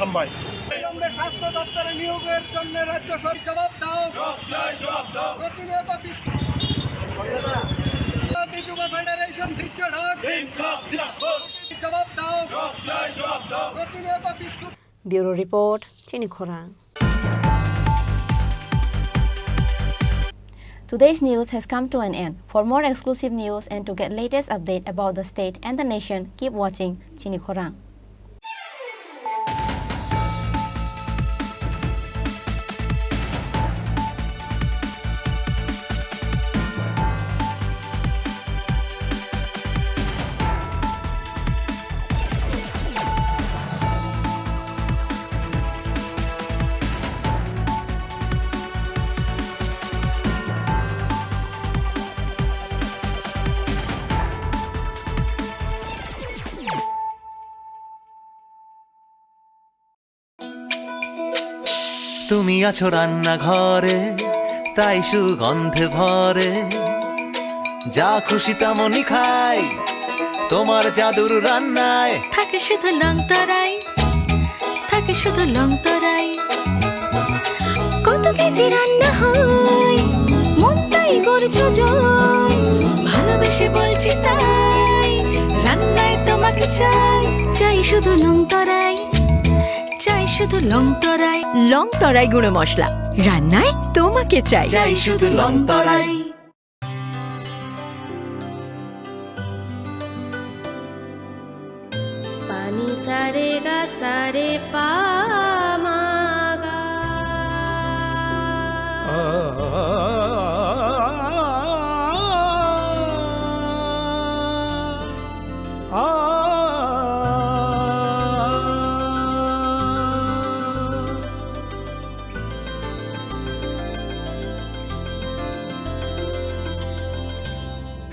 Hambai. অবিলম্বে স্বাস্থ্য দপ্তরে নিয়োগের জন্য রাজ্য সরকার জবাব দাও। প্রতিনিয়ত বিক্ষোভ। যুব ফেডারেশন দিচ্ছে ডাক। জবাব দাও। প্রতিনিয়ত বিক্ষোভ। Bureau Report, Chini Khorang. Today's news has come to an end. For more exclusive news and to get latest update about the state and the nation, keep watching Chini Khorang. তুমি আছো রান্নাঘরে, তাই সুগন্ধে ভরে। যা খুশি তেমনই খাই তোমার জাদুর রান্নায়। থাকে শুধু লং তরাই, থাকে শুধু লং তরাই। কত কেজি রান্না হয়, মন তাই করছো জয়। ভালোবেসে বলছি তাই, রান্নায় তোমাকে চাই। চাই শুধু লং তরাই, চাই শুধু লং তরাই। লং তরাই গুঁড়ো মশলা, রান্নায় তোমাকে চাই। চাই শুধু Longtharai. Pani sare ga sare pa ma ga.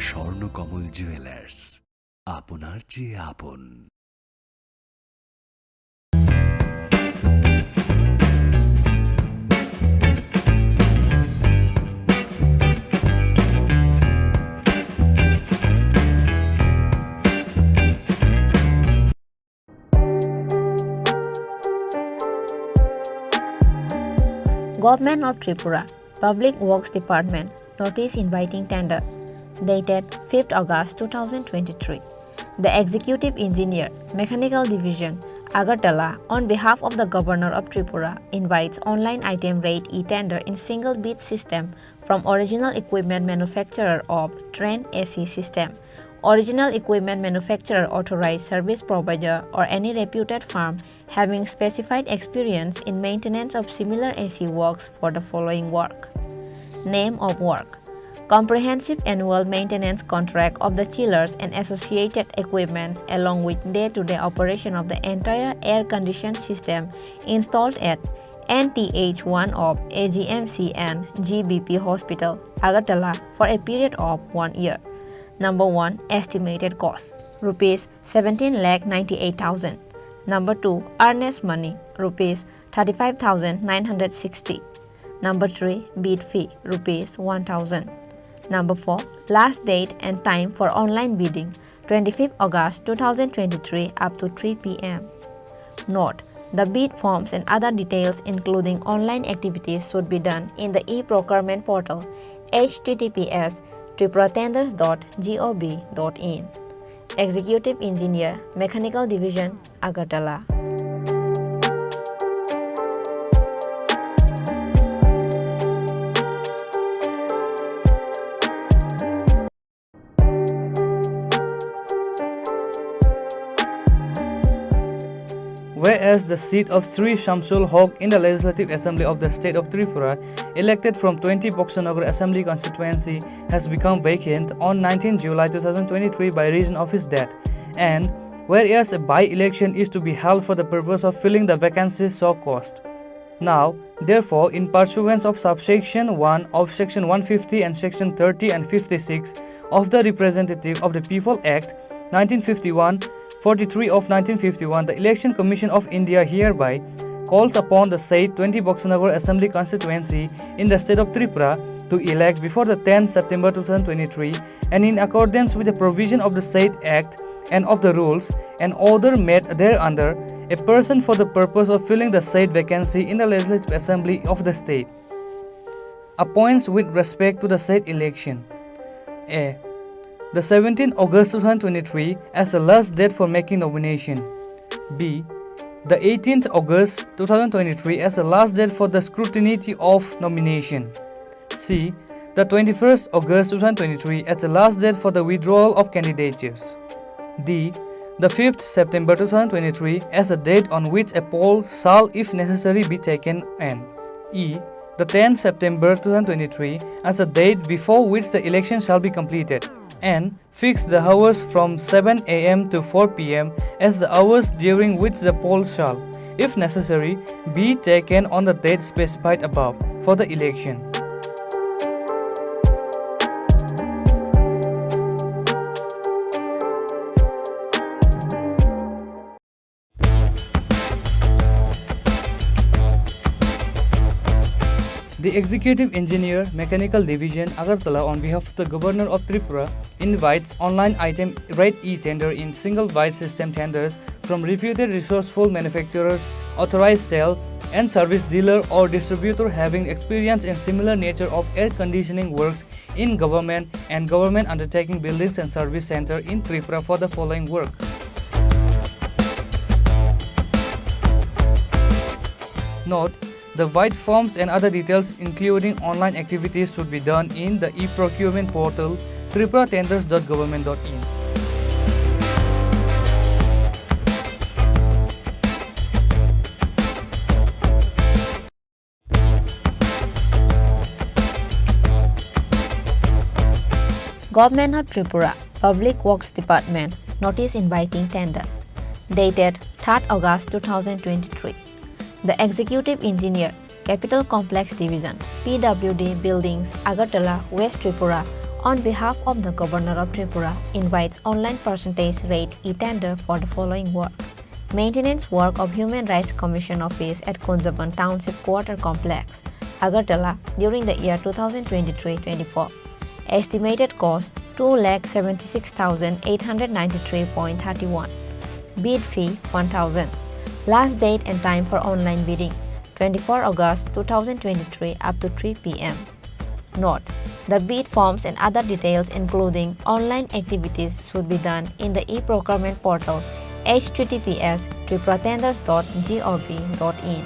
Swarnakamal jewellers, আপনার চেয়ে আপন। Government of Tripura, Public Works Department, notice inviting tender, dated fifth August two thousand twenty-three. The Executive Engineer, Mechanical Division, Agartala, on behalf of the Governor of Tripura, invites online item rate e-tender in single bid system from original equipment manufacturer of train A C system, original equipment manufacturer, authorized service provider, or any reputed firm having specified experience in maintenance of similar A C works for the following work. Name of work: Comprehensive annual maintenance contract of the chillers and associated equipments, along with day-to-day operation of the entire air conditioned system installed at N T H one of A G M C and G B P Hospital, Agartala, for a period of one year. Number one, estimated cost, rupees seventeen lakh ninety-eight thousand. Number two, earnest money, rupees thirty-five thousand nine hundred sixty. Number three, bid fee, rupees one thousand. Number four, last date and time for online bidding, twenty-fifth August two thousand twenty-three up to three P M. Note: the bid forms and other details, including online activities, should be done in the e-procurement portal, H T T P S tripuratenders dot gov dot in. Executive Engineer, Mechanical Division, Agartala. Whereas the seat of Sri Shamsul Hoque in the Legislative Assembly of the State of Tripura, elected from twenty Boxanagar Assembly Constituency, has become vacant on nineteenth July two thousand twenty-three by reason of his death, and whereas a by-election is to be held for the purpose of filling the vacancy so caused. Now, therefore, in pursuance of subsection one of section one fifty and section thirty and fifty-six of the Representative of the People Act nineteen fifty-one, forty-three of nineteen fifty-one, the Election Commission of India hereby calls upon the said twenty Boxanagar Assembly Constituency in the state of Tripura to elect before the tenth September two thousand twenty-three, and in accordance with the provision of the said Act and of the rules and order made thereunder, a person for the purpose of filling the said vacancy in the Legislative Assembly of the state. Appoints with respect to the said election. A. The seventeenth August two thousand twenty-three as the last date for making nomination. B. The eighteenth August two thousand twenty-three as the last date for the scrutiny of nomination. C. The twenty-first August two thousand twenty-three as the last date for the withdrawal of candidatures. D. The fifth September two thousand twenty-three as the date on which a poll shall, if necessary, be taken, and E. The tenth September two thousand twenty-three as the date before which the election shall be completed, and fix the hours from seven A M to four P M as the hours during which the poll shall, if necessary, be taken on the date specified above for the election. Executive Engineer, Mechanical Division, Agartala, on behalf of the Governor of Tripura, invites online item rate e-tender in single bid system tenders from reputed resourceful manufacturers, authorized sale and service dealer or distributor having experience in similar nature of air conditioning works in government and government undertaking buildings and service center in Tripura for the following work. Note, the bid forms and other details, including online activities, should be done in the e-procurement portal tripura tenders dot government dot in. Government of Tripura, Public Works Department, notice inviting tender, dated third August two thousand twenty-three. The Executive Engineer, Capital Complex Division, P W D Buildings, Agartala, West Tripura, on behalf of the Governor of Tripura, invites online percentage rate e-tender for the following work. Maintenance work of Human Rights Commission office at Kunjaban Township Quarter Complex, Agartala, during the year two thousand twenty-three twenty-four. Estimated cost two lakh seventy-six thousand eight hundred ninety-three point thirty-one. Bid fee one thousand. Last date and time for online bidding, twenty-four August two thousand twenty-three up to three P M. Note, the bid forms and other details, including online activities, should be done in the e-procurement portal, H T T P S tripura tenders dot gov dot in.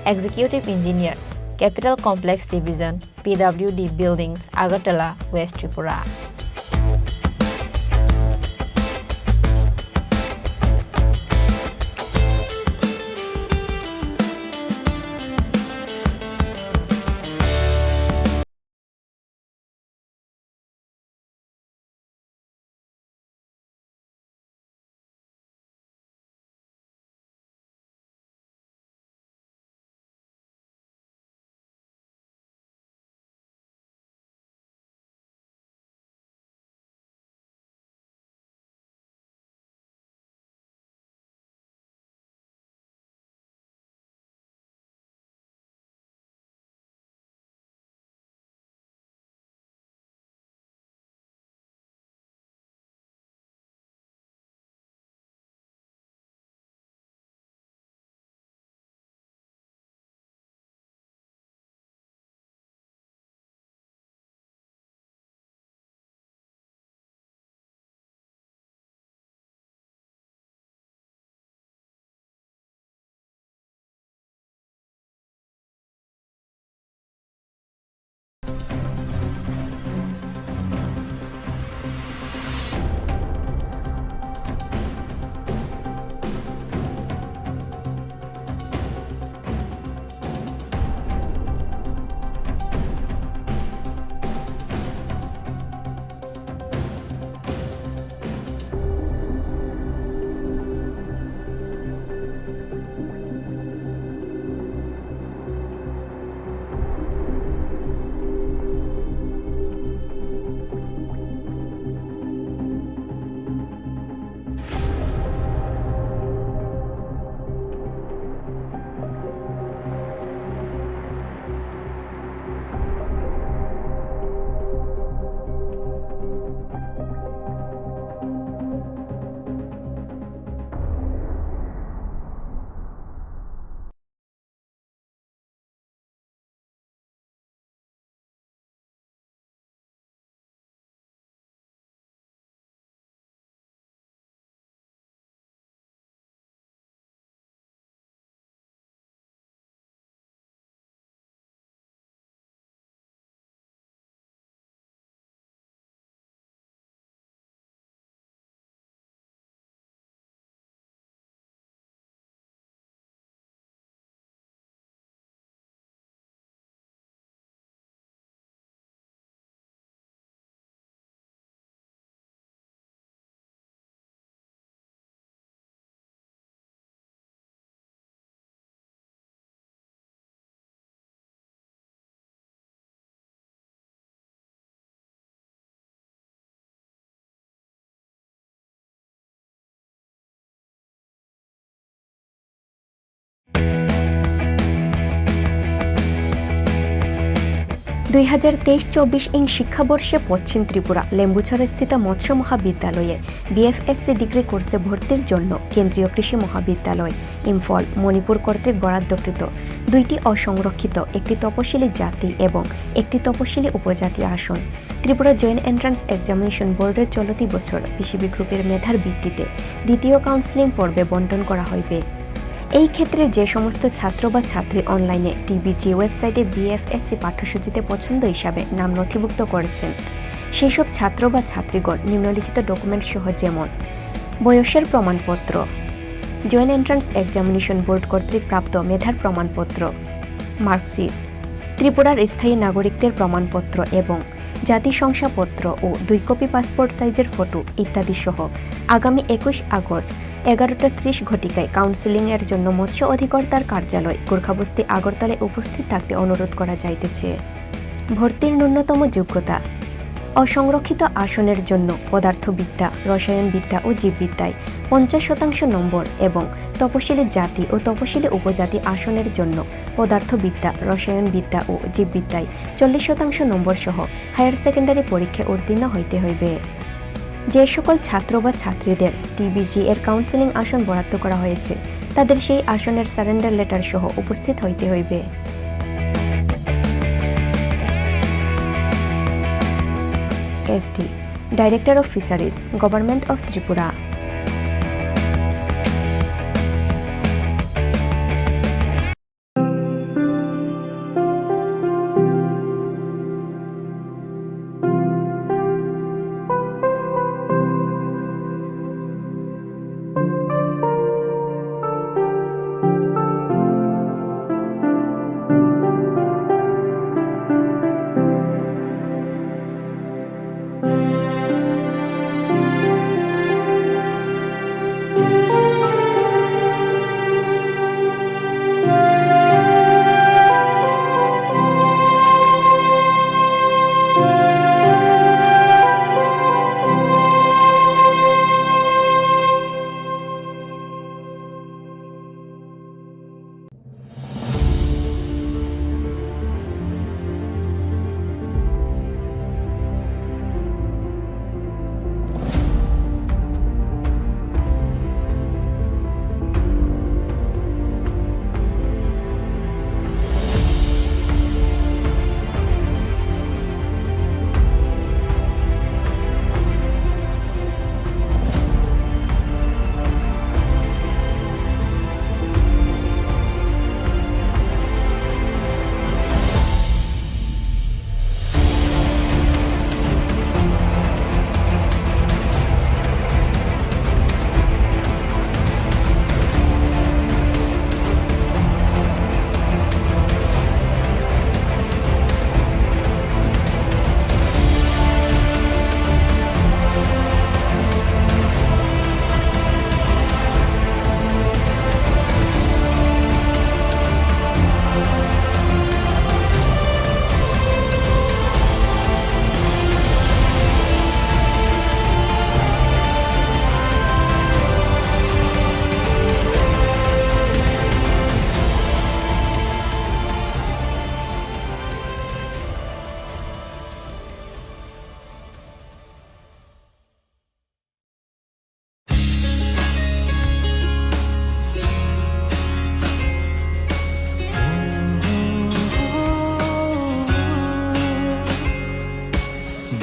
Executive Engineer, Capital Complex Division, P W D Buildings, Agartala, West Tripura. দুই হাজার তেইশ চব্বিশ ইং শিক্ষাবর্ষে পশ্চিম ত্রিপুরা লেম্বুছড়াস্থিত মৎস্য মহাবিদ্যালয়ে BFSc degree কোর্সে ভর্তির জন্য কেন্দ্রীয় কৃষি মহাবিদ্যালয়, ইম্ফল, মণিপুর কর্তৃক বরাদ্দকৃত দুইটি অসংরক্ষিত, একটি তপশিলি জাতি এবং একটি তপশিলি উপজাতি আসন ত্রিপুরা জয়েন্ট এন্ট্রান্স এক্সামিনেশন বোর্ডের চলতি বছর পিসিবি গ্রুপের মেধার ভিত্তিতে দ্বিতীয় কাউন্সেলিং পর্বে বন্টন করা হইবে। এই ক্ষেত্রে যে সমস্ত ছাত্র বা ছাত্রী অনলাইনে টিবিজি ওয়েবসাইটে বিএফএসসি পাঠ্যসূচিতে পছন্দ হিসাবে নাম নথিভুক্ত করেছেন, সেই সব ছাত্র বা ছাত্রীগণ নিম্নলিখিত ডকুমেন্ট সহ, যেমন বয়সের প্রমাণপত্র, জয়েন্ট এন্ট্রান্স এক্সামিনেশন বোর্ড কর্তৃক প্রাপ্ত মেধার প্রমাণপত্র, মার্কশিট, ত্রিপুরার স্থায়ী নাগরিকদের প্রমাণপত্র এবং জাতি শংসাপত্র ও দুই কপি পাসপোর্ট সাইজের ফটো ইত্যাদি সহ আগামী একুশ আগস্ট এগারোটা ত্রিশ ঘটিকায় কাউন্সেলিং এর জন্য মৎস্য অধিকর্তার কার্যালয় গোর্খাবস্তি আগরতলায় উপস্থিত থাকতে অনুরোধ করা যাইতেছে। ভর্তির ন্যূনতম যোগ্যতা: অসংরক্ষিত আসনের জন্য পদার্থবিদ্যা, রসায়নবিদ্যা ও জীববিদ্যায় পঞ্চাশ শতাংশ নম্বর এবং তপশিলি জাতি ও তপশিলি উপজাতি আসনের জন্য পদার্থবিদ্যা, রসায়নবিদ্যা ও জীববিদ্যায় চল্লিশ শতাংশ নম্বর সহ হায়ার সেকেন্ডারি পরীক্ষায় উত্তীর্ণ হইতে হইবে। যে সকল ছাত্র বা ছাত্রীদের টিবিজি এর কাউন্সেলিং আসন বরাদ্দ করা হয়েছে, তাদের সেই আসনের সারেন্ডার লেটার সহ উপস্থিত হইতে হইবে। SD, Director of Fisheries, Government of Tripura.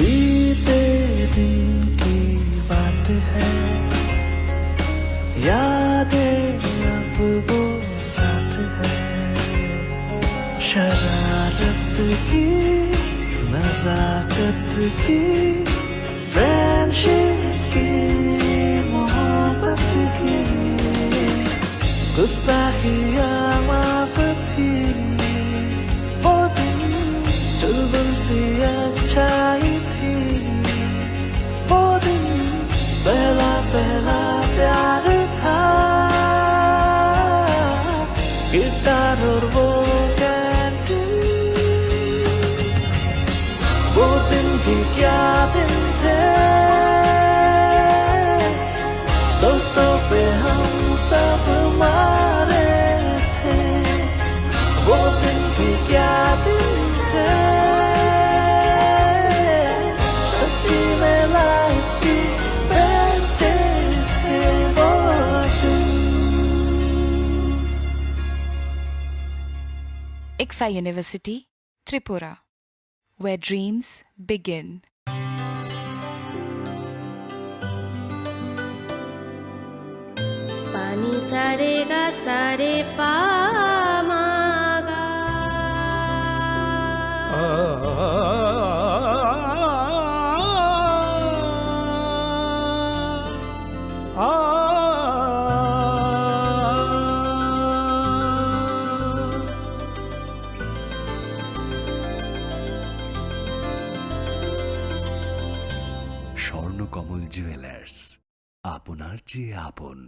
बीते दिन की बात है, यादें अब वो साथ है। शरारत की, नजाकत की, फ्रेंडशिप की, मोहब्बत की, गुस्ताखियाँ माफ थी। वो दिन चुलबुल सी अच्छाई थी। वो दिन पहला पहला प्यार था। गिटार और वो कैंटीन, वो दिन भी क्या दिन थे। दोस्तों पे हम सब मारे थे। वो दिन भी क्या दिन थे। ICFAI University, Tripura, where dreams begin. Pani sare ga sare pa ma ga. Swarnakamal jewellers, আপনার চেয়ে আপন।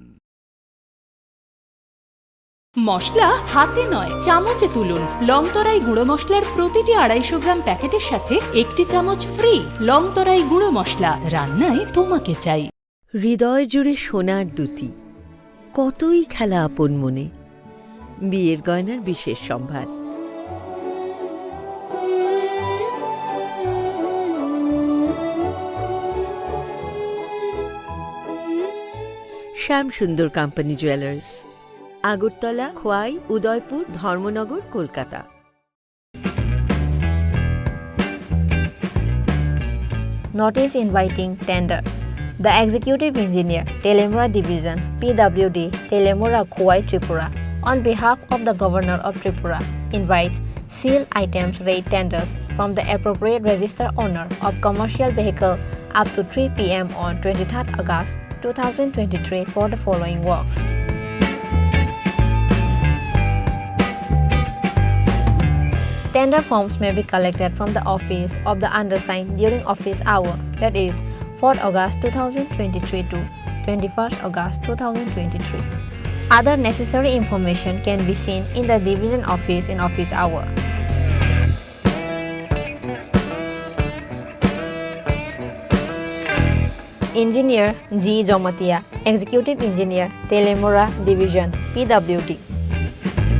মশলা হাতে নয়, চামচে তুলুন। লংতরাই গুঁড়ো মশলার প্রতিটি আড়াইশো গ্রাম প্যাকেটের সাথে একটি চামচ ফ্রি। লংতরাই গুঁড়ো মশলা, রান্নায় তোমাকে চাই। হৃদয় জুড়ে সোনার দ্যুতি, কতই খেলা আপন মনে। বিয়ের গয়নার বিশেষ সম্ভার। শ্যাম সুন্দর কোম্পানি জুয়েলার্স, আগরতলা, খোয়াই, উদয়পুর, ধর্মনগর, Kolkata. Notice inviting tender. The Executive Engineer, Telemura Division, P W D, Telemura, Khowai, Tripura, on behalf of the Governor of Tripura, invites sealed items rate tenders from the appropriate register owner of commercial vehicle up to three P M on twenty-third August two thousand twenty-three for the following works. Tender forms may be collected from the office of the undersigned during office hour, that is, fourth August two thousand twenty-three to twenty-first August two thousand twenty-three. Other necessary information can be seen in the division office in office hour. Engineer G Jamatia, Executive Engineer, Telemura Division, P W D.